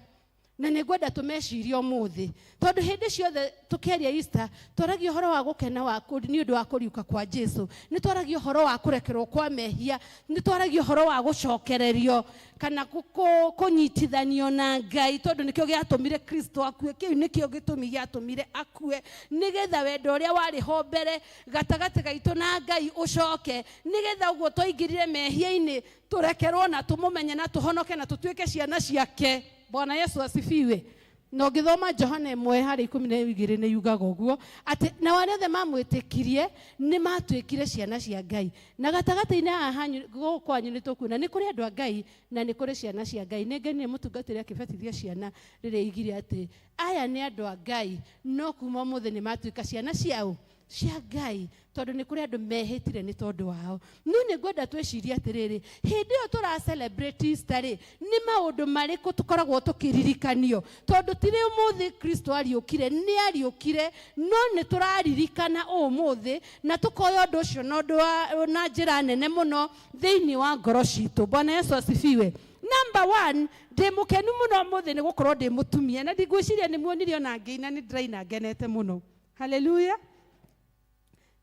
na nĩ ngwenda tũmecirie ũmũthĩ, tondũ hĩndĩ ciothe tũkĩaria Easter twaragia ũhoro wa gũkena nĩ ũndũ wa kũriũka kwa Jesu, nĩ twaragia ũhoro wa kũrekerwo kwa mehia, nĩ twaragia ũhoro wa gũcokererio kana kũnyitithanio na Ngai, tondũ nĩkĩo gĩatũmire Kristo akue. Kĩu nĩkĩo gĩtũmi gĩatũmire akue, nĩgetha wendo ũrĩa warĩ ho mbere gatagatĩ gaitũ na Ngai ũcoke, nĩgetha ũguo twaingĩrire mehia-inĩ tũrekerwo na tũmũmenye na tũhonoke na tũtuĩke ciana ciake. Bwana Yesu asifiwe. Na ũngĩthoma Johana ĩmwe harĩ ikũmi na igĩrĩ nĩ yugaga ũguo atĩ na arĩa othe mamwĩtĩkirie nĩ matuĩkire ciana cia Ngai. Na gatagatĩ-inĩ haha hanyu, gũkũ kwanyu nĩ tũkuona nĩ kũrĩ andũ a Ngai na nĩ kũrĩ ciana cia Ngai. Nĩ ngenire mũtungatĩri akĩbatithia ciana rĩrĩa aigire atĩ aya nĩ andũ a Ngai, no kuma ũmũthĩ nĩ matuĩka ciana ciao cia Ngai, tondũ nĩ kũrĩ andũ mehĩtire nĩ tondũ wao. No nĩ ngwenda twĩcirie atĩrĩrĩ, hĩndĩ ĩyo tũra celebrate Easter rĩ, nĩ maũndũ marĩkũ tũkoragwo tũkĩririkanio? Tondũ ti rĩ ũmũthĩ Kristo ariũkire, nĩ ariũkire, no nĩ tũraririkana ũmũthĩ na tũkoya ũndũ ũcio na ũndũ wa, na njĩra nene mũno thĩinĩ wa ngoro citũ. Bwana Yesu asifiwe. Number 1, ndĩ mũkenu mũno ũmũthĩ nĩ gũkorwo ndĩ mũtumia, na ndigwĩciria nĩ muonire ona ngĩina, nĩ ndĩraina ngenete mũno. Hallelujah.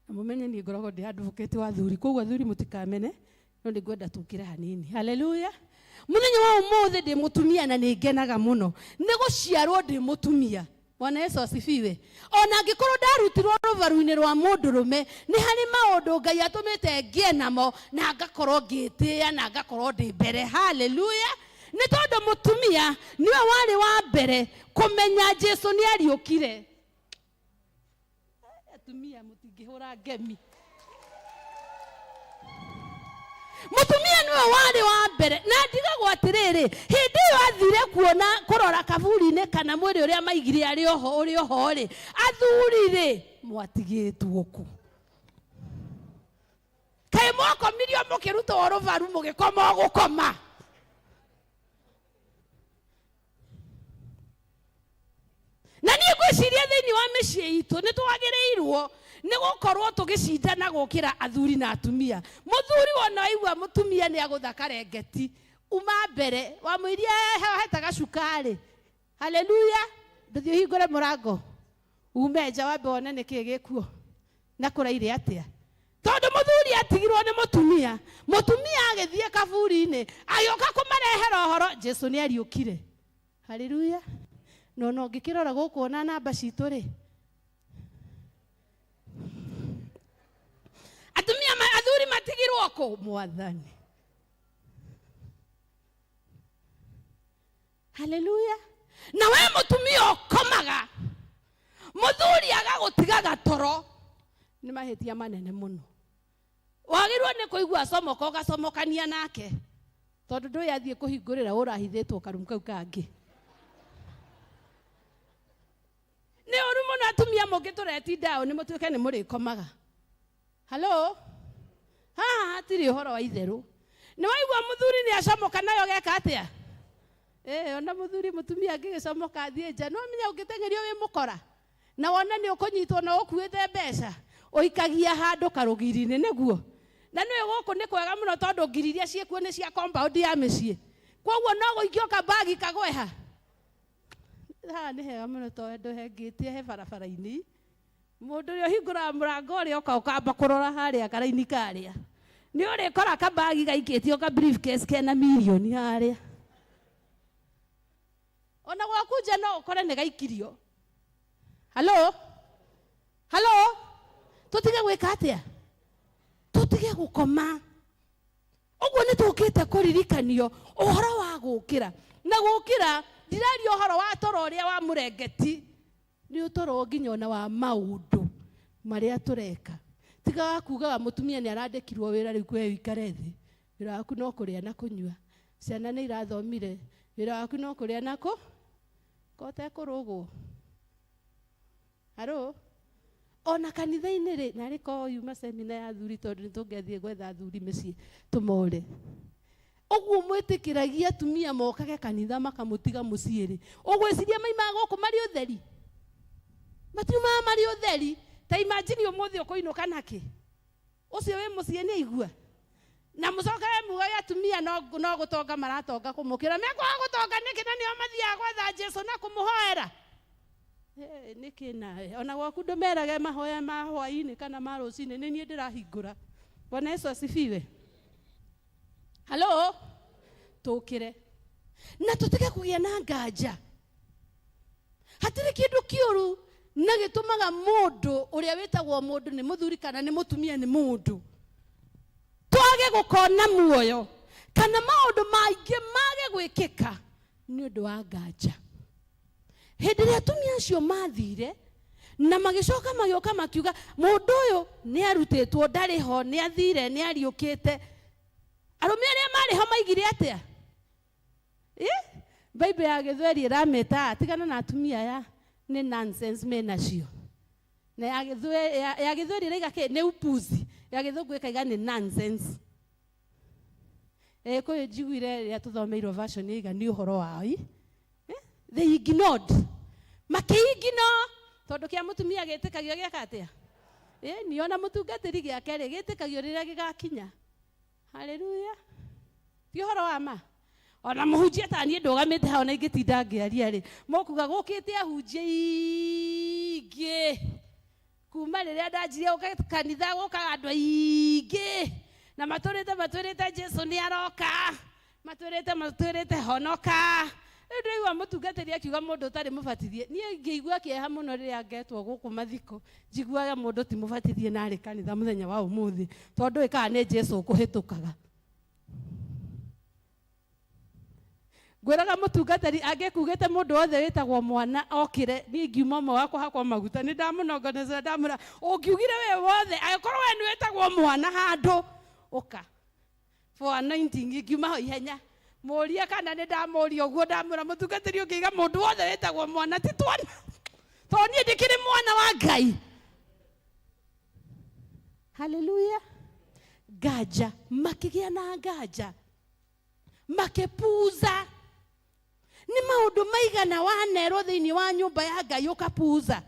Na mũmenye niĩ ngoragwo ndĩ advocate wa athuri, koguo athuri mũtikamene, no nĩ ngwenda tũkĩre hanini. Hallelujah. Mũthenya wa ũmũthĩ ndĩ mũtumia na nĩ ngenaga mũno nĩ gũciarwo ndĩ mũtumia. Bwana Yesu asifiwe. Ona angĩkorwo ndarutirwo rũbaru-inĩ rwa mũndũrũme, nĩ harĩ maũndũ Ngai atũmĩte ngĩe namo na ngakorwo ngĩtĩĩa na ngakorwo ndĩ mbere. Hallelujah. Nĩ tondũ mũtumia nĩwe warĩ wa mbere kũmenya Jesu nĩ ariũkire. Atumia mũtingĩhũra ngemi. Mũtumia nĩwe warĩ wa mbere, na ndigagwo atĩrĩrĩ, hĩndĩ ĩyo athire kuona kũrora kaburi-inĩ kana mwĩrĩ ũrĩa maigire arĩ oho, ũrĩ oho rĩ, athuri rĩ, mwatigĩtwo kũ? Kaĩ mwakomirio mũkĩrutwo rũbaru mũgĩkoma o gũkoma? Na niĩ ngwĩciria thĩinĩ wa mĩciĩ itũ nĩ twagĩrĩirwo nĩ gũkorwo tũgĩcindana gũkĩra athuri na atumia. Mũthuri wona waigua mũtumia nĩ agũtha karengeti, uma mbere wamwĩria heta gacukari. Haleluya. Ndũthiĩ ũhingũre mũrango ume nja wambe wone nĩ kĩĩ gĩkuo na kũraire atĩa. Tondũ mũthuri atigirwo nĩ mũtumia, mũtumia agĩthiĩ kaburi-inĩ agĩũka kũmarehera ũhoro Jesu nĩ ariũkire. Haleluya. No no ngĩkĩrora gũkũ ona namba citũ rĩ, atumia athuri matigirwo kũ? Mwathani. Haleluya. Na we mũtumia ũkomaga, mũthuri agagũtiga gatoro, nĩ mahĩtia manene mũno. Wagĩrĩirwo nĩ kũigua acomoka ũgacomokania nake, tondũ ndũĩ athiĩ kũhingũrĩra ũrahithĩtwo karumu kau kangĩ. Nĩ ũru mũno atumia mũngĩtũretinda ũũ, nĩ mũtuĩke nĩ mũrĩkomaga. Hello? Haha hatirĩ ũhoro wa itherũ. Nĩ waigua mũthuri nĩ acomoka nayo geka atĩa? Ona mũthuri mũtumia angĩgĩcomoka athiĩ nja, no menya ũngĩteng'erio wĩ mũkora na wona nĩ ũkũnyitwo na ũkuĩte mbeca, ũikagia handũ karũgiri-inĩ nĩguo. Na nĩũĩ gũkũ nĩ kwega mũno tondũ ngiri iria ciĩkuo nĩ cia compound ya mĩciĩ. Kwoguo no gũikio kabagi kagweha. Haha nĩ hega mũno tondũ hengĩtie he barabara-inĩ. Mũndũ ũrĩa ũhingũraga mũrango ũrĩa ũka ũkamba kũrora harĩa karaini karĩa, nĩ ũrĩkora kabagi gaikĩtio ka briefcase kena mirioni harĩa. Ona gwaku nja no ũkore nĩ gaikirio. Hello? Hello? Tũtige gwĩka atĩa? Tũtige gũkoma. Ũguo nĩ tũkĩte kũririkanio ũhoro wa gũkĩra. Na gũkĩra, ndiraria ũhoro wa toro ũrĩa wa mũrengeti. Nĩ ũtoro nginya ona wa maũndũ marĩa tũreka. Tiga wa kugaga mũtumia nĩ arandĩkirwo wĩra rĩu kwĩ ũikare thĩ. Wĩra waku no kũrĩa na kũnyua. Ciana nĩ irathomire. Wĩra waku no kũrĩa na kũ? Kote kũrũgwo. Haro? Ona kanitha-inĩ rĩ, narĩ korwo yuma semina ya athuri tondũ nĩ tũngĩathiĩ gwetha athuri mĩciĩ tũmore. Ũguo mwĩtĩkĩragia atumia mokage kanitha makamũtiga mũciĩ rĩ, ũgwĩciria maimaga gũkũ marĩ ũtheri? Matiumaga marĩ ũtheri. Ta imagine ũmũthĩ ũkũinũka nakĩ? Ũcio wĩ mũciĩ nĩ aigua? Na mũcokage mugage atumia no, no gũtonga maratonga kũmũkĩra. Mekwaga gũtonga nĩkĩ na nĩo mathiaga gwetha Jesu na kũmũhoera? Hey, nĩkĩ nawe? Ona gwaku ndũmerage mahoya ma hwaĩ-inĩ kana ma rũcinĩ, nĩ niĩ ndĩrahingũra. Bwana Yesu asifiwe. Halo, tũkĩre na tũtige kũgĩa na nganja. Hatirĩ kĩndũ kĩũru na gĩtũmaga mũndũ ũrĩa wĩtagwo mũndũ nĩ mũthuri kana nĩ mũtumia nĩ mũndũ twage gũkona muoyo kana maũndũ maingĩ mage gwĩkĩka nĩ ũndũ wa nganja. Hĩndĩ ĩrĩa atumia acio mathire na magĩcoka magĩũka makiuga mũndũ ũyũ nĩ arutĩtwo, ndarĩ ho, nĩ athire, nĩ ariũkĩte. Arũme arĩa marĩ ho maigire atĩa? Bible ya Gĩthweri ĩramĩta tigana na atumia aya nĩ nonsense menacio. Na ya Gĩthweri ya Gĩthweri ĩraiga kĩ nĩ upuzi, ya Gĩthũngũ ĩkaiga nĩ nonsense. Kũyũ njiguire rĩrĩa tũthomeirwo version ĩiga nĩ ũhoro wao. They ignored. Makĩ-ignore tondũ kĩa mũtumia gĩtĩkagio gĩaka atĩa? Ni ona mũtungatĩri gĩake rĩ gĩtĩkagio rĩrĩa gĩgakinya. Haleluya. Ti ũhoro wa ma. Ona mũhunjia ta niĩ ndũgamĩte hau na ingĩtinda ngĩaria rĩ, mũkuga gũkĩte ahunjia aingĩ. Kuma rĩrĩa ndanjirie gũka kanitha gũkaga andũ aingĩ na matũrĩte matwĩrĩte Jesu nĩ aroka, matwĩrĩte matwĩrĩte honoka. Rĩu ndĩraigua mũtungatĩri akiuga mũndũ ũtarĩ mũbatithie. Niĩ ngĩigua kĩeha mũno rĩrĩa ngetwo gũkũ mathiko, njiguaga mũndũ ti mũbatithie na arĩ kanitha mũthenya wa ũmũthĩ, tondũ ndũĩ kana nĩ Jesu ũkũhĩtũkaga. Ngwĩraga mũtungatĩri angĩkugĩte mũndũ wothe wĩtagwo mwana okĩre, niĩ ingiuma ũmwe wa kũhakwo maguta, nĩ ndamũnongonecera ndamwĩra ũngiugire we wothe angĩkorwo we nĩ wĩtagwo mwana handũ ũka for anointing, ingiuma ho ihenya mũrie kana nĩ ndamũria ũguo ndamwĩra mũtungatĩri ũngĩiga mũndũ wothe wĩtagwo mwana ti twana, tondũ niĩ ndĩkĩrĩ mwana wa Ngai. Haleluya. Nganja, makĩgĩa na nganja, makĩpuuza. Nĩ maũndũ maigana wanerwo thĩinĩ wa nyũmba ya Ngai ũkapuuza?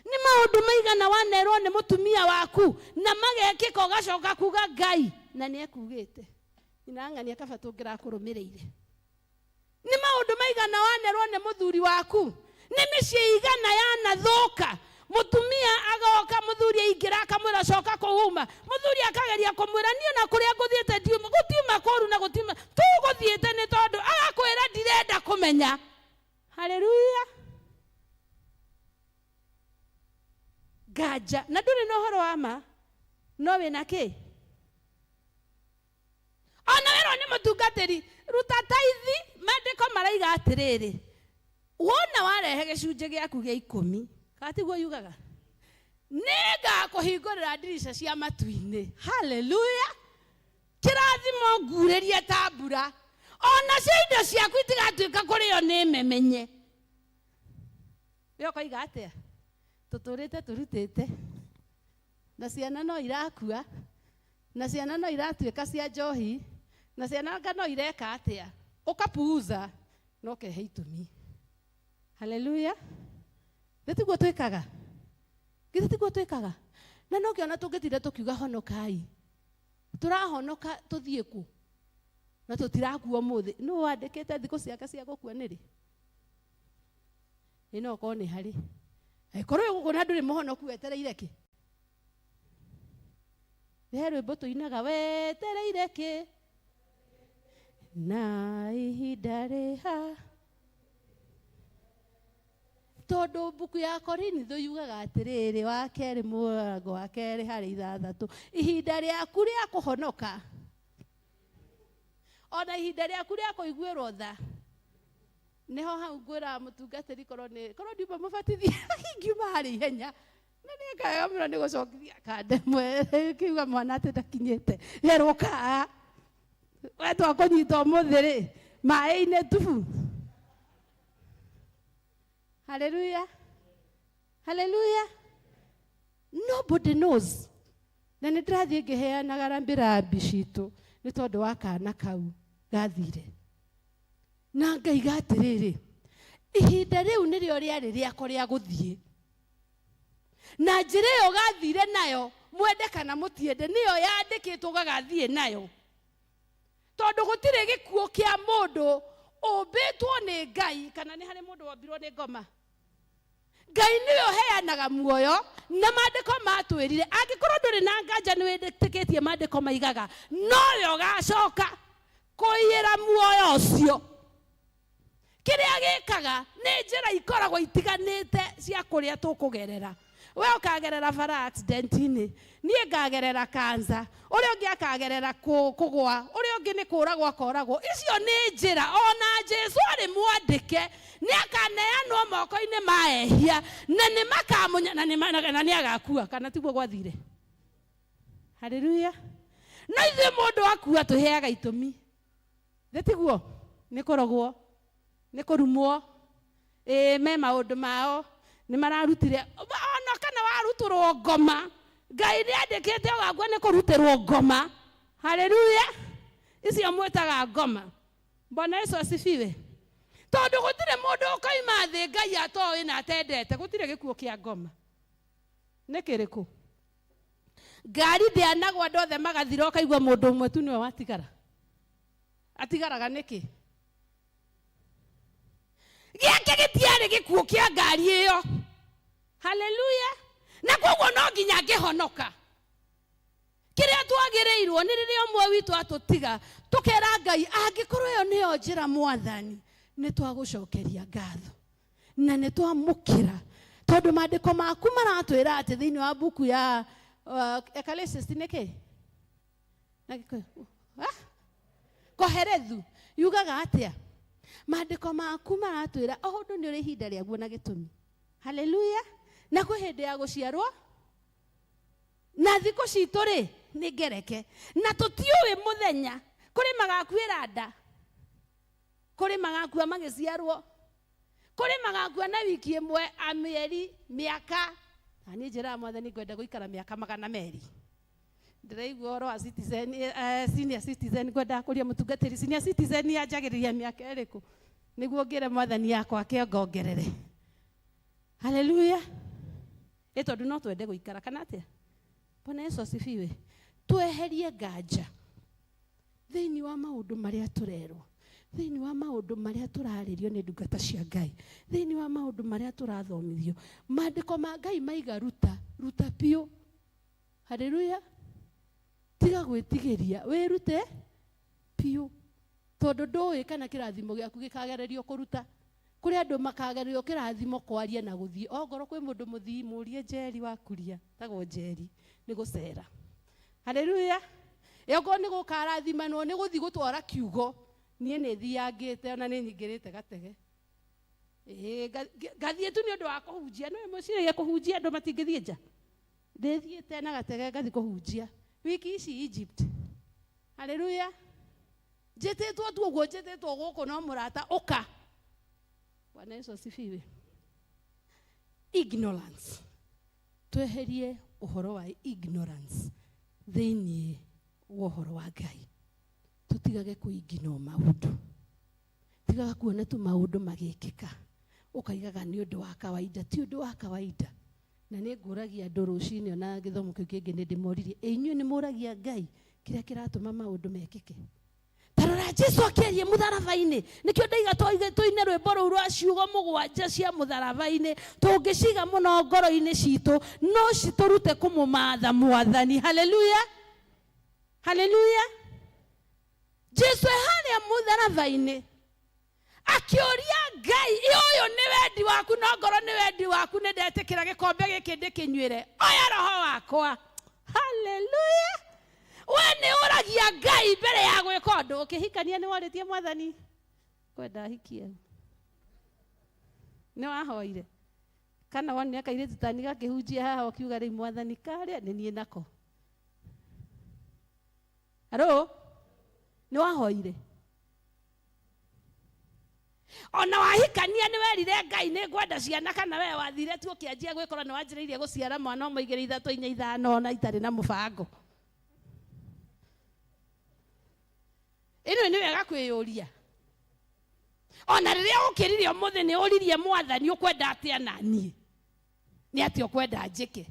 Nĩ maũndũ maigana wanerwo nĩ mũtumia waku na magekĩka ũgacoka kuga Ngai na nĩ ekugĩte nyina ng'ania kaba tũngĩrakũrũmĩrĩire. Nĩ maũndũ maigana wanerwo nĩ mũthuri waku? Nĩ mĩciĩ igana yanathũka? Mũtumia agoka, mũthuri aingĩra akamwĩra coka kũu uma. Mũthuri akageria kũmwĩra niĩ na kũrĩa ngũthiĩte ndiuma, gũtiuma kũru na gũtiuma tũgũthiĩte nĩ tondũ agakwĩra ndirenda kũmenya. Haleluya. Nganja na ndũrĩ na ũhoro wa ma, no wĩna kĩ? Ona werwo nĩ mũtungatĩri ruta taithi, maandĩko maraiga atĩrĩrĩ, wona warehe gĩcunjĩ gĩaku gĩa ikũmi, kana tiguo yugaga? Nĩngakũhingũrĩra ndirica cia matu-inĩ. Haleluya. Kĩrathimo ngurĩrie ta mbura, onacio indo ciaku itigatuĩka kũrĩo nĩ memenye. We ũkoiga atĩa? Tũtũrĩte tũrutĩte na ciana no irakua, na ciana no iratuĩka cia njohi, na ciana anga no ireka atĩa? Ũkapuuza no kehe itũmi. Haleluya. Githĩ tiguo twĩkaga? Githĩ tiguo twĩkaga? Na no kĩona tũngĩtinda tũkiuga honokai, tũrahonoka tũthiĩ kũ? Na tũtirakua ũmũthĩ. Nũ wandĩkĩte thikũ ciake cia gũkua nĩ rĩ? Ĩ no okorwo nĩ harĩ. Angĩkorwo wĩ gũkũ na ndũrĩ mũhonoku wetereire kĩ? He rwĩmbo tũinaga wetereire kĩ? Na ihinda rĩha. Tondũ mbuku ya Korinitho yugaga atĩrĩrĩ, wa kerĩ mũrango wa kerĩ harĩ ithathatũ, ihinda rĩaku rĩa kũhonoka ona ihinda rĩaku rĩa kũiguĩrwo tha. Nĩho hau ngwĩraga mũtungatĩri korwo nĩ korwo ndiuma mũbatithie ingiuma harĩ ihenya. Na nĩ ngaga mũno nĩ gũcokithia kandemwe kiuga mwana atĩ ndakinyĩte herwo kaa we twakũnyita ũmũthĩ rĩ maĩ-inĩ tubu. Haleluya, haleluya. Nobody knows. Na nĩ ndĩrathiĩ ngĩheanaga rambirambi citũ nĩ tondũ wa kana kau gathire. Na ngaiga atĩrĩrĩ, ihinda rĩu nĩrĩo rĩarĩ rĩako rĩa gũthiĩ. Na njĩra ĩyo gathire nayo, mwende kana mũtiende, nĩyo yandĩkĩtwo gagathiĩ nayo. Tondũ gũtirĩ gĩkuũ kĩa mũndũ ũmbĩtwo nĩ Ngai, kana nĩ harĩ mũndũ wombirwo nĩ ngoma. Ngai nĩwe ũheanaga muoyo, na maandĩko matwĩrire angĩkorwo ndũrĩ na nganja nĩ wĩtĩkĩtie maandĩko maigaga nowe ũgacoka kũiyĩra muoyo ũcio. Kĩrĩa gĩkaga nĩ njĩra ikoragwo itiganĩte cia kũrĩa tũkũgerera. We ũkagerera bara accident-inĩ, niĩ ngagerera cancer, ũrĩa ũngĩ akagerera kũgwa, ũrĩa ũngĩ nĩ kũragwo akoragwo. Icio nĩ njĩra ona Jesu arĩ mwandĩke nĩ akaneanwo moko-inĩ ma ehia na nĩ makamũnya na nĩ agakua, kana tiguo gwathire? Haleluya. No ithuĩ mũndũ akua tũheaga itũmi. Nĩ tiguo? Nĩ kũrogwo, nĩ kũrumwo, ĩĩ me maũndũ mao nĩ mararutire. Ona kana warutũrwo ngoma, Ngai nĩ andĩkĩte ũgakua nĩ kũrutĩrwo ngoma. Haleluya. Icio mwĩtaga ngoma. Bwana Yesu asifiwe. Tondũ gũtirĩ mũndũ ũkoima thĩ Ngai atoĩ na atendete, gũtirĩ gĩkuũ kĩa ngoma. Nĩ kĩrĩkũ? Ngari ndĩanagwo andũ othe magathira ũkaigua mũndũ ũmwe tu nĩwe watigara. Atigaraga nĩkĩ? Gĩake gĩtiarĩ gĩkuũ kĩa ngari ĩyo. Haleluya. Na koguo no nginya ngĩhonoka. Kĩrĩa twagĩrĩirwo nĩ rĩrĩa ũmwe witũ atũtiga, tũkera Ngai angĩkorwo ĩyo nĩyo njĩra Mwathani, nĩ twagũcokeria ngatho na nĩ twamũkĩra, tondũ maandĩko maku maratwĩra atĩ thĩinĩ wa buku ya Ecclesiastes nĩ kĩ? Na Gĩkũyũ? Koherethu yugaga atĩa? Maandĩko maku maratwĩra o ũndũ nĩ ũrĩ ihinda rĩaguo na gĩtũmi. Haleluya. Na kwĩ hĩndĩ ya gũciarwo na thikũ citũ rĩ nĩ ngereke, na tũtiũĩ mũthenya. Kũrĩ magakuĩra nda, kũrĩ magakua magĩciarwo, kũrĩ magakua na wiki ĩmwe, a mĩeri, mĩaka. Na niĩ njĩraga Mwathani ngwenda gũikara mĩaka 200. Ndĩraigua ũhoro wa citizen, senior citizen, ngwendaga kũria mũtungatĩri senior citizen yanjagĩrĩria mĩaka ĩrĩkũ nĩguo ngĩre Mwathani yakwa kĩongongerere. Haleluya. Ĩ tondũ no twende gũikara kana atĩa? Bwana Yesu asifiwe. Tweherie nganja thĩinĩ wa maũndũ marĩa tũrerwo, thĩinĩ wa maũndũ marĩa tũrarĩrio nĩ ndungata cia Ngai, thĩinĩ wa maũndũ marĩa tũrathomithio. Maandĩko ma Ngai maiga ruta, ruta biũ. Haleluya. Tiga gwĩtigĩria, wĩrute biũ, tondũ ndũĩ kana kĩrathimo gĩaku gĩkagererio kũruta. Kũrĩ andũ makagererio kĩrathimo kwaria na gũthiĩ. Ongorwo kwĩ mũndũ mũthii, mũrie Njeri wa Kuria, tagwo Njeri, nĩ gũcera. Haleluya. Ongorwo nĩ gũkarathimanwo nĩ gũthiĩ gũtwara kiugo, niĩ nĩ thiangĩte ona nĩ nyingĩrĩte gatege. Ngathiĩ tu nĩ ũndũ wa kũhunjia. No mũciragia kũhunjia andũ matingĩthiĩ nja. Ndĩthiĩte na gatege ngathiĩ kũhunjia wiki ici Egypt. Haleluya. Njĩtĩtwo tu ũguo, njĩtĩtwo gũkũ no mũrata ũka. Bwana Yesu asifiwe. Ignorance. Tweherie ũhoro wa ignorance thĩinĩ wa ũhoro wa Ngai. Tũtigage kũiginwo maũndũ. Tigaga kuona tu maũndũ magĩkĩka ũkaigaga nĩ ũndũ wa kawaida. Ti ũndũ wa kawaida. Na nĩ ngũragia andũ rũcinĩ ona gĩthomo kĩu kĩngĩ nĩ ndĩmoririe, ĩ inyuĩ nĩ mũragia Ngai kĩrĩa kĩratũma maũndũ mekĩke? Ta rora Jesu akĩaria mũtharaba-inĩ. Nĩkĩo ndaiga tũine rwĩmbo rũu rwa ciugo mũgwanja cia mũtharaba-inĩ. Tũngĩciga mũno ngoro-inĩ citũ, no citũrute kũmũmatha Mwathani. Haleluya. Haleluya. Jesu e harĩa mũtharaba-inĩ akĩũria Ngai, ũyũ nĩ wendi waku, no ngoro nĩ wendi waku, nĩ ndetĩkĩra gĩkombe gĩkĩ ndĩkĩnyuĩre, oya roho wakwa. Haleluya. We nĩ ũragia Ngai mbere ya gwĩka ũndũ. Ũkĩhikania nĩ warĩtie Mwathani kwenda ahikie, nĩ wahoire kana wonire kairĩtu tani gakĩhunjia haha ũkiuga rĩu Mwathani karĩa nĩ niĩ nako. Haro, nĩ wahoire? Ona wahikania nĩ werire Ngai nĩ ngwenda ciana, kana we wathire tu ũkĩanjia gwĩkora nĩ wanjĩrĩirie gũciara mwana ũmwe, igĩrĩ, ithatũ, inya, ithano, ona itarĩ na mũbango. Ĩno nĩ wega kwĩyũria. Ona rĩrĩa ũkĩrire ũmũthĩ nĩ ũririe Mwathani ũkwenda atĩa na niĩ, nĩ atĩa ũkwenda njĩke,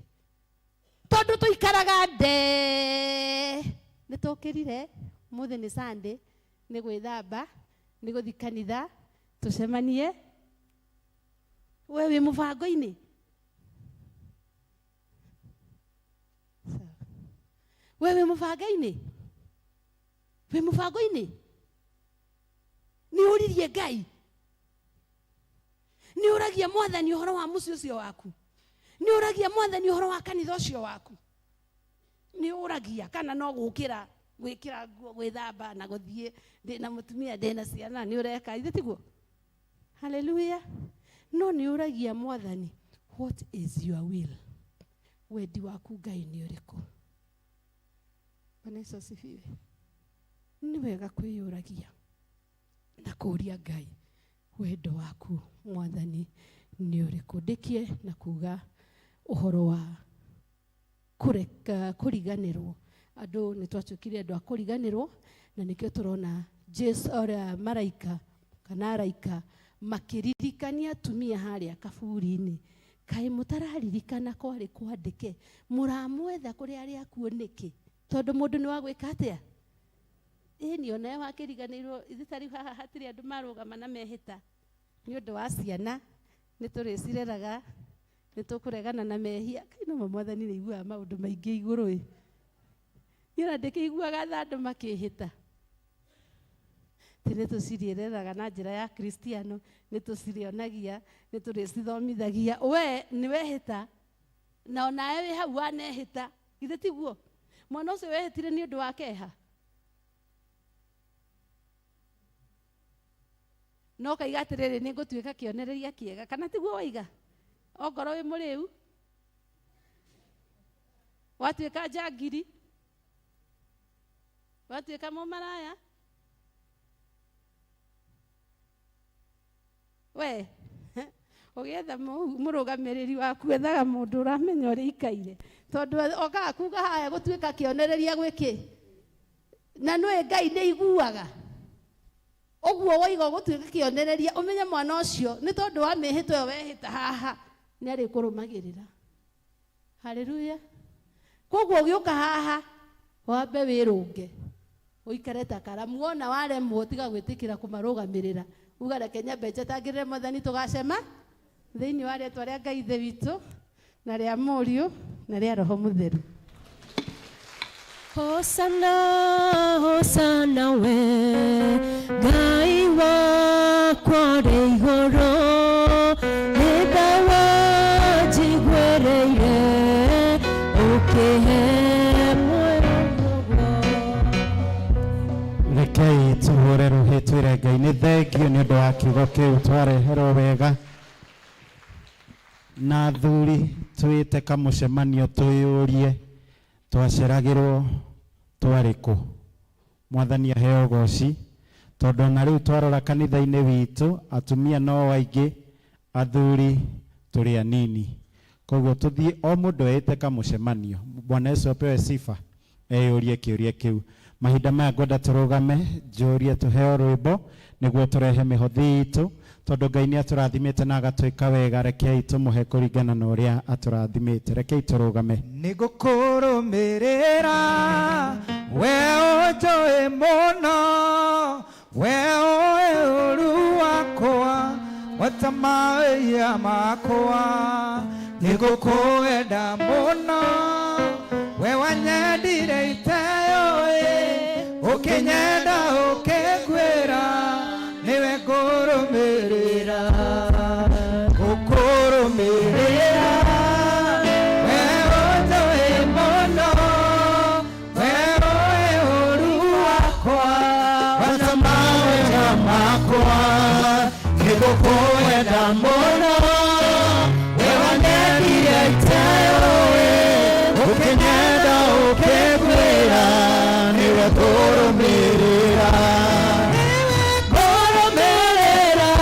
tondũ tũikaraga nde nĩ tũkĩrire ũmũthĩ nĩ Sunday, nĩ gwĩthamba, nĩ gũthiĩ kanitha tũcemanie. We wĩ mũbango-inĩ? We wĩ mũbango-inĩ? Wĩ mũbango-inĩ? Nĩ ũririe Ngai? Nĩ ũragia Mwathani ũhoro wa mũciĩ ũcio waku? Nĩ ũragia Mwathani ũhoro wa kanitha ũcio waku? Nĩ ũragia kana no gũkĩra gwĩkĩra nguo, gwĩthamba na gũthiĩ, ndĩna mũtumia, ndĩna ciana, nĩ ũreka ithe tiguo? Haleluya. No nĩ ũragia Mwathani, what is your will? Wendi waku Ngai nĩ ũrĩkũ? Bwana Yesu asifiwe. Nĩ wega kwĩyũragia na kũũria Ngai, wendo waku Mwathani nĩ ũrĩkũ? Ndĩkie na kuga ũhoro wa kũreka kũriganĩrwo. Andũ nĩ twatuĩkire andũ a kũriganĩrwo, na nĩkĩo tũrona Jesu ũrĩa maraika kana araika makĩririkania atumia harĩa kaburi-inĩ. Kaĩ mũtararirikana kwarĩ kwandĩke, mũramwetha kũrĩ arĩa akuũ nĩkĩ? Tondũ mũndũ nĩ wa gwĩka atĩa? Ĩni onawe wakĩriganĩirwo. Ithuĩ ta rĩu haha hatirĩ andũ marũgama na mehĩta nĩ ũndũ wa ciana, nĩ tũrĩcireraga, nĩ tũkũregana na mehia. Kai no ma Mwathani nĩ aiguaga maũndũ maingĩ igũrũ ĩ. Niĩ ona ndĩkĩiguaga tha andũ makĩhĩta. Atĩ nĩ tũcirĩreraga na njĩra ya Kristiano, nĩ tũcirĩonagia, nĩ tũrĩcithomithagia. We nĩ wehĩta, na onawe wĩ hau wanehĩta, githĩ tiguo? Mwana ũcio wehĩtire nĩ ũndũ wa keha? No kaiga atĩrĩrĩ, nĩ ngũtuĩka kĩonereria kĩega, kana tiguo waiga? Ongorwo wĩ mũrĩu, watuĩka njangiri, watuĩka mũmaraya, we ũgĩetha mũrũgamĩrĩri waku, ethaga mũndũ ũramenya ũrĩa ikaire, tondũ okaga kuga haya gũtuĩka kĩonereria gwĩkĩ, na nĩwe Ngai nĩ iguaga ũguo waiga ũgũtuĩka kĩonereria. Ũmenye mwana ũcio nĩ tondũ wa mĩhĩtwa ĩyo wehĩta haha nĩ arĩkũrũmagĩrĩra. Haleluya. Koguo ũgĩũka haha wambe wĩrũnge, ũikare ta karamu. Wona waremwo, tiga gwĩtĩkĩra kũmarũgamĩrĩra, uga reke nyambe njetangĩrĩre Mwathani, tũgacema thĩinĩ wa rĩtwa rĩa Ngai Ithe witũ na rĩa Mũriũ na rĩa Roho Mũtheru. Hosana, Hosana we, Ngai wakwa ũrĩ igũrũ, nĩ tha wanjiguĩrĩire, ũkĩhe muoyo. Rekei tũhũre rũhĩ twĩre Ngai nĩ thengio nĩ ũndũ wa kiugo kĩu twareherwo wega. Na athuri twĩte kamũcemanio twĩyũrie twaceragĩrwo twarĩ kũ. Mwathani aheo ũgoci, tondũ ona rĩu twarora kanitha-inĩ witũ atumia no aingĩ, athuri tũrĩ anini. Koguo tũthiĩ o mũndũ eĩte kamũcemanio. Bwana Yesu apewe sifa. Eyũrie kĩũria kĩu. Mahinda maya ngwenda tũrũgame, njũrie tũheo rwĩmbo nĩguo tũrehe mĩhothi itũ, tondũ Ngai nĩ atũrathimĩte na agatwĩka wega. Rekei tũmũhe kũringana na ũrĩa atũrathimĩte. Rekei tũrũgame. Nĩngũkũrũmĩrĩra, we ũnjũĩ mũno, we ũĩ ũru wakwa gwata mawĩhia makwa. Nĩngũkwenda mũno, we wanyendire iteyũĩ, ũkĩnyenda ũkĩnguĩra, nĩwe ngũrũmĩrĩra, ngũkũrũmĩrĩra, we ũnjũĩ mũno, we ũĩ ũru wakwa gwata mawĩhia makwa. Nĩngũkwenda mũno, we wanyendire iteyũĩ, ũkĩnyenda ũkĩnguĩra, nĩwe ngũrũmĩrĩra, ngũrũmĩrĩra.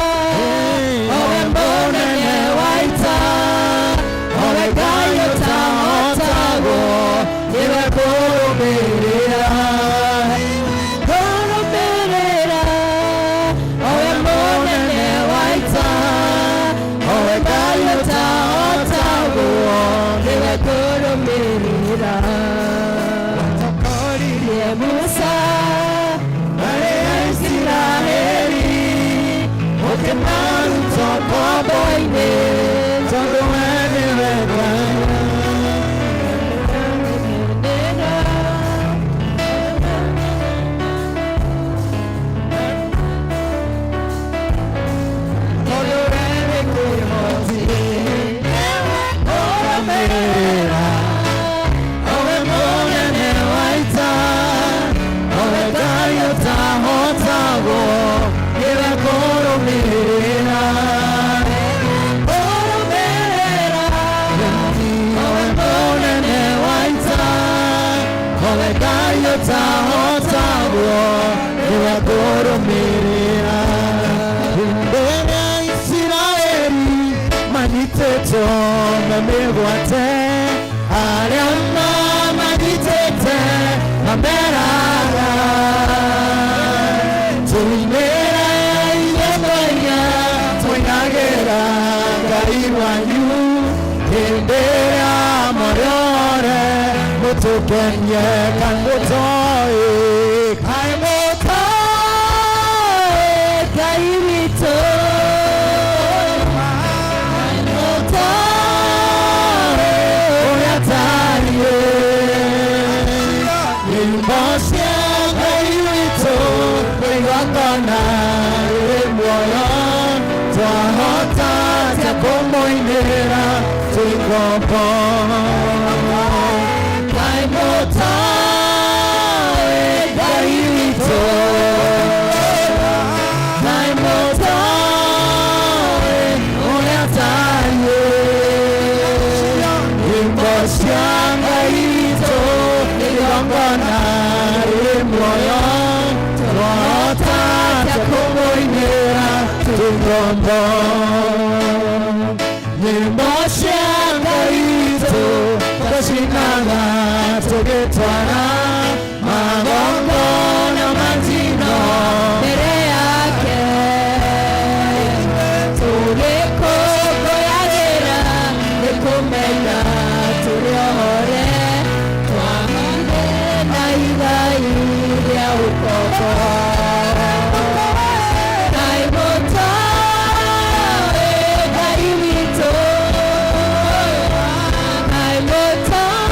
Mĩgwate arĩa mamanyitĩte mameraga tũinĩre ithethaia tũinagĩra Ngai wanyu hĩndĩ ĩrĩa mũrĩore mũtũkenie kanũtoĩ kaĩ mũtoĩ Ngai witũ Nyĩmbo cia Ngai witũ tũcinaga tũgĩtwara magongona ma njino mbere yake tũgĩkũngũyagĩra nĩ kũmenya tũrĩ ohore twagĩire na igai rĩa ũkombo. Ngai mũtoĩ Ngai witũ, Ngai mũtoĩ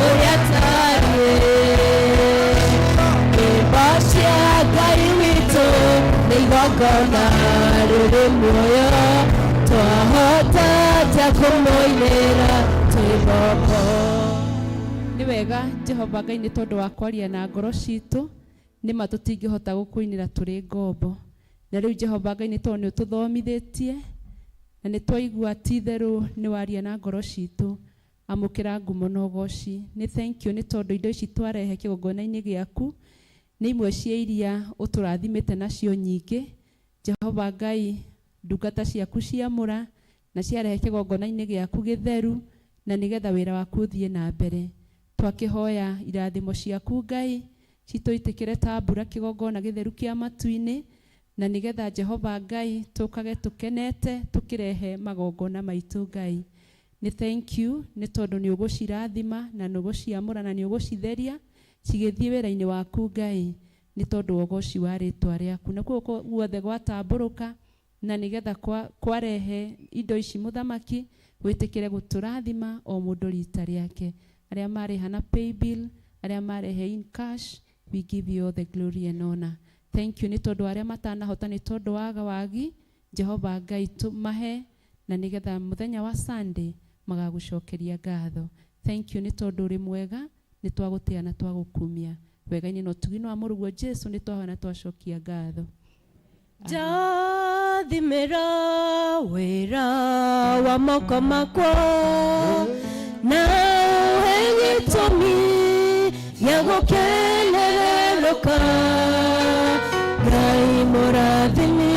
ũrĩa atariĩ. Nyĩmbo cia Ngai witũ nĩ igongona rĩrĩ muoyo, twahota atĩa kũmũinĩra twĩ ngombo? Nĩ wega Jehova Ngai nĩ tondũ wa kwaria na ngoro citũ nĩ ma tũtingĩhota gũkũinĩra tũrĩ ngombo. Na rĩu Jehova Ngai nĩ tondũ nĩ ũtũthomithĩtie na nĩ twaigua ti itherũ nĩ waria na ngoro citũ, amũkĩra ngumo na ũgoci. Nĩ thank you nĩ tondũ indo ici twarehe kĩgongona-inĩ gĩaku nĩ imwe cia iria ũtũrathimĩte nacio nyingĩ. Jehova Ngai, ndungata ciaku ciamũra na ciarehe kĩgongona-inĩ gĩaku gĩtheru na nĩgetha wĩra waku ũthiĩ na mbere. Twakĩhoya irathimo ciaku Ngai citũitĩkĩre ta mbura kĩgongona gĩtheru kĩa matu-inĩ, na nĩgetha Jehova Ngai tũkage tũkenete tũkĩrehe magongona maitũ Ngai. Nĩ thank you nĩ tondũ nĩ ũgũcirathima na nĩ ũgũciamũra na nĩ ũgũcitheria cigĩthiĩ wĩra-inĩ waku Ngai, nĩ tondũ wa ũgoci wa rĩtwa rĩaku. Na kuo guothe gwatambũrũka na nĩgetha kwarehe indo ici mũthamaki wĩtĩkĩre gũtũrathima o mũndũ rita rĩake. Arĩa marĩha na paybill, arĩa marehe in cash, we give you all the glory and honor. Thank you nĩ tondũ arĩa matanahota nĩ tondũ waga wagi, Jehova Ngai tũmahe na nĩgetha mũthenya wa Sunday magagũcokeria ngatho. Thank you nĩ tondũ ũrĩ mwega, nĩ twagũtĩa na twagũkumia. Wega-inĩ na ũtugi-inĩ wa mũrũguo Jesu nĩ twahoya na twacokia ngatho. Njathimĩra wĩra wa moko makwa na ũhe gĩtũmi gĩa gũkenererũka. Ngai mũrathimi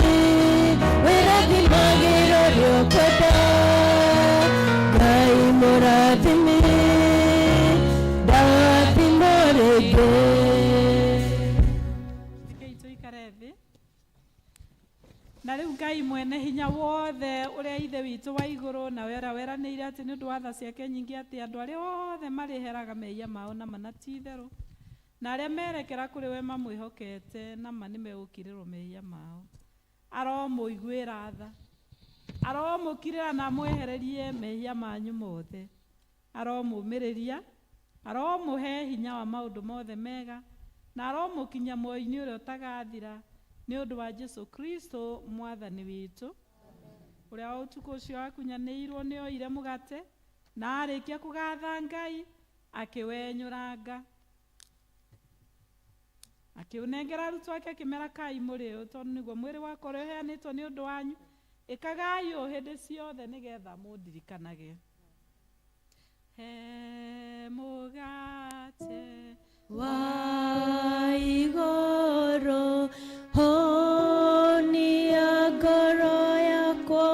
wĩrathimagĩra ũrĩa ũkwenda. Ngai mũrathimi ndathimwo rĩngĩ. Rekei tũikare thĩ. Na rĩu Ngai mwene hinya wothe ũrĩa ithe witũ wa igũrũ na we ũrĩa weranĩire atĩ nĩ ũndũ wa tha ciake nyingĩ atĩ andũ arĩa othe marĩheraga mehia mao na mana ti itherũ na arĩa merekera kũrĩ we mamwĩhokete na ma nĩ megũkirĩrwo mehia mao, aromũiguĩra tha, aromũkirĩra na amwehererie mehia manyu mothe, aromũmĩrĩria, aromũhe hinya wa maũndũ mothe mega na aromũkinyia muoyo-inĩ ũrĩa ũtagathira nĩ ũndũ wa Jesu Kristo mwathani witũ, ũrĩa wa ũtukũ ũcio akunyanĩirwo nĩ oire mũgate na arĩkia kũgatha Ngai akĩwenyũranga akĩũnengera arutwo ake akĩmera kai mũrĩ ũũ tondũ nĩguo mwĩrĩ wakwa ũrĩa ũheanĩtwo nĩ ũndũ wanyu, ĩkagai ũũ hĩndĩ ciothe nĩgetha mũndirikanage. He mũgate wa igũrũ honia ngoro yakwa.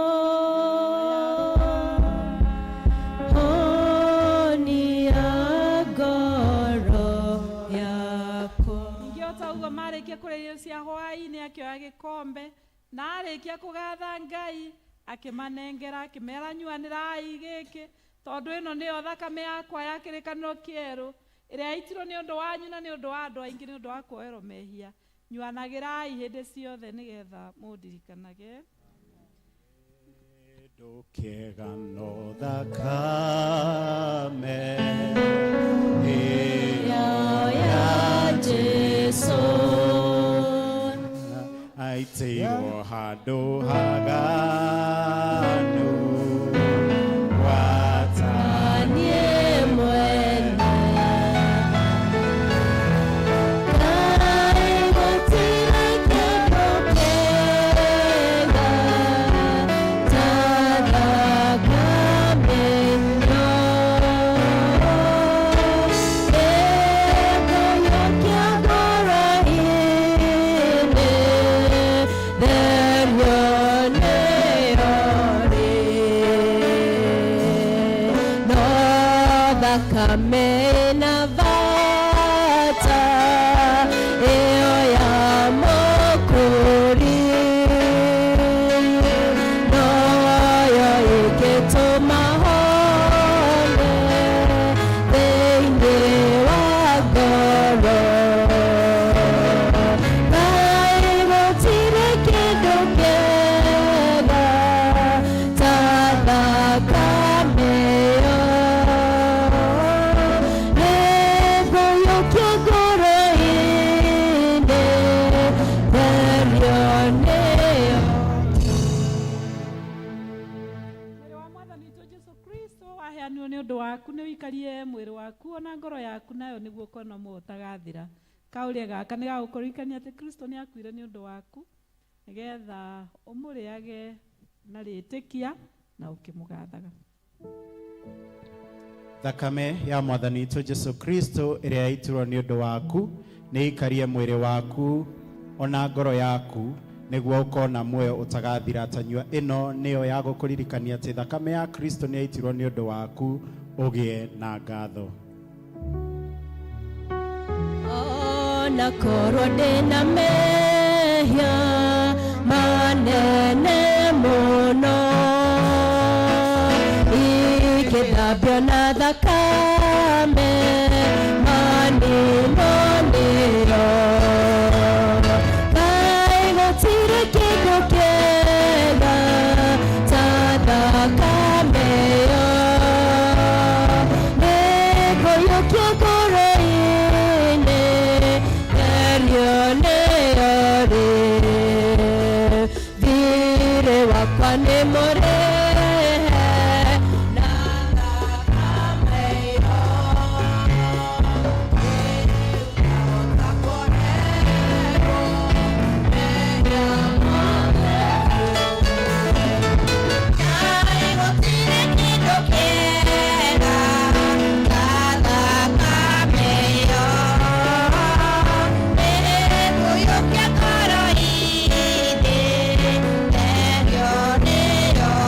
Akĩoya gĩkombe na arĩkia kũgatha Ngai akĩmanengera, akĩmera, "Nyuanĩrai gĩkĩ, tondũ ĩno nĩyo thakame yakwa ya kĩrĩkanĩro kĩerũ, ĩrĩa yaitirwo nĩ ũndũ wanyu na nĩ ũndũ wa andũ aingĩ nĩ ũndũ wa kuoherwo mehia. Nyuanagĩrai hĩndĩ ciothe nĩgetha mũndirikanage." Kĩndũ no thakame ĩyo ya Jesu aitirwo handũ haganu gwata niĩ mwene. Kaĩ gũtirĩ kĩndũ kĩega ta thakame ĩyo ĩkũiyũkia ngoro-inĩ, therio nĩyo rĩ. No thakame na bata ĩyo ya Mũkũri, noyo ĩngĩtũma hone thĩinĩ wa ngoro. Kaĩ gũtirĩ kĩndũ kĩega ta thakame ĩyo ĩngũiyũkia ngoro-inĩ, therio nĩyo. Mwĩrĩ wa Mwathani witũ Jesu Kristo waheanirwo nĩ ũndũ waku nĩ ũikarie mwĩrĩ waku ona ngoro yaku nayo nĩguo ũkona muoyo ũtagathira. Kaũrĩa gaka nĩ gagũkũririkania atĩ Kristo nĩ akuire nĩ ũndũ waku, nĩgetha ũmũrĩage na rĩtĩkia na ũkĩmũgathaga. Thakame ya Mwathani witũ Jesu Kristo ĩrĩa yaitirwo nĩ ũndũ waku nĩ ikarie mwĩrĩ waku ona ngoro yaku nĩguo ũkona muoyo ũtagathira. Tanyua ĩno nĩyo ya gũkũririkania atĩ thakame ya Kristo nĩ yaitirwo nĩ ũndũ waku, ũgĩe na ngatho. Ona korwo ndĩna mehia manene mũno, ingĩthambio na thakame manino nĩyo. Kaĩ gũtirĩ kĩndũ kĩega ta thakame ĩyo nĩngũiyũkia ngoro-inĩ, therio nĩyo rĩ. Thiirĩ wakwa nĩ mũrĩhe na thakame ĩyo. Kaĩ gũtirĩ kĩndũ kĩega ta thakame ĩyo ĩngũiyũkia ngoro-inĩ, therio nĩyo.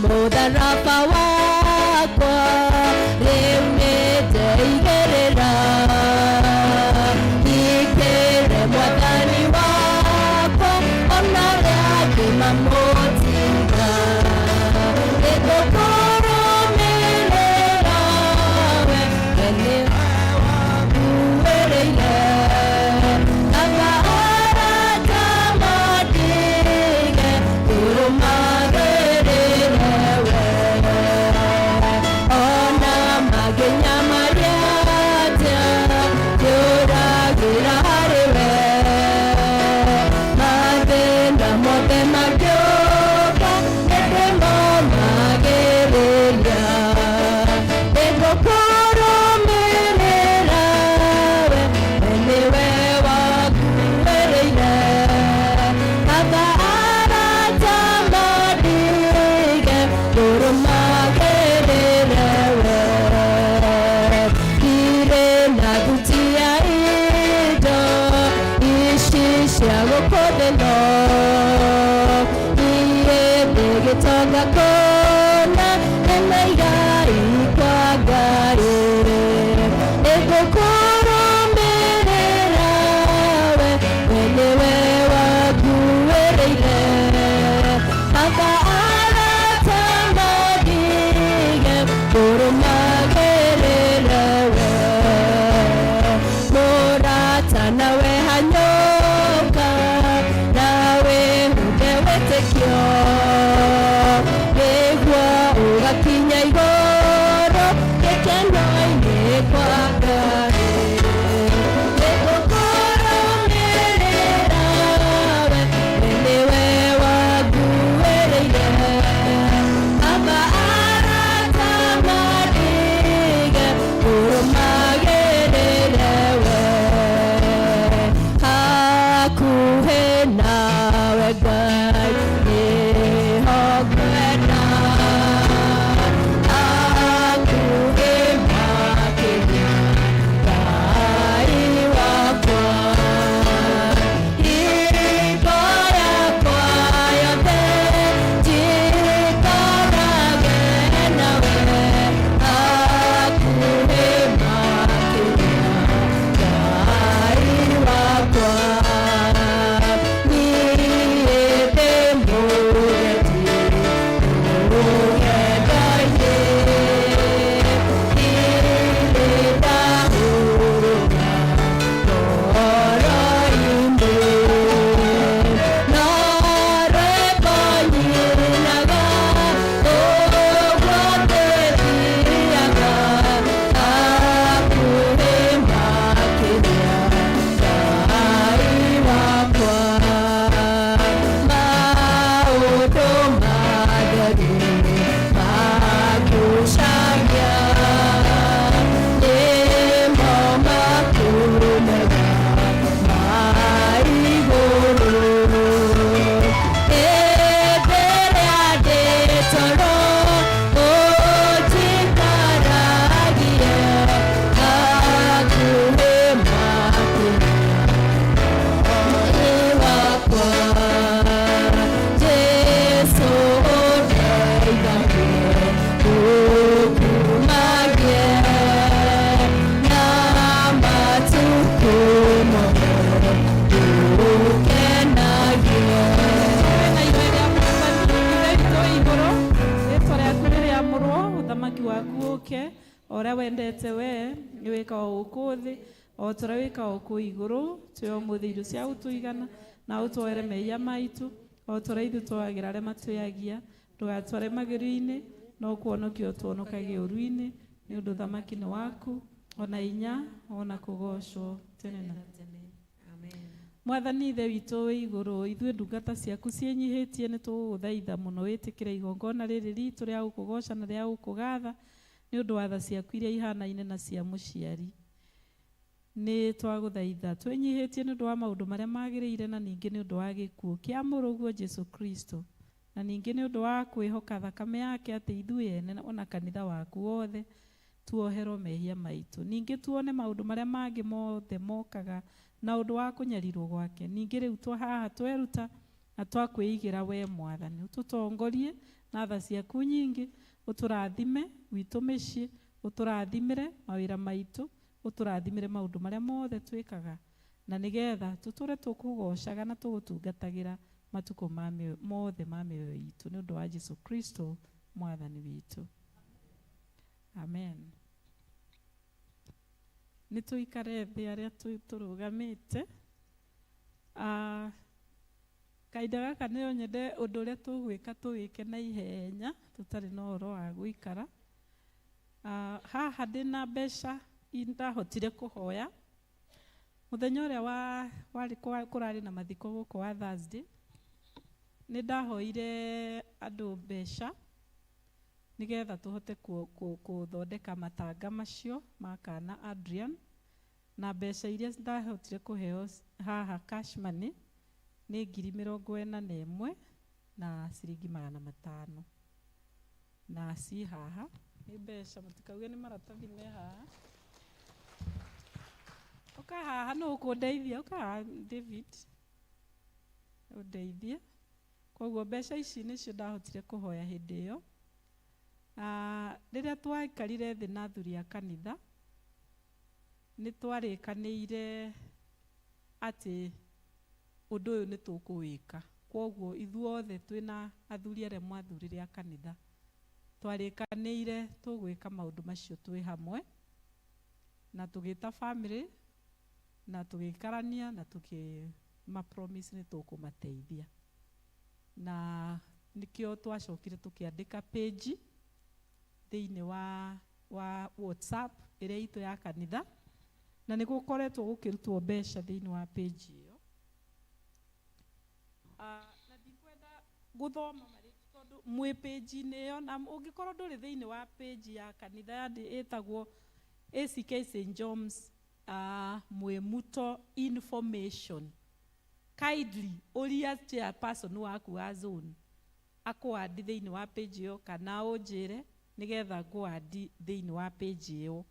Mũtharaba wakwa rĩu nĩndeigĩrĩra ikĩre mwathani wakwa ona arĩa angĩ mamũtiga nĩngũkũrũmĩrĩra we we nĩwe wanguĩrĩire kaba arata mandige ngũrũmagĩrĩre we ona mangĩnyamaria atĩa ndĩũragĩra harĩ we mathĩna mothe mangĩũka nĩndĩmomagĩrĩria nĩngũkũrũmĩrĩra we we nĩwe wanguĩrĩire kaba arata mandige ngũrũmagĩrĩre we ndirĩ na ngutia indo ici cia gũkũ thĩ no niĩ ndĩ gĩtonga kũna ndĩna igai kwa Ngai nĩngũkũrũmĩrĩra we we nĩwe wanguĩrĩire kaba arata mandige ngũrũmagĩrĩre we mũrata nawe hanyũka nawe huge wĩtĩkio nĩguo ũgakinya igũrũ gĩkeno-inĩ kwa Ngai nĩngũkũrũmĩrĩra we we nĩwe wanguĩrĩire kaba arata mandige ngũrũmagĩrĩre we hakuhĩ nawe Ngai nĩho ngwenda hakuhĩ makĩria Ngai wakwa hingo yakwa yothe njikarage nawe hakuhĩ makĩria Ngai wakwa niĩ ndĩ mũgeni rũgendo-inĩ ndirĩ ndahurũka ngoro-inĩ no rwĩmbo nyinaga ũguo ngĩthiaga hakuhĩ makĩria Ngai wakwa maũndũ matheru magucagia nĩmo makumega ma igũrũ hĩndĩ ĩrĩa ndĩ toro ũnjikaragie hakuhĩ makĩria wakwa Jesu ũndeithagie ũkumagie na matukũ mothe ũkenagie na ihoya rĩa mwathani ithe witũ wĩ igũrũ rĩtwa rĩaku rĩrĩamũrwo ũthamaki waku ũke o ũrĩa wendete we nĩ wĩkaga gũkũ thĩ o ta ũrĩa wĩkaga kũu igũrũ twĩ ũmũthĩ irio cia gũtũigana na ũtwoere mehia maitũ o ta ũrĩa ithuĩ twoagĩra arĩa matwĩagia ndũgatware magerio-inĩ no kũhonokia ũtũhonokagie ũũru-inĩ nĩ ũndũ ũthamaki nĩ waku ona inya ona kũgocwo tene na tene mwathani ithe witũ wĩ igũrũ ithuĩ ndungata ciaku ciĩnyihĩtie nĩ tũgũgũthaitha mũno wĩtĩkĩre igongona rĩrĩ ritũ rĩa gũkũgoca na rĩa gũkũgatha nĩ ũndũ wa tha ciaku iria ihanaine na cia mũciari nĩ twagũthaitha twĩnyihĩtie nĩ ũndũ wa maũndũ marĩa magĩrĩire na ningĩ nĩ ũndũ wa gĩkuũ kĩa mũrũguo Jesu Kristo na ningĩ nĩ ũndũ wa kwĩhoka thakame yake atĩ ithuĩ ene ona kanitha waku wothe tuoherwo mehia maitũ ningĩ tuone maũndũ marĩa mangĩ mothe mokaga na ũndũ wa kũnyarirwo gwake ningĩ rĩu twa haha tweruta Na twakwĩigĩra we Mwathani, ũtũtongorie na tha ciaku nyingĩ, ũtũrathime gwitũ mĩciĩ, ũtũrathimĩre mawĩra maitũ, ũtũrathimĩre maũndũ marĩa mothe twĩkaga, na nĩgetha tũtũre tũkũgocaga na tũgũtungatagĩra matukũ ma mothe ma mĩoyo itũ, nĩ ũndũ wa Jesu Kristo Mwathani witũ. Amen. Nĩ tũikare thĩ arĩa tũrũgamĩte. Kahinda gaka nĩ nyende ũndũ ũrĩa tũgwĩka tũwĩke na ihenya, tũtarĩ na ũhoro wa gũikara. Haha ndĩna mbeca ndahotire kũhoya mũthenya ũrĩa warĩ kũrarĩ na mathiko gũkũ wa Thursday. Nĩ ndahoire andũ mbeca nĩgetha tũhote gũthondeka matanga macio ma kana Adrian, na mbeca iria ndahotire kũheo haha cash money nĩ 41,000 na ciringi 500, na ci haha nĩ mbeca, mũtikauge nĩ maratathi me haha. Ũka haha, nũ ũkũndeithia? Ũka haha David, ũndeithie. Koguo mbeca ici nĩcio ndahotire kũhoya hĩndĩ ĩyo. Rĩrĩa twaikarire thĩ na athuri a kanitha, nĩ twarĩkanĩire atĩ ũndũ ũyũ nĩ tũkũwĩka. Koguo ithuothe twĩna athuri arĩa mwathurire a kanitha, twarĩkanĩire tũgwĩka maũndũ macio twĩ hamwe, na tũgĩta family na tũgĩikarania na tũkĩma promise nĩ tũkũmateithia. Na nĩkĩo twacokire tũkĩandĩka page thĩinĩ wa WhatsApp ĩrĩa itũ ya kanitha, na nĩ gũkoretwo gũkĩrutwo mbeca thĩinĩ wa page ĩyo. Na ndikwenda gũthoma marĩtwa tondũ mwĩ page-inĩ ĩyo, na ũngĩkorwo ndũrĩ thĩinĩ wa page ya kanitha ĩtagwo ACK St John's Mwimuto information, kindly ũria chairperson waku wa zone akũandi thĩinĩ wa page ĩyo, kana ũnjĩre nĩgetha ngũandi thĩinĩ wa page ĩyo.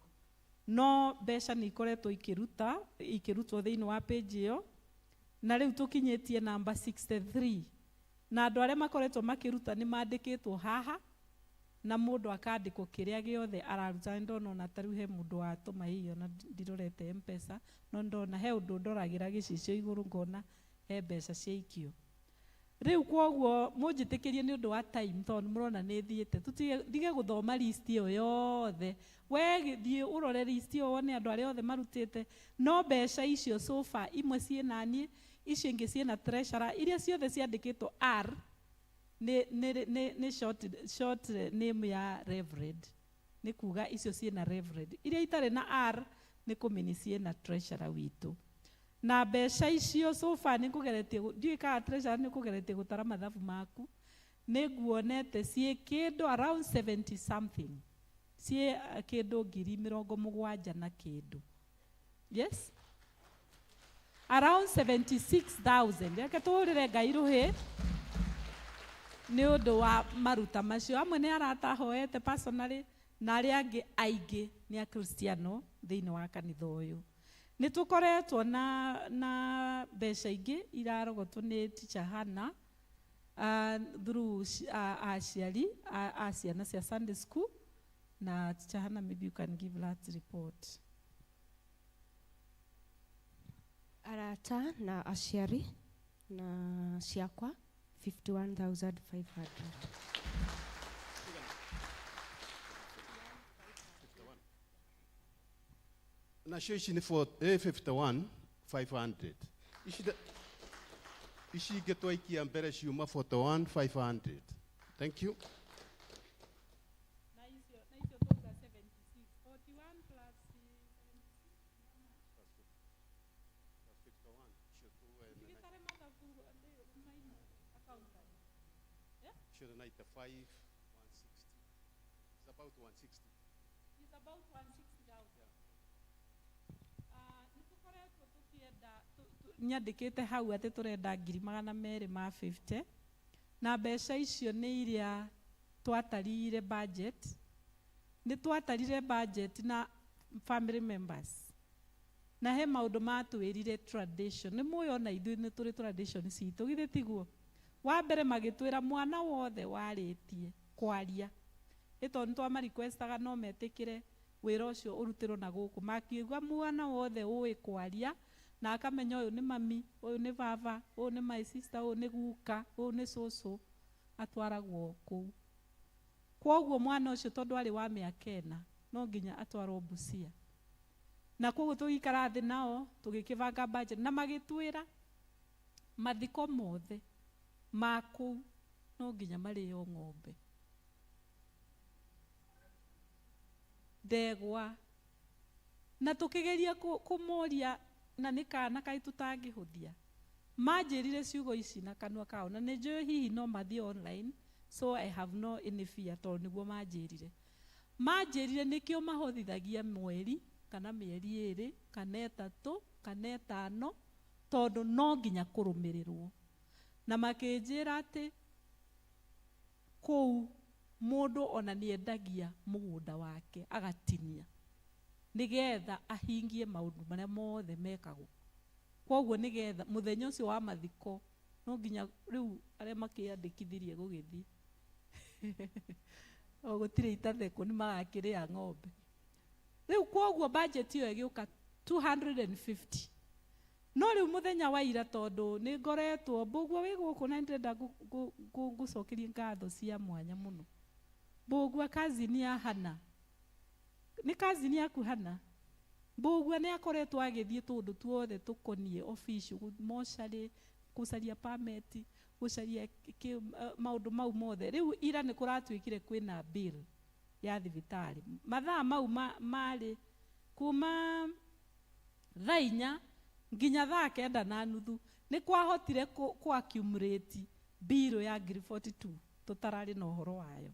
No mbeca nĩ ikoretwo ikĩrutwo thĩinĩ wa page ĩyo, na rĩu tũkinyĩtie namba 63, na andũ arĩa makoretwo makĩruta nĩ mandĩkĩtwo haha, na mũndũ akandĩkwo kĩrĩa gĩothe araruta. Nĩ ndona ona ta rĩu he mũndũ watũma hihi, ona ndirorete M-Pesa, no ndona he ũndũ ndoragĩra gĩcicio igũrũ ngona he mbeca ciaikio. Rĩu kwoguo mũnjĩtĩkĩrie nĩ ũndũ wa time, tondũ mũrona nĩ thiĩte, ndige gũthoma list ĩyo yothe. We thiĩ ũrore list ĩyo wone andũ arĩa othe marutĩte, no mbeca icio so far imwe ciĩ naniĩ, icio ingĩ ciĩna treasurer, iria ciothe ciandĩkĩtwo R nĩ short name ya reverend, nĩ kuga icio ciĩna reverend. Iria itarĩ na R nĩ kũmini ciĩna treasurer witũ. Na mbeca icio so far nĩ kũgeretie, ndiũĩ kana treasurer nĩ kũgeretie gũtara mathabu maku, nĩ nguonete ciĩ kĩndũ around 70 something, ciĩ kĩndũ 70,000 na kĩndũ. Yes, around 76,000. Reke tũhũrĩre Ngai rũhĩ nĩ ũndũ wa maruta macio. Amwe nĩ arata ahoete personally, na arĩa angĩ aingĩ nĩ akristiano thĩinĩ wa kanitha ũyũ. Nĩ tũkoretwo na mbeca ingĩ irarogotwo nĩ teacher Hannah, through aciari a ciana cia Sunday school. Na teacher Hannah, maybe you can give that report. Arata na aciari na ciakwa 51,500. Nacio ici nĩ 51,500. Ici ingĩ twaikia mbere ciuma 41,500. Thank you. Na icio twauga 76, 41 plus 76. Gĩtarĩ mathabu maina accountant. Yeah? Should 95, 160. It's about 160. It's about 160,000. Nĩ tũkoretwo tũkĩenda, nyandĩkĩte hau atĩ tũrenda 250,000, na mbeca icio nĩ iria twatarire budget. Nĩ twatarire budget na family members, na he maũndũ matwĩrire tradition. Nĩ mũĩ ona ithuĩ nĩ tũrĩ tradition citũ, githĩ tiguo? Wa mbere magĩtwĩra mwana wothe warĩtie kwaria, ĩ tondũ nĩ twamarequestaga no metĩkĩre wĩra ũcio ũrutĩrwo na gũkũ, makiuga mwana wothe ũĩ kwaria na akamenya ũyũ nĩ mami, ũyũ nĩ baba, ũyũ nĩ my sister, ũyũ nĩ guka, ũyũ nĩ cũcũ, atwaragwo kũu. Kwoguo mwana ũcio tondũ arĩ wa mĩaka 4 no nginya atwarwo Busia. Na kwoguo tũgĩikara thĩ nao tũgĩkĩbanga budget na magĩtwĩra mathiko mothe ma kũu no nginya marĩo ng'ombe, ndegwa. Na tũkĩgeria kũmoria na nĩ kana kaĩ tũtangĩhũthia. Manjĩrire ciugo ici na kanua kao, na nĩ njũĩ hihi no mathiĩ online, so I have no any fear tondũ nĩguo manjĩrire. Manjĩrire nĩkĩo mahũthithagia mweri kana mĩeri 2 kana 3 kana 5 tondũ no nginya kũrũmĩrĩrwo. Na makĩnjĩra atĩ kũu mũndũ ona nĩendagia mũgũnda wake agatinia nĩgetha ahingie maũndũ marĩa mothe mekagwo. Kwoguo nĩgetha mũthenya ũcio wa mathiko no nginya rĩu arĩa makĩandĩkithirie gũgĩthiĩ o gũtirĩ itathekwo nĩ magakĩrĩa ng'ombe. Rĩu kwoguo budget ĩyo ĩgĩũka 250. No rĩu mũthenya wa ira tondũ nĩ ngoretwo mbũguo wĩ gũkũ na nĩndĩrenda ngũcokerie ngatho cia mwanya mũno. Mbũgua cousin ya Hana, nĩ cousin yaku Hana? Mbũgua nĩ akoretwo agĩthiĩ tũndũ tuothe tũkoniĩ official, mocarĩ, gũcaria permit, gũcaria maũndũ mau mothe. Rĩu ira nĩ kũratuĩkire kwĩna bill ya thibitarĩ. Mathaa mau marĩ kuma thaa 4 nginya thaa 9:30 nĩ kwahotire ku accumulate bill ya ngiri 42 tũtararĩ na ũhoro wayo.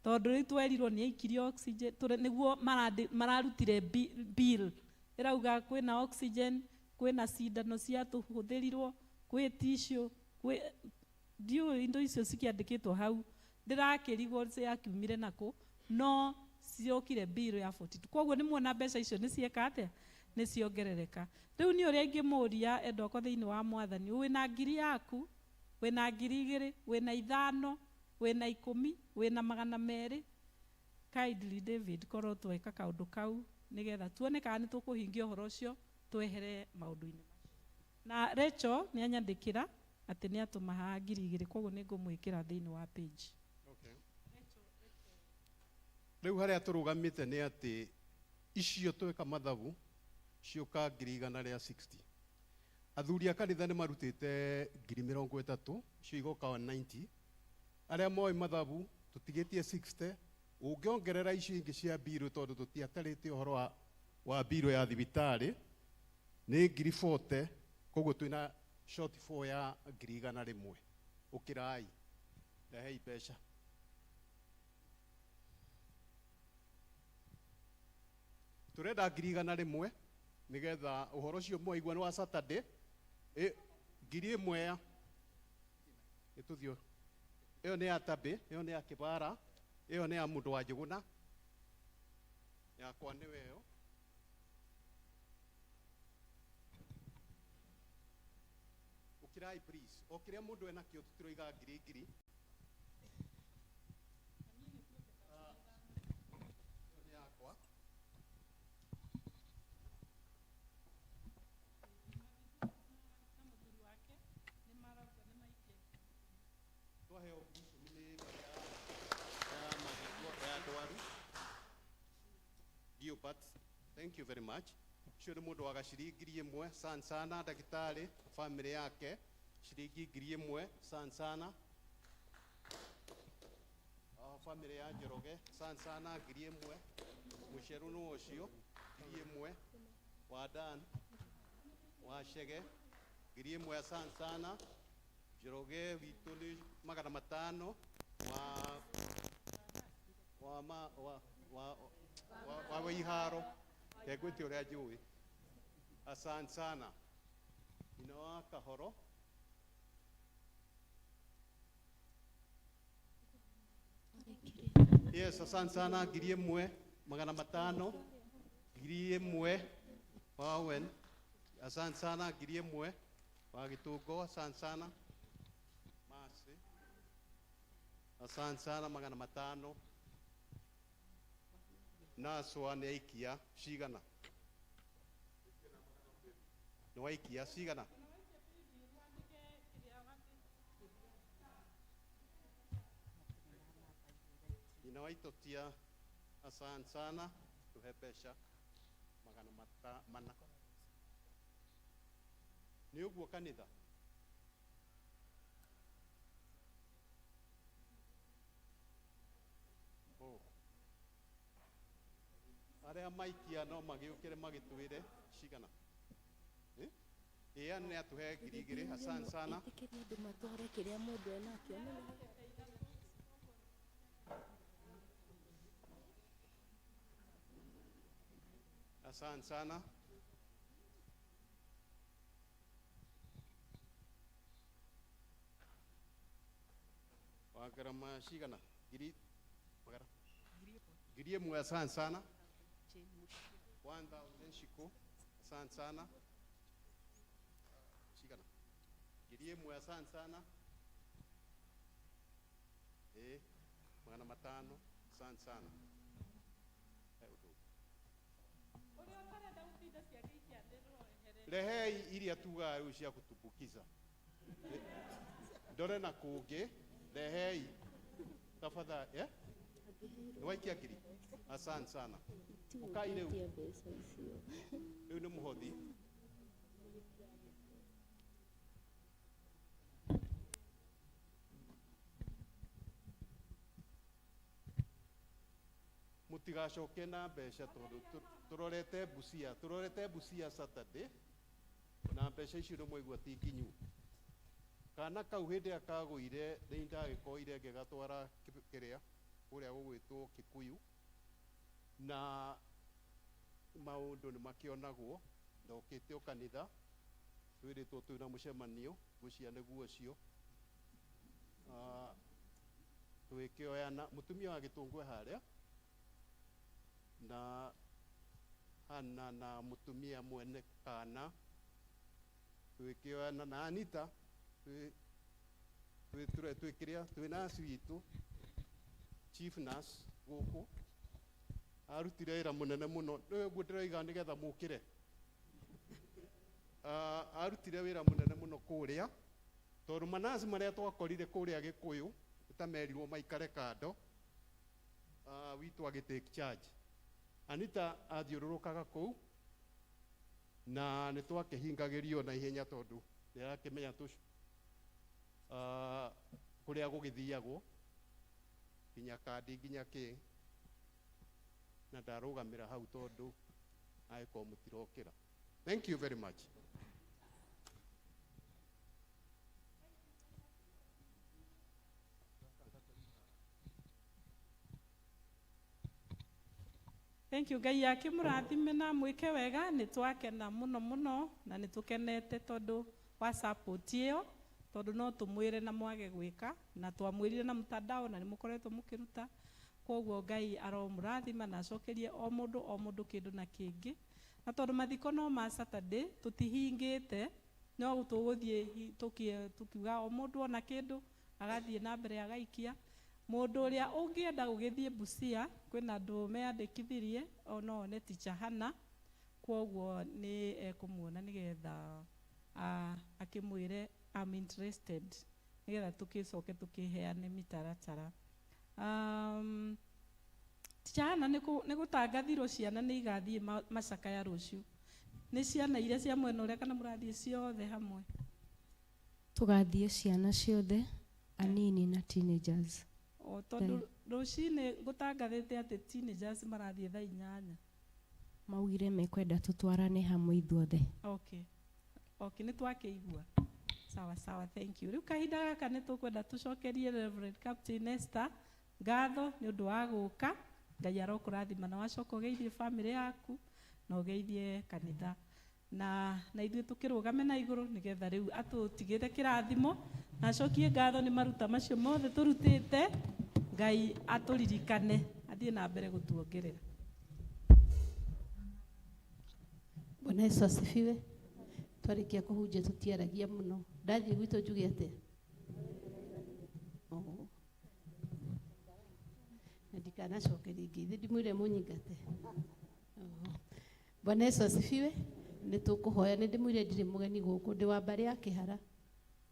Tondũ rĩu twerirwo nĩ aikirie oxygen, nĩguo mararutire bill ĩrauga kwĩna oxygen, kwĩna cindano cia tũhũthĩrirwo, kwĩ tissue, kwĩ ndiũĩ indo icio cikĩandĩkĩtwo hau, ndĩrakĩrigwo ciakiumire nakũ, no ciokire bill ya 42. Kwoguo nĩ muona mbeca icio nĩ cieka atĩa, nĩ ciongerereka. Rĩu niĩ ũrĩa ingĩmũria endwa thĩinĩ wa Mwathani, wĩna ngiri yaku, wĩna ngiri 2, wĩna 5, wĩna 10, wĩna 200, kindly David korwo tweka kaũndũ kau nĩgetha tuone kana nĩ tũkũhingia ũhoro ũcio twehere maũndũ-inĩ macio. Na Rachel nĩ anyandĩkĩra atĩ nĩ atũma haha ngiri 2, kwoguo nĩ ngũmwĩkĩra thĩinĩ wa page. Okay. Rĩu harĩa tũrũgamĩte nĩ atĩ icio tweka mathabu ciũka ngiri 160. Athuri a kanitha nĩ marutĩte ngiri 30, icio igoka 190. Arĩa moĩ mathabu tũtigĩtie 60, ũngĩongerera icio ingĩ cia mbirũ tondũ tũtiatarĩte ũhoro wa mbirũ ya thibitarĩ nĩ ngiri 40, koguo twĩna short 4 ya ngiri 100. Ũkĩrai, rehei mbeca. Tũrenda ngiri 100 nĩgetha ũhoro ũcio mwaigua nĩ wa Saturday, ngiri 1 ya nĩtũthiĩ. Ĩyo nĩ ya Tabĩ, ĩyo nĩ ya Kĩbara, ĩyo nĩ ya mũndũ wa Njũgũna, yakwa nĩwe ĩyo. Ũkĩrai please, o kĩrĩa mũndũ enakĩo tũtiroiga ngiri ngiri. Ĩyo nĩ yakwa. Twaheo ngiri 10 nĩ ya ndwaru. Gilbert, thank you very much. Ũcio nĩ mũndũ wa gaciringi ngiri 1, sana sana ndagĩtarĩ, family yake, ciringi ngiri 1, sana sana. Family ya Njoroge, sana sana ngiri 1, mũceru nĩ ũcio, ngiri 1, wa Dan, wa Chege, ngiri 1 sana sana. Njoroge witũ nĩ 500, wa Wĩiharo, kengwĩte ũrĩa njũĩ. Asante sana. Nyina wa Kahoro. Yes, asante sana ngiri 1, 500, ngiri 1 wa Owen. Asante sana ngiri 1 wa Gĩtũngo, asante sana. Asante sana magana matano. Naswa nĩ aikia cigana? Nĩ waikia cigana? Nyina wa Itotia, asante sana, tuhe mbeca magana mana. Nĩ ũguo kanitha? Oh. Arĩa maikia no magĩũkĩre magĩtwĩre cigana. Ĩĩ nĩ atũhe 2,000, asante sana. Ĩtĩkĩria andũ matware kĩrĩa mũndũ enakĩo. Asante sana. Wagarama cigana? Ngiri magana? 1,000, asante sana. 1,000 shiko, asante sana. Cigana? 1,000, asante sana. 500, asante sana. Rehei iria tugaga rĩu cia kutumbukiza. Ndore na kũngĩ, rehei tafadhali. Nĩ waikia ngiri? Asante sana. Ũkai rĩu. Rĩu nĩ mũhothi. Mũtigacoke na mbeca tondũ tũrorete Busia, tũrorete Busia Saturday na mbeca icio nĩ mwaigua ti nginyu. Kana kau hĩndĩ ĩrĩa kagũire nĩ ndagĩkoire ngĩgatwara kĩrĩa kũrĩa gũgwĩtwo Kikuyu na maũndũ nĩ makĩonagwo. Ndokĩte o kanitha twĩrĩtwo twĩna mũcemanio ngwĩciria nĩguo ũcio. Twĩkĩoyana mũtumia wa Gĩtũngũ e harĩa na Hana na mũtumia mwene kana twĩkĩoyana na Anita twĩkĩrĩa twĩ nurse witũ chief nurse gũkũ arutire wĩra mũnene mũno. Nĩ ũguo ndĩroiga nĩgetha mũkĩre. Arutire wĩra mũnene mũno kũrĩa tondũ manaci marĩa twakorire kũrĩa Gĩkũyũ ta merirwo maikare kando, witũ agĩ take charge. Anita athiũrũrũkaga kũu na nĩ twakĩhingagĩrio na ihenya tondũ nĩ arakĩmenya kũrĩa gũgĩthiagwo nginya kandi nginya kĩ, na ndarũgamĩra hau tondũ angĩkorwo mũtirokĩra. Thank you very much. Thank you Ngai akĩmũrathime na mwĩke wega. Nĩ twakena mũno mũno na nĩ tũkenete tondũ wa support ĩyo, tondũ no tũmwĩre na mwage gwĩka, na twamwĩrire na mtandao na nĩ mũkoretwo mũkĩruta. Koguo Ngai aromũrathima na acokerie o mũndũ o mũndũ kĩndũ na kĩngĩ. Na tondũ mathiko no ma Saturday tũtihingĩte, no tũgũthiĩ tukiuga o mũndũ ona kĩndũ agathiĩ na mbere agaikia. Mũndũ ũrĩa ũngĩenda gũgĩthiĩ Busia kwĩna andũ meyandĩkithirie, o no one Teacher Hannah, koguo nĩ ekũmuona nĩgetha akĩmwĩre I'm interested, nĩgetha tũgĩcoke tũkĩheane mĩtaratara. Teacher Hannah, nĩ gũtangathirwo ciana nĩ igathiĩ macakaya rũciũ. Nĩ ciana iria cia mwena ũrĩa kana mũrathiĩ ciothe hamwe? Tũgathiĩ ciana ciothe, anini na teenagers. O tondũ rũcinĩ ngũtangathĩte atĩ teenagers marathiĩ thaa 8. Maugire mekwenda tũtwarane hamwe ithuothe. Okay. Okay, nĩ twakĩigua. Sawa sawa, thank you. Rĩu kahinda gaka nĩ tũkwenda tũcokerie Reverend Captain Esther ngatho nĩ ũndũ wa gũka. Ngai arokũrathima na wacoka ũgeithie family yaku na ũgeithie kanitha. Na ithuĩ tũkĩrũgame na igũrũ nĩgetha rĩu atũtigĩre kĩrathimo na acokie ngatho nĩ maruta macio mothe tũrutĩte. Ngai atũririkane athiĩ na mbere gũtuongerera. Bwana Yesu asifiwe. Twarikia kũhunjia tũtiaragia mũno. Ndathiĩ gwitũ njuge atĩa? Oh. Ndikanacokerie ngeithi ndimwire munyingate. Bwana Yesu asifiwe. Nĩ tũkũhoya nĩ ndĩmwire ndirĩ mũgeni gũkũ ndĩ wa mbarĩ ya Kĩhara.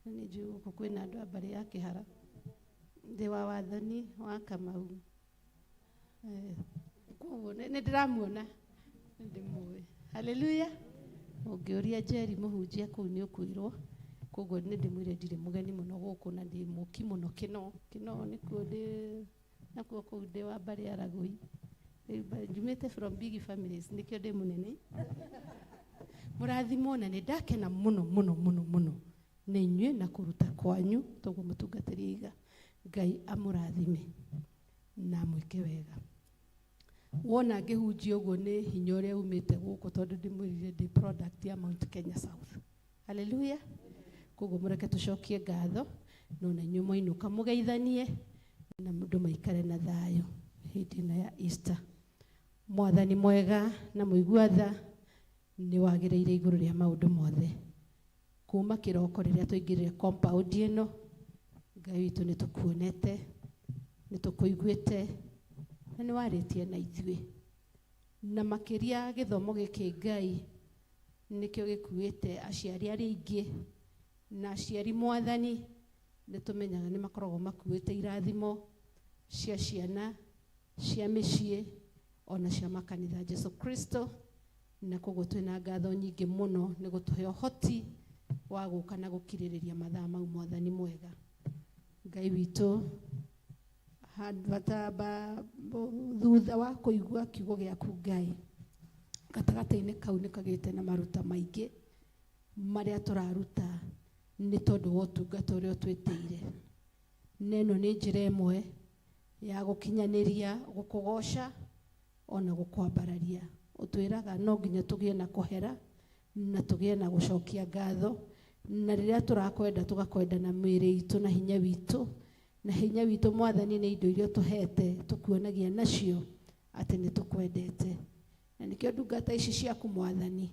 Na nĩ njũĩ gũkũ kwĩna andũ a mbarĩ ya Kĩhara. Ndĩ wa wathani wa Kamau. Koguo nĩ ndĩramuona nĩ ndĩmũĩ. Haleluya. Ũngĩũria Njeri mũhunjia kũu nĩ ũkwĩrwo. Koguo nĩ ndĩmwire ndirĩ mũgeni mũno gũkũ na ndĩ mũki mũno Kĩnoo. Kĩnoo nĩkuo ndĩ nakuo kũu ndĩ wa mbarĩ ya Ragũi. Njumĩte from big families nĩkĩo ndĩ mũnene. Mũrathimwo na nĩ ndakena mũno mũno mũno mũno nĩ inyuĩ na kũruta kwanyu toguo mũtungatĩri aiga. Ngai amũrathime na amwĩke wega. Wona ngĩhunjia ũguo nĩ hinya ũrĩa umĩte gũkũ tondũ ndĩmwĩrire ndĩ product ya Mount Kenya South. Haleluya. Koguo mũreke tũcokie ngatho no na inyuĩ mwainũka mũgeithanie na mũndũ maikare na thayũ hĩndĩ ĩno ya Easter. Mwathani mwega na mũigua tha nĩ wagĩrĩire igũrũ rĩa maũndũ mothe. Kuma kĩroko rĩrĩa tũingĩrire compound ĩno Ngai witũ nĩ tũkuonete nĩ tũkũiguĩte na nĩ warĩtie na ithuĩ. Na makĩria gĩthomo gĩkĩ Ngai nĩkĩo gĩkuĩte aciari arĩa aingĩ na aciari mwathani nĩ tũmenyaga nĩ makoragwo makuĩte irathimo cia ciana cia mĩciĩ ona cia makanitha Jesu Kristo. Na koguo twĩna ngatho nyingĩ mũno nĩ gũtũhe ũhoti wa gũka na gũkirĩrĩria mathaa mau mwathani mwega. Ngai witũ thutha wa kũigua kiugo gĩaku Ngai gatagatĩ-inĩ kau nĩ kagĩte na maruta maingĩ marĩa tũraruta nĩ tondũ wa ũtungata ũrĩa ũtwĩtĩire. Na ĩno nĩ njĩra ĩmwe ya gũkinyanĩria gũkũgoca ona gũkwambararia. Ũtwĩraga no nginya tũgĩe na kũhera na tũgĩe na gũcokia ngatho na rĩrĩa tũrakwenda tũgakwenda na mĩĩrĩ itũ na hinya witũ na hinya witũ mwathani nĩ indo iria ũtũhete tũkuonagia nacio atĩ nĩ tũkwendete. Na nĩkĩo ndungata ici ciaku mwathani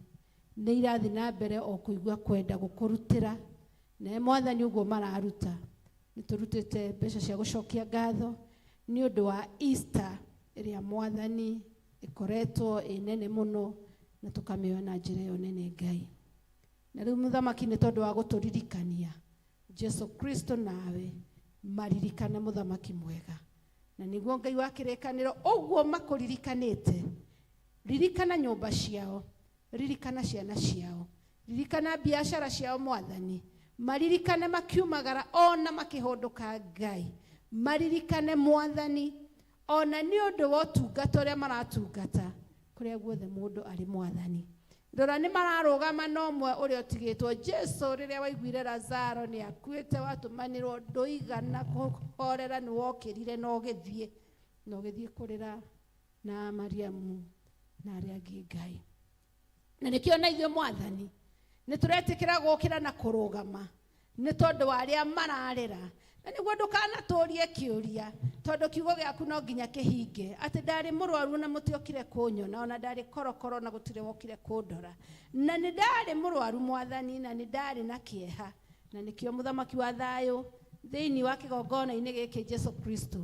nĩ irathiĩ na mbere o kũigua kwenda gũkũrutĩra na mwathani ũguo mararuta. Nĩ tũrutĩte mbeca cia gũcokia ngatho nĩ ũndũ wa Easter ĩrĩa mwathani ĩkoretwo ĩ nene mũno na tũkamĩoya na njĩra ĩyo nene Ngai. Na rĩu mũthamaki nĩ tondũ wa gũtũririkania Jesu Kristo nawe maririkane mũthamaki mwega. Na nĩguo Ngai wa kĩrĩkanĩro ũguo makũririkanĩte, ririkana nyũmba ciao, ririkana ciana ciao, ririkana biacara ciao mwathani, maririkane makiumagara ona makĩhũndũka Ngai, maririkane mwathani ona nĩ ũndũ wa ũtungata ũrĩa maratungata kũrĩa guothe mũndũ arĩ mwathani. Rora nĩ mararũgama na ũmwe ũrĩa ũtigĩtwo Jesu rĩrĩa waiguire Lazaro nĩ akuĩte watũmanĩrwo ndũigana kũhorera nĩ wokĩrire na ũgĩthiĩ kũrĩra na Mariamu na arĩa angĩ Ngai. Na nĩkĩo na ithuĩ mwathani nĩ tũretĩkĩra gũkĩra na kũrũgama nĩ tondũ wa arĩa mararĩra. Na nĩguo ndũkanatũrie kĩũria tondũ kiugo gĩaku no nginya kĩhinge atĩ ndarĩ mũrwaru na mũtiokire kũnyona ona ndarĩ korokoro na gũtirĩ wokire kũndora na nĩ ndarĩ mũrwaru mwathani na nĩ ndarĩ na kĩeha. Na nĩkĩo mũthamaki wa thayũ thĩinĩ wa kĩgongona-inĩ gĩkĩ Jesu Kristo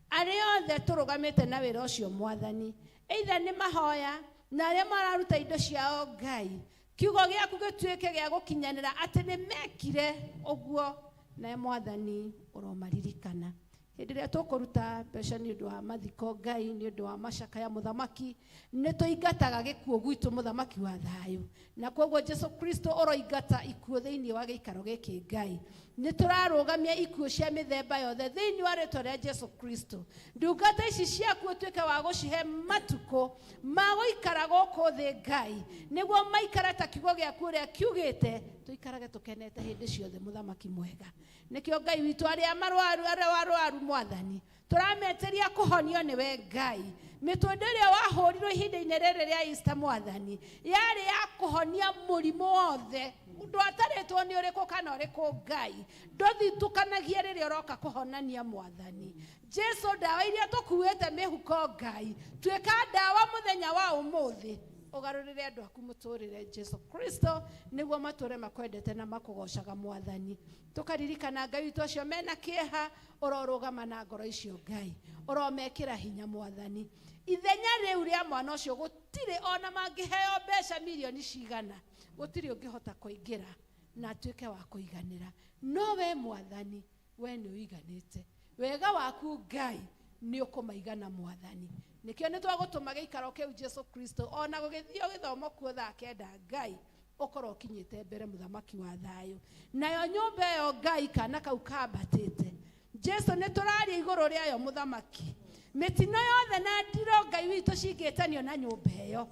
arĩa othe tũrũgamĩte na wĩra ũcio mwathani either nĩ mahoya na arĩa mararuta indo ciao Ngai kiugo gĩaku gĩtuĩke gĩa gũkinyanĩra atĩ nĩ mekire ũguo na mwathani ũromaririkana. Hĩndĩ ĩrĩa tũkũruta mbeca nĩ ũndũ wa mathiko Ngai nĩ ũndũ wa macakaya mũthamaki nĩ tũingataga gĩkuũ gwitũ mũthamaki wa thayũ. Na koguo Jesu Kristo ũroingata ikuũ thĩinĩ wa gĩikaro gĩkĩ Ngai. Nĩ tũrarũgamia ikuũ cia mĩthemba yothe thĩinĩ wa rĩtwa rĩa Jesu Kristo. Ndungata ici ciaku ũtuĩke wa gũcihe matukũ ma gũikara gũkũ thĩ Ngai nĩguo maikare ta kiugo gĩaku ũrĩa kiugĩte tũikarage tũkenete hĩndĩ ciothe mũthamaki mwega. Nĩkĩo Ngai witũ arĩa marwaru arĩa warwaru mwathani tũrametĩria kũhonio nĩwe Ngai. Mĩtũndũ ĩrĩa wahũrirwo ihinda-inĩ rĩrĩ rĩa Easter mwathani yarĩ ya kũhonia mũrimũ wothe ndwatarĩtwo nĩ ũrĩkũ kana ũrĩkũ Ngai ndũthitũkanagia rĩrĩa ũroka kũhonania mwathani. Jesu ndawa iria tũkuĩte mĩhuko Ngai tuĩka ndawa mũthenya wa ũmũthĩ Ũgarũrĩre andũ aku mũtũrĩre Jesu Kristo, nĩguo matũre makwendete na makũgocaga Mwathani. Tũkaririkana Ngai witũ acio mena kĩeha, ũrorũgama na ngoro icio Ngai, ũromekĩra hinya Mwathani. Ithenya rĩu rĩa mwana ũcio gũtirĩ ona mangĩheo mbeca mirioni cigana, gũtirĩ ũngĩhota kũingĩra na atuĩke wa kũiganĩra. No we Mwathani, we nĩ ũiganĩte. Wega waku Ngai nĩ ũkũmaigana Mwathani. Nĩkĩo nĩ twagũtũma gĩikaro kĩu Jesu Kristo, ona gũgĩthio gĩthomo kuo thaa kenda Ngai ũkorwo ũkinyĩte mbere mũthamaki wa thayũ. Nayo nyũmba ĩyo Ngai kana kau kambatĩte Jesu nĩ tũraria igũrũ rĩayo mũthamaki. Mĩtino yothe na ndiro Ngai witũ cingĩtanio na nyũmba ĩyo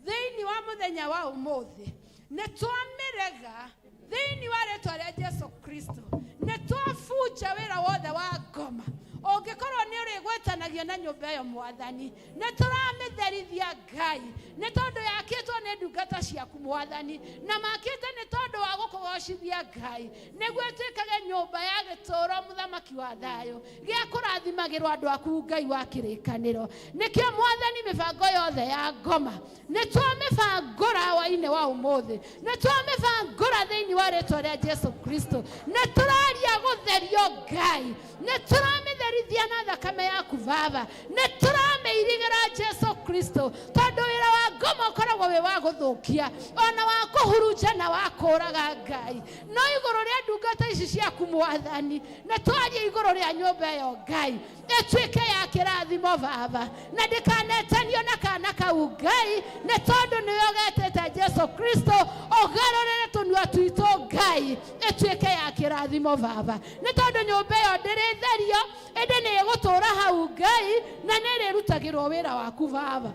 thĩinĩ wa mũthenya wa ũmũthĩ nĩ twamĩrega thĩinĩ wa rĩtwa rĩa Jesu Kristo. Nĩ twabunja wĩra wothe wa ngoma ũngĩkorwo nĩ ũrĩgwetanagio na nyũmba ĩyo Mwathani. Nĩ tũramĩtherithia Ngai, nĩ tondũ yakĩtwo nĩ ndungata ciaku Mwathani, na makĩte nĩ tondũ wa gũkũgocithia Ngai, nĩguo ĩtuĩkage nyũmba ya gĩtũũro mũthamaki wa thayũ, gĩa kũrathimagĩrwo andũ aku Ngai wa kĩrĩkanĩro. Nĩkĩo Mwathani mĩbango yothe ya ngoma nĩ twamĩbangũra hwainĩ wa ũmũthĩ, nĩ twamĩbangũra thĩinĩ wa rĩtwa rĩa Jesu Kristo. Nĩ tũraria gũtherio Ngai, nĩ tũramĩtherithia na thakame yaku Baba, nĩ tũramĩirigĩra Jesu Kristo, tondũ wĩra wa ngoma ũkoragwo wĩ wa gũthũkia ona wa kũhurunja na wa kũũraga Ngai. No igũrũ rĩa ndungata ici ciaku Mwathani, nĩ twaria igũrũ rĩa nyũmba ĩyo Ngai, ĩtuĩke ya kĩrathimo Baba, na ndĩkanetanio na kana kau Ngai, nĩ tondũ nĩwe ũgetĩte Jesu Kristo. Ũgarũrĩre tũnua twitũ Ngai, ĩtuĩke ya kĩrathimo Baba, nĩ tondũ nyũmba ĩyo ndĩrĩtherio, ĩndĩ nĩ ĩgũtũũra hau Ngai, na nĩ ĩrĩrutagĩrwo wĩra waku Baba.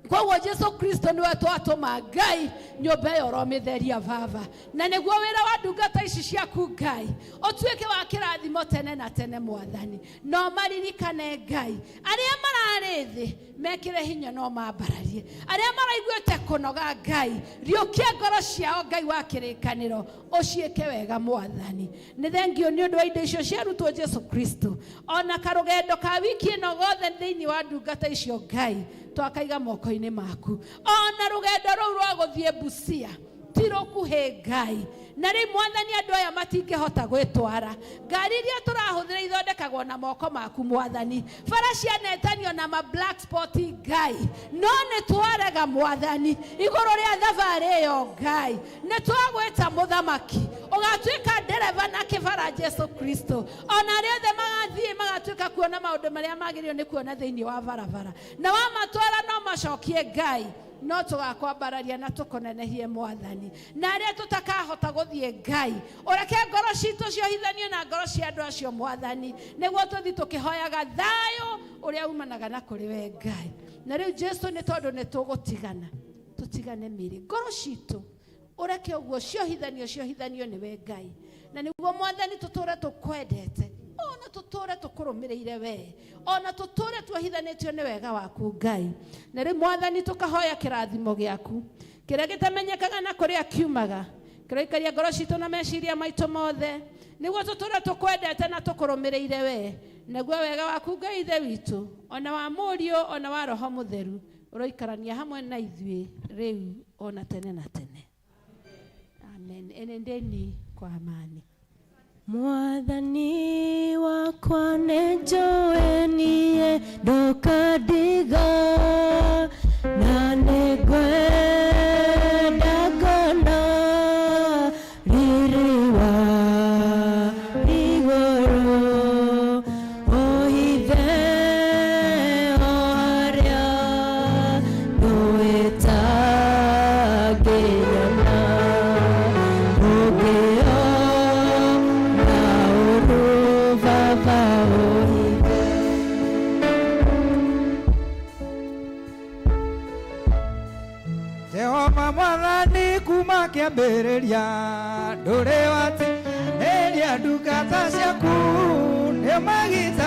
Koguo Jesu Kristo nĩwe twatũma Ngai, nyũmba ĩyo ũromĩtheria Baba, na nĩguo wĩra wa ndungata ici ciaku Ngai ũtuĩke wa kĩrathimo tene na tene Mwathani. No maririkane Ngai arĩa mararĩ thĩ mekĩre hinya no mambararie, arĩa maraiguĩte kũnoga Ngai riũkia ngoro ciao Ngai wa kĩrĩkanĩro ũciĩke wega Mwathani. Nĩ thengio nĩ ũndũ wa indo icio ciarutwo Jesu Kristo, ona karũgendo ka wiki ĩno gothe thĩinĩ wa ndungata icio Ngai twakaiga moko-inĩ maku, ona rũgendo rũu rwa gũthiĩ Busia ti rũkuhĩ Ngai, na rĩu Mwathani andũ aya matingĩhota gwĩtwara. Ngari iria tũrahũthĩra ithondekagwo na moko maku Mwathani, bara cianetanio na ma black spot Ngai, no nĩ twarega Mwathani igũrũ rĩa thabarĩ ĩyo Ngai, nĩ twagwĩta mũthamaki ũgatuĩka ndereba na kĩbara Jesu Kristo, ona arĩa othe magathiĩ magatuĩka kuona maũndũ marĩa magĩrĩirwo nĩ kuona thĩinĩ wa barabara, na wamatwara no macokie Ngai, no tũgakwambararia na tũkũnenehie Mwathani. Na arĩa tũtakahota gũthiĩ Ngai, ũreke ngoro citũ ciohithanio na ngoro cia andũ acio Mwathani, nĩguo tũthiĩ tũkĩhoyaga thayũ ũrĩa umanaga na kũrĩ we Ngai. Na rĩu Jesu nĩ tondũ nĩ tũgũtigana, tũtigane mĩĩrĩ, ngoro citũ ũreke ũguo ciohithanio ciohithanio nĩ we Ngai, na nĩguo Mwathani tũtũre tũkwendete, ona tũtũre tũkũrũmĩrĩire we, ona tũtũre tuohithanĩtio nĩ wega waku Ngai. Na rĩu Mwathani tũkahoya kĩrathimo gĩaku kĩrĩa gĩtamenyekaga na kũrĩa kiumaga, kĩroikaria ngoro citũ na meciria maitũ mothe, nĩguo tũtũre tũkwendete na tũkũrũmĩrĩire we, naguo wega waku Ngai Ithe witũ, ona wa Mũriũ, ona wa Roho Mũtheru, ũroikarania hamwe na ithuĩ rĩu ona tene na tene. Amen. Enendeni kwa amani. Mwathani wakwa nĩ njũĩ niĩ ndũkandiga, na nĩ ngwenda ngona riri wa igũrũ, ũhithe o harĩa ndũĩtangĩnyona, ũngĩona ũru Baba ũhithe. Jehova Mwathani kuma kĩambĩrĩria ndũrĩ watiganĩria ndungata ciaku, nĩ magitagĩra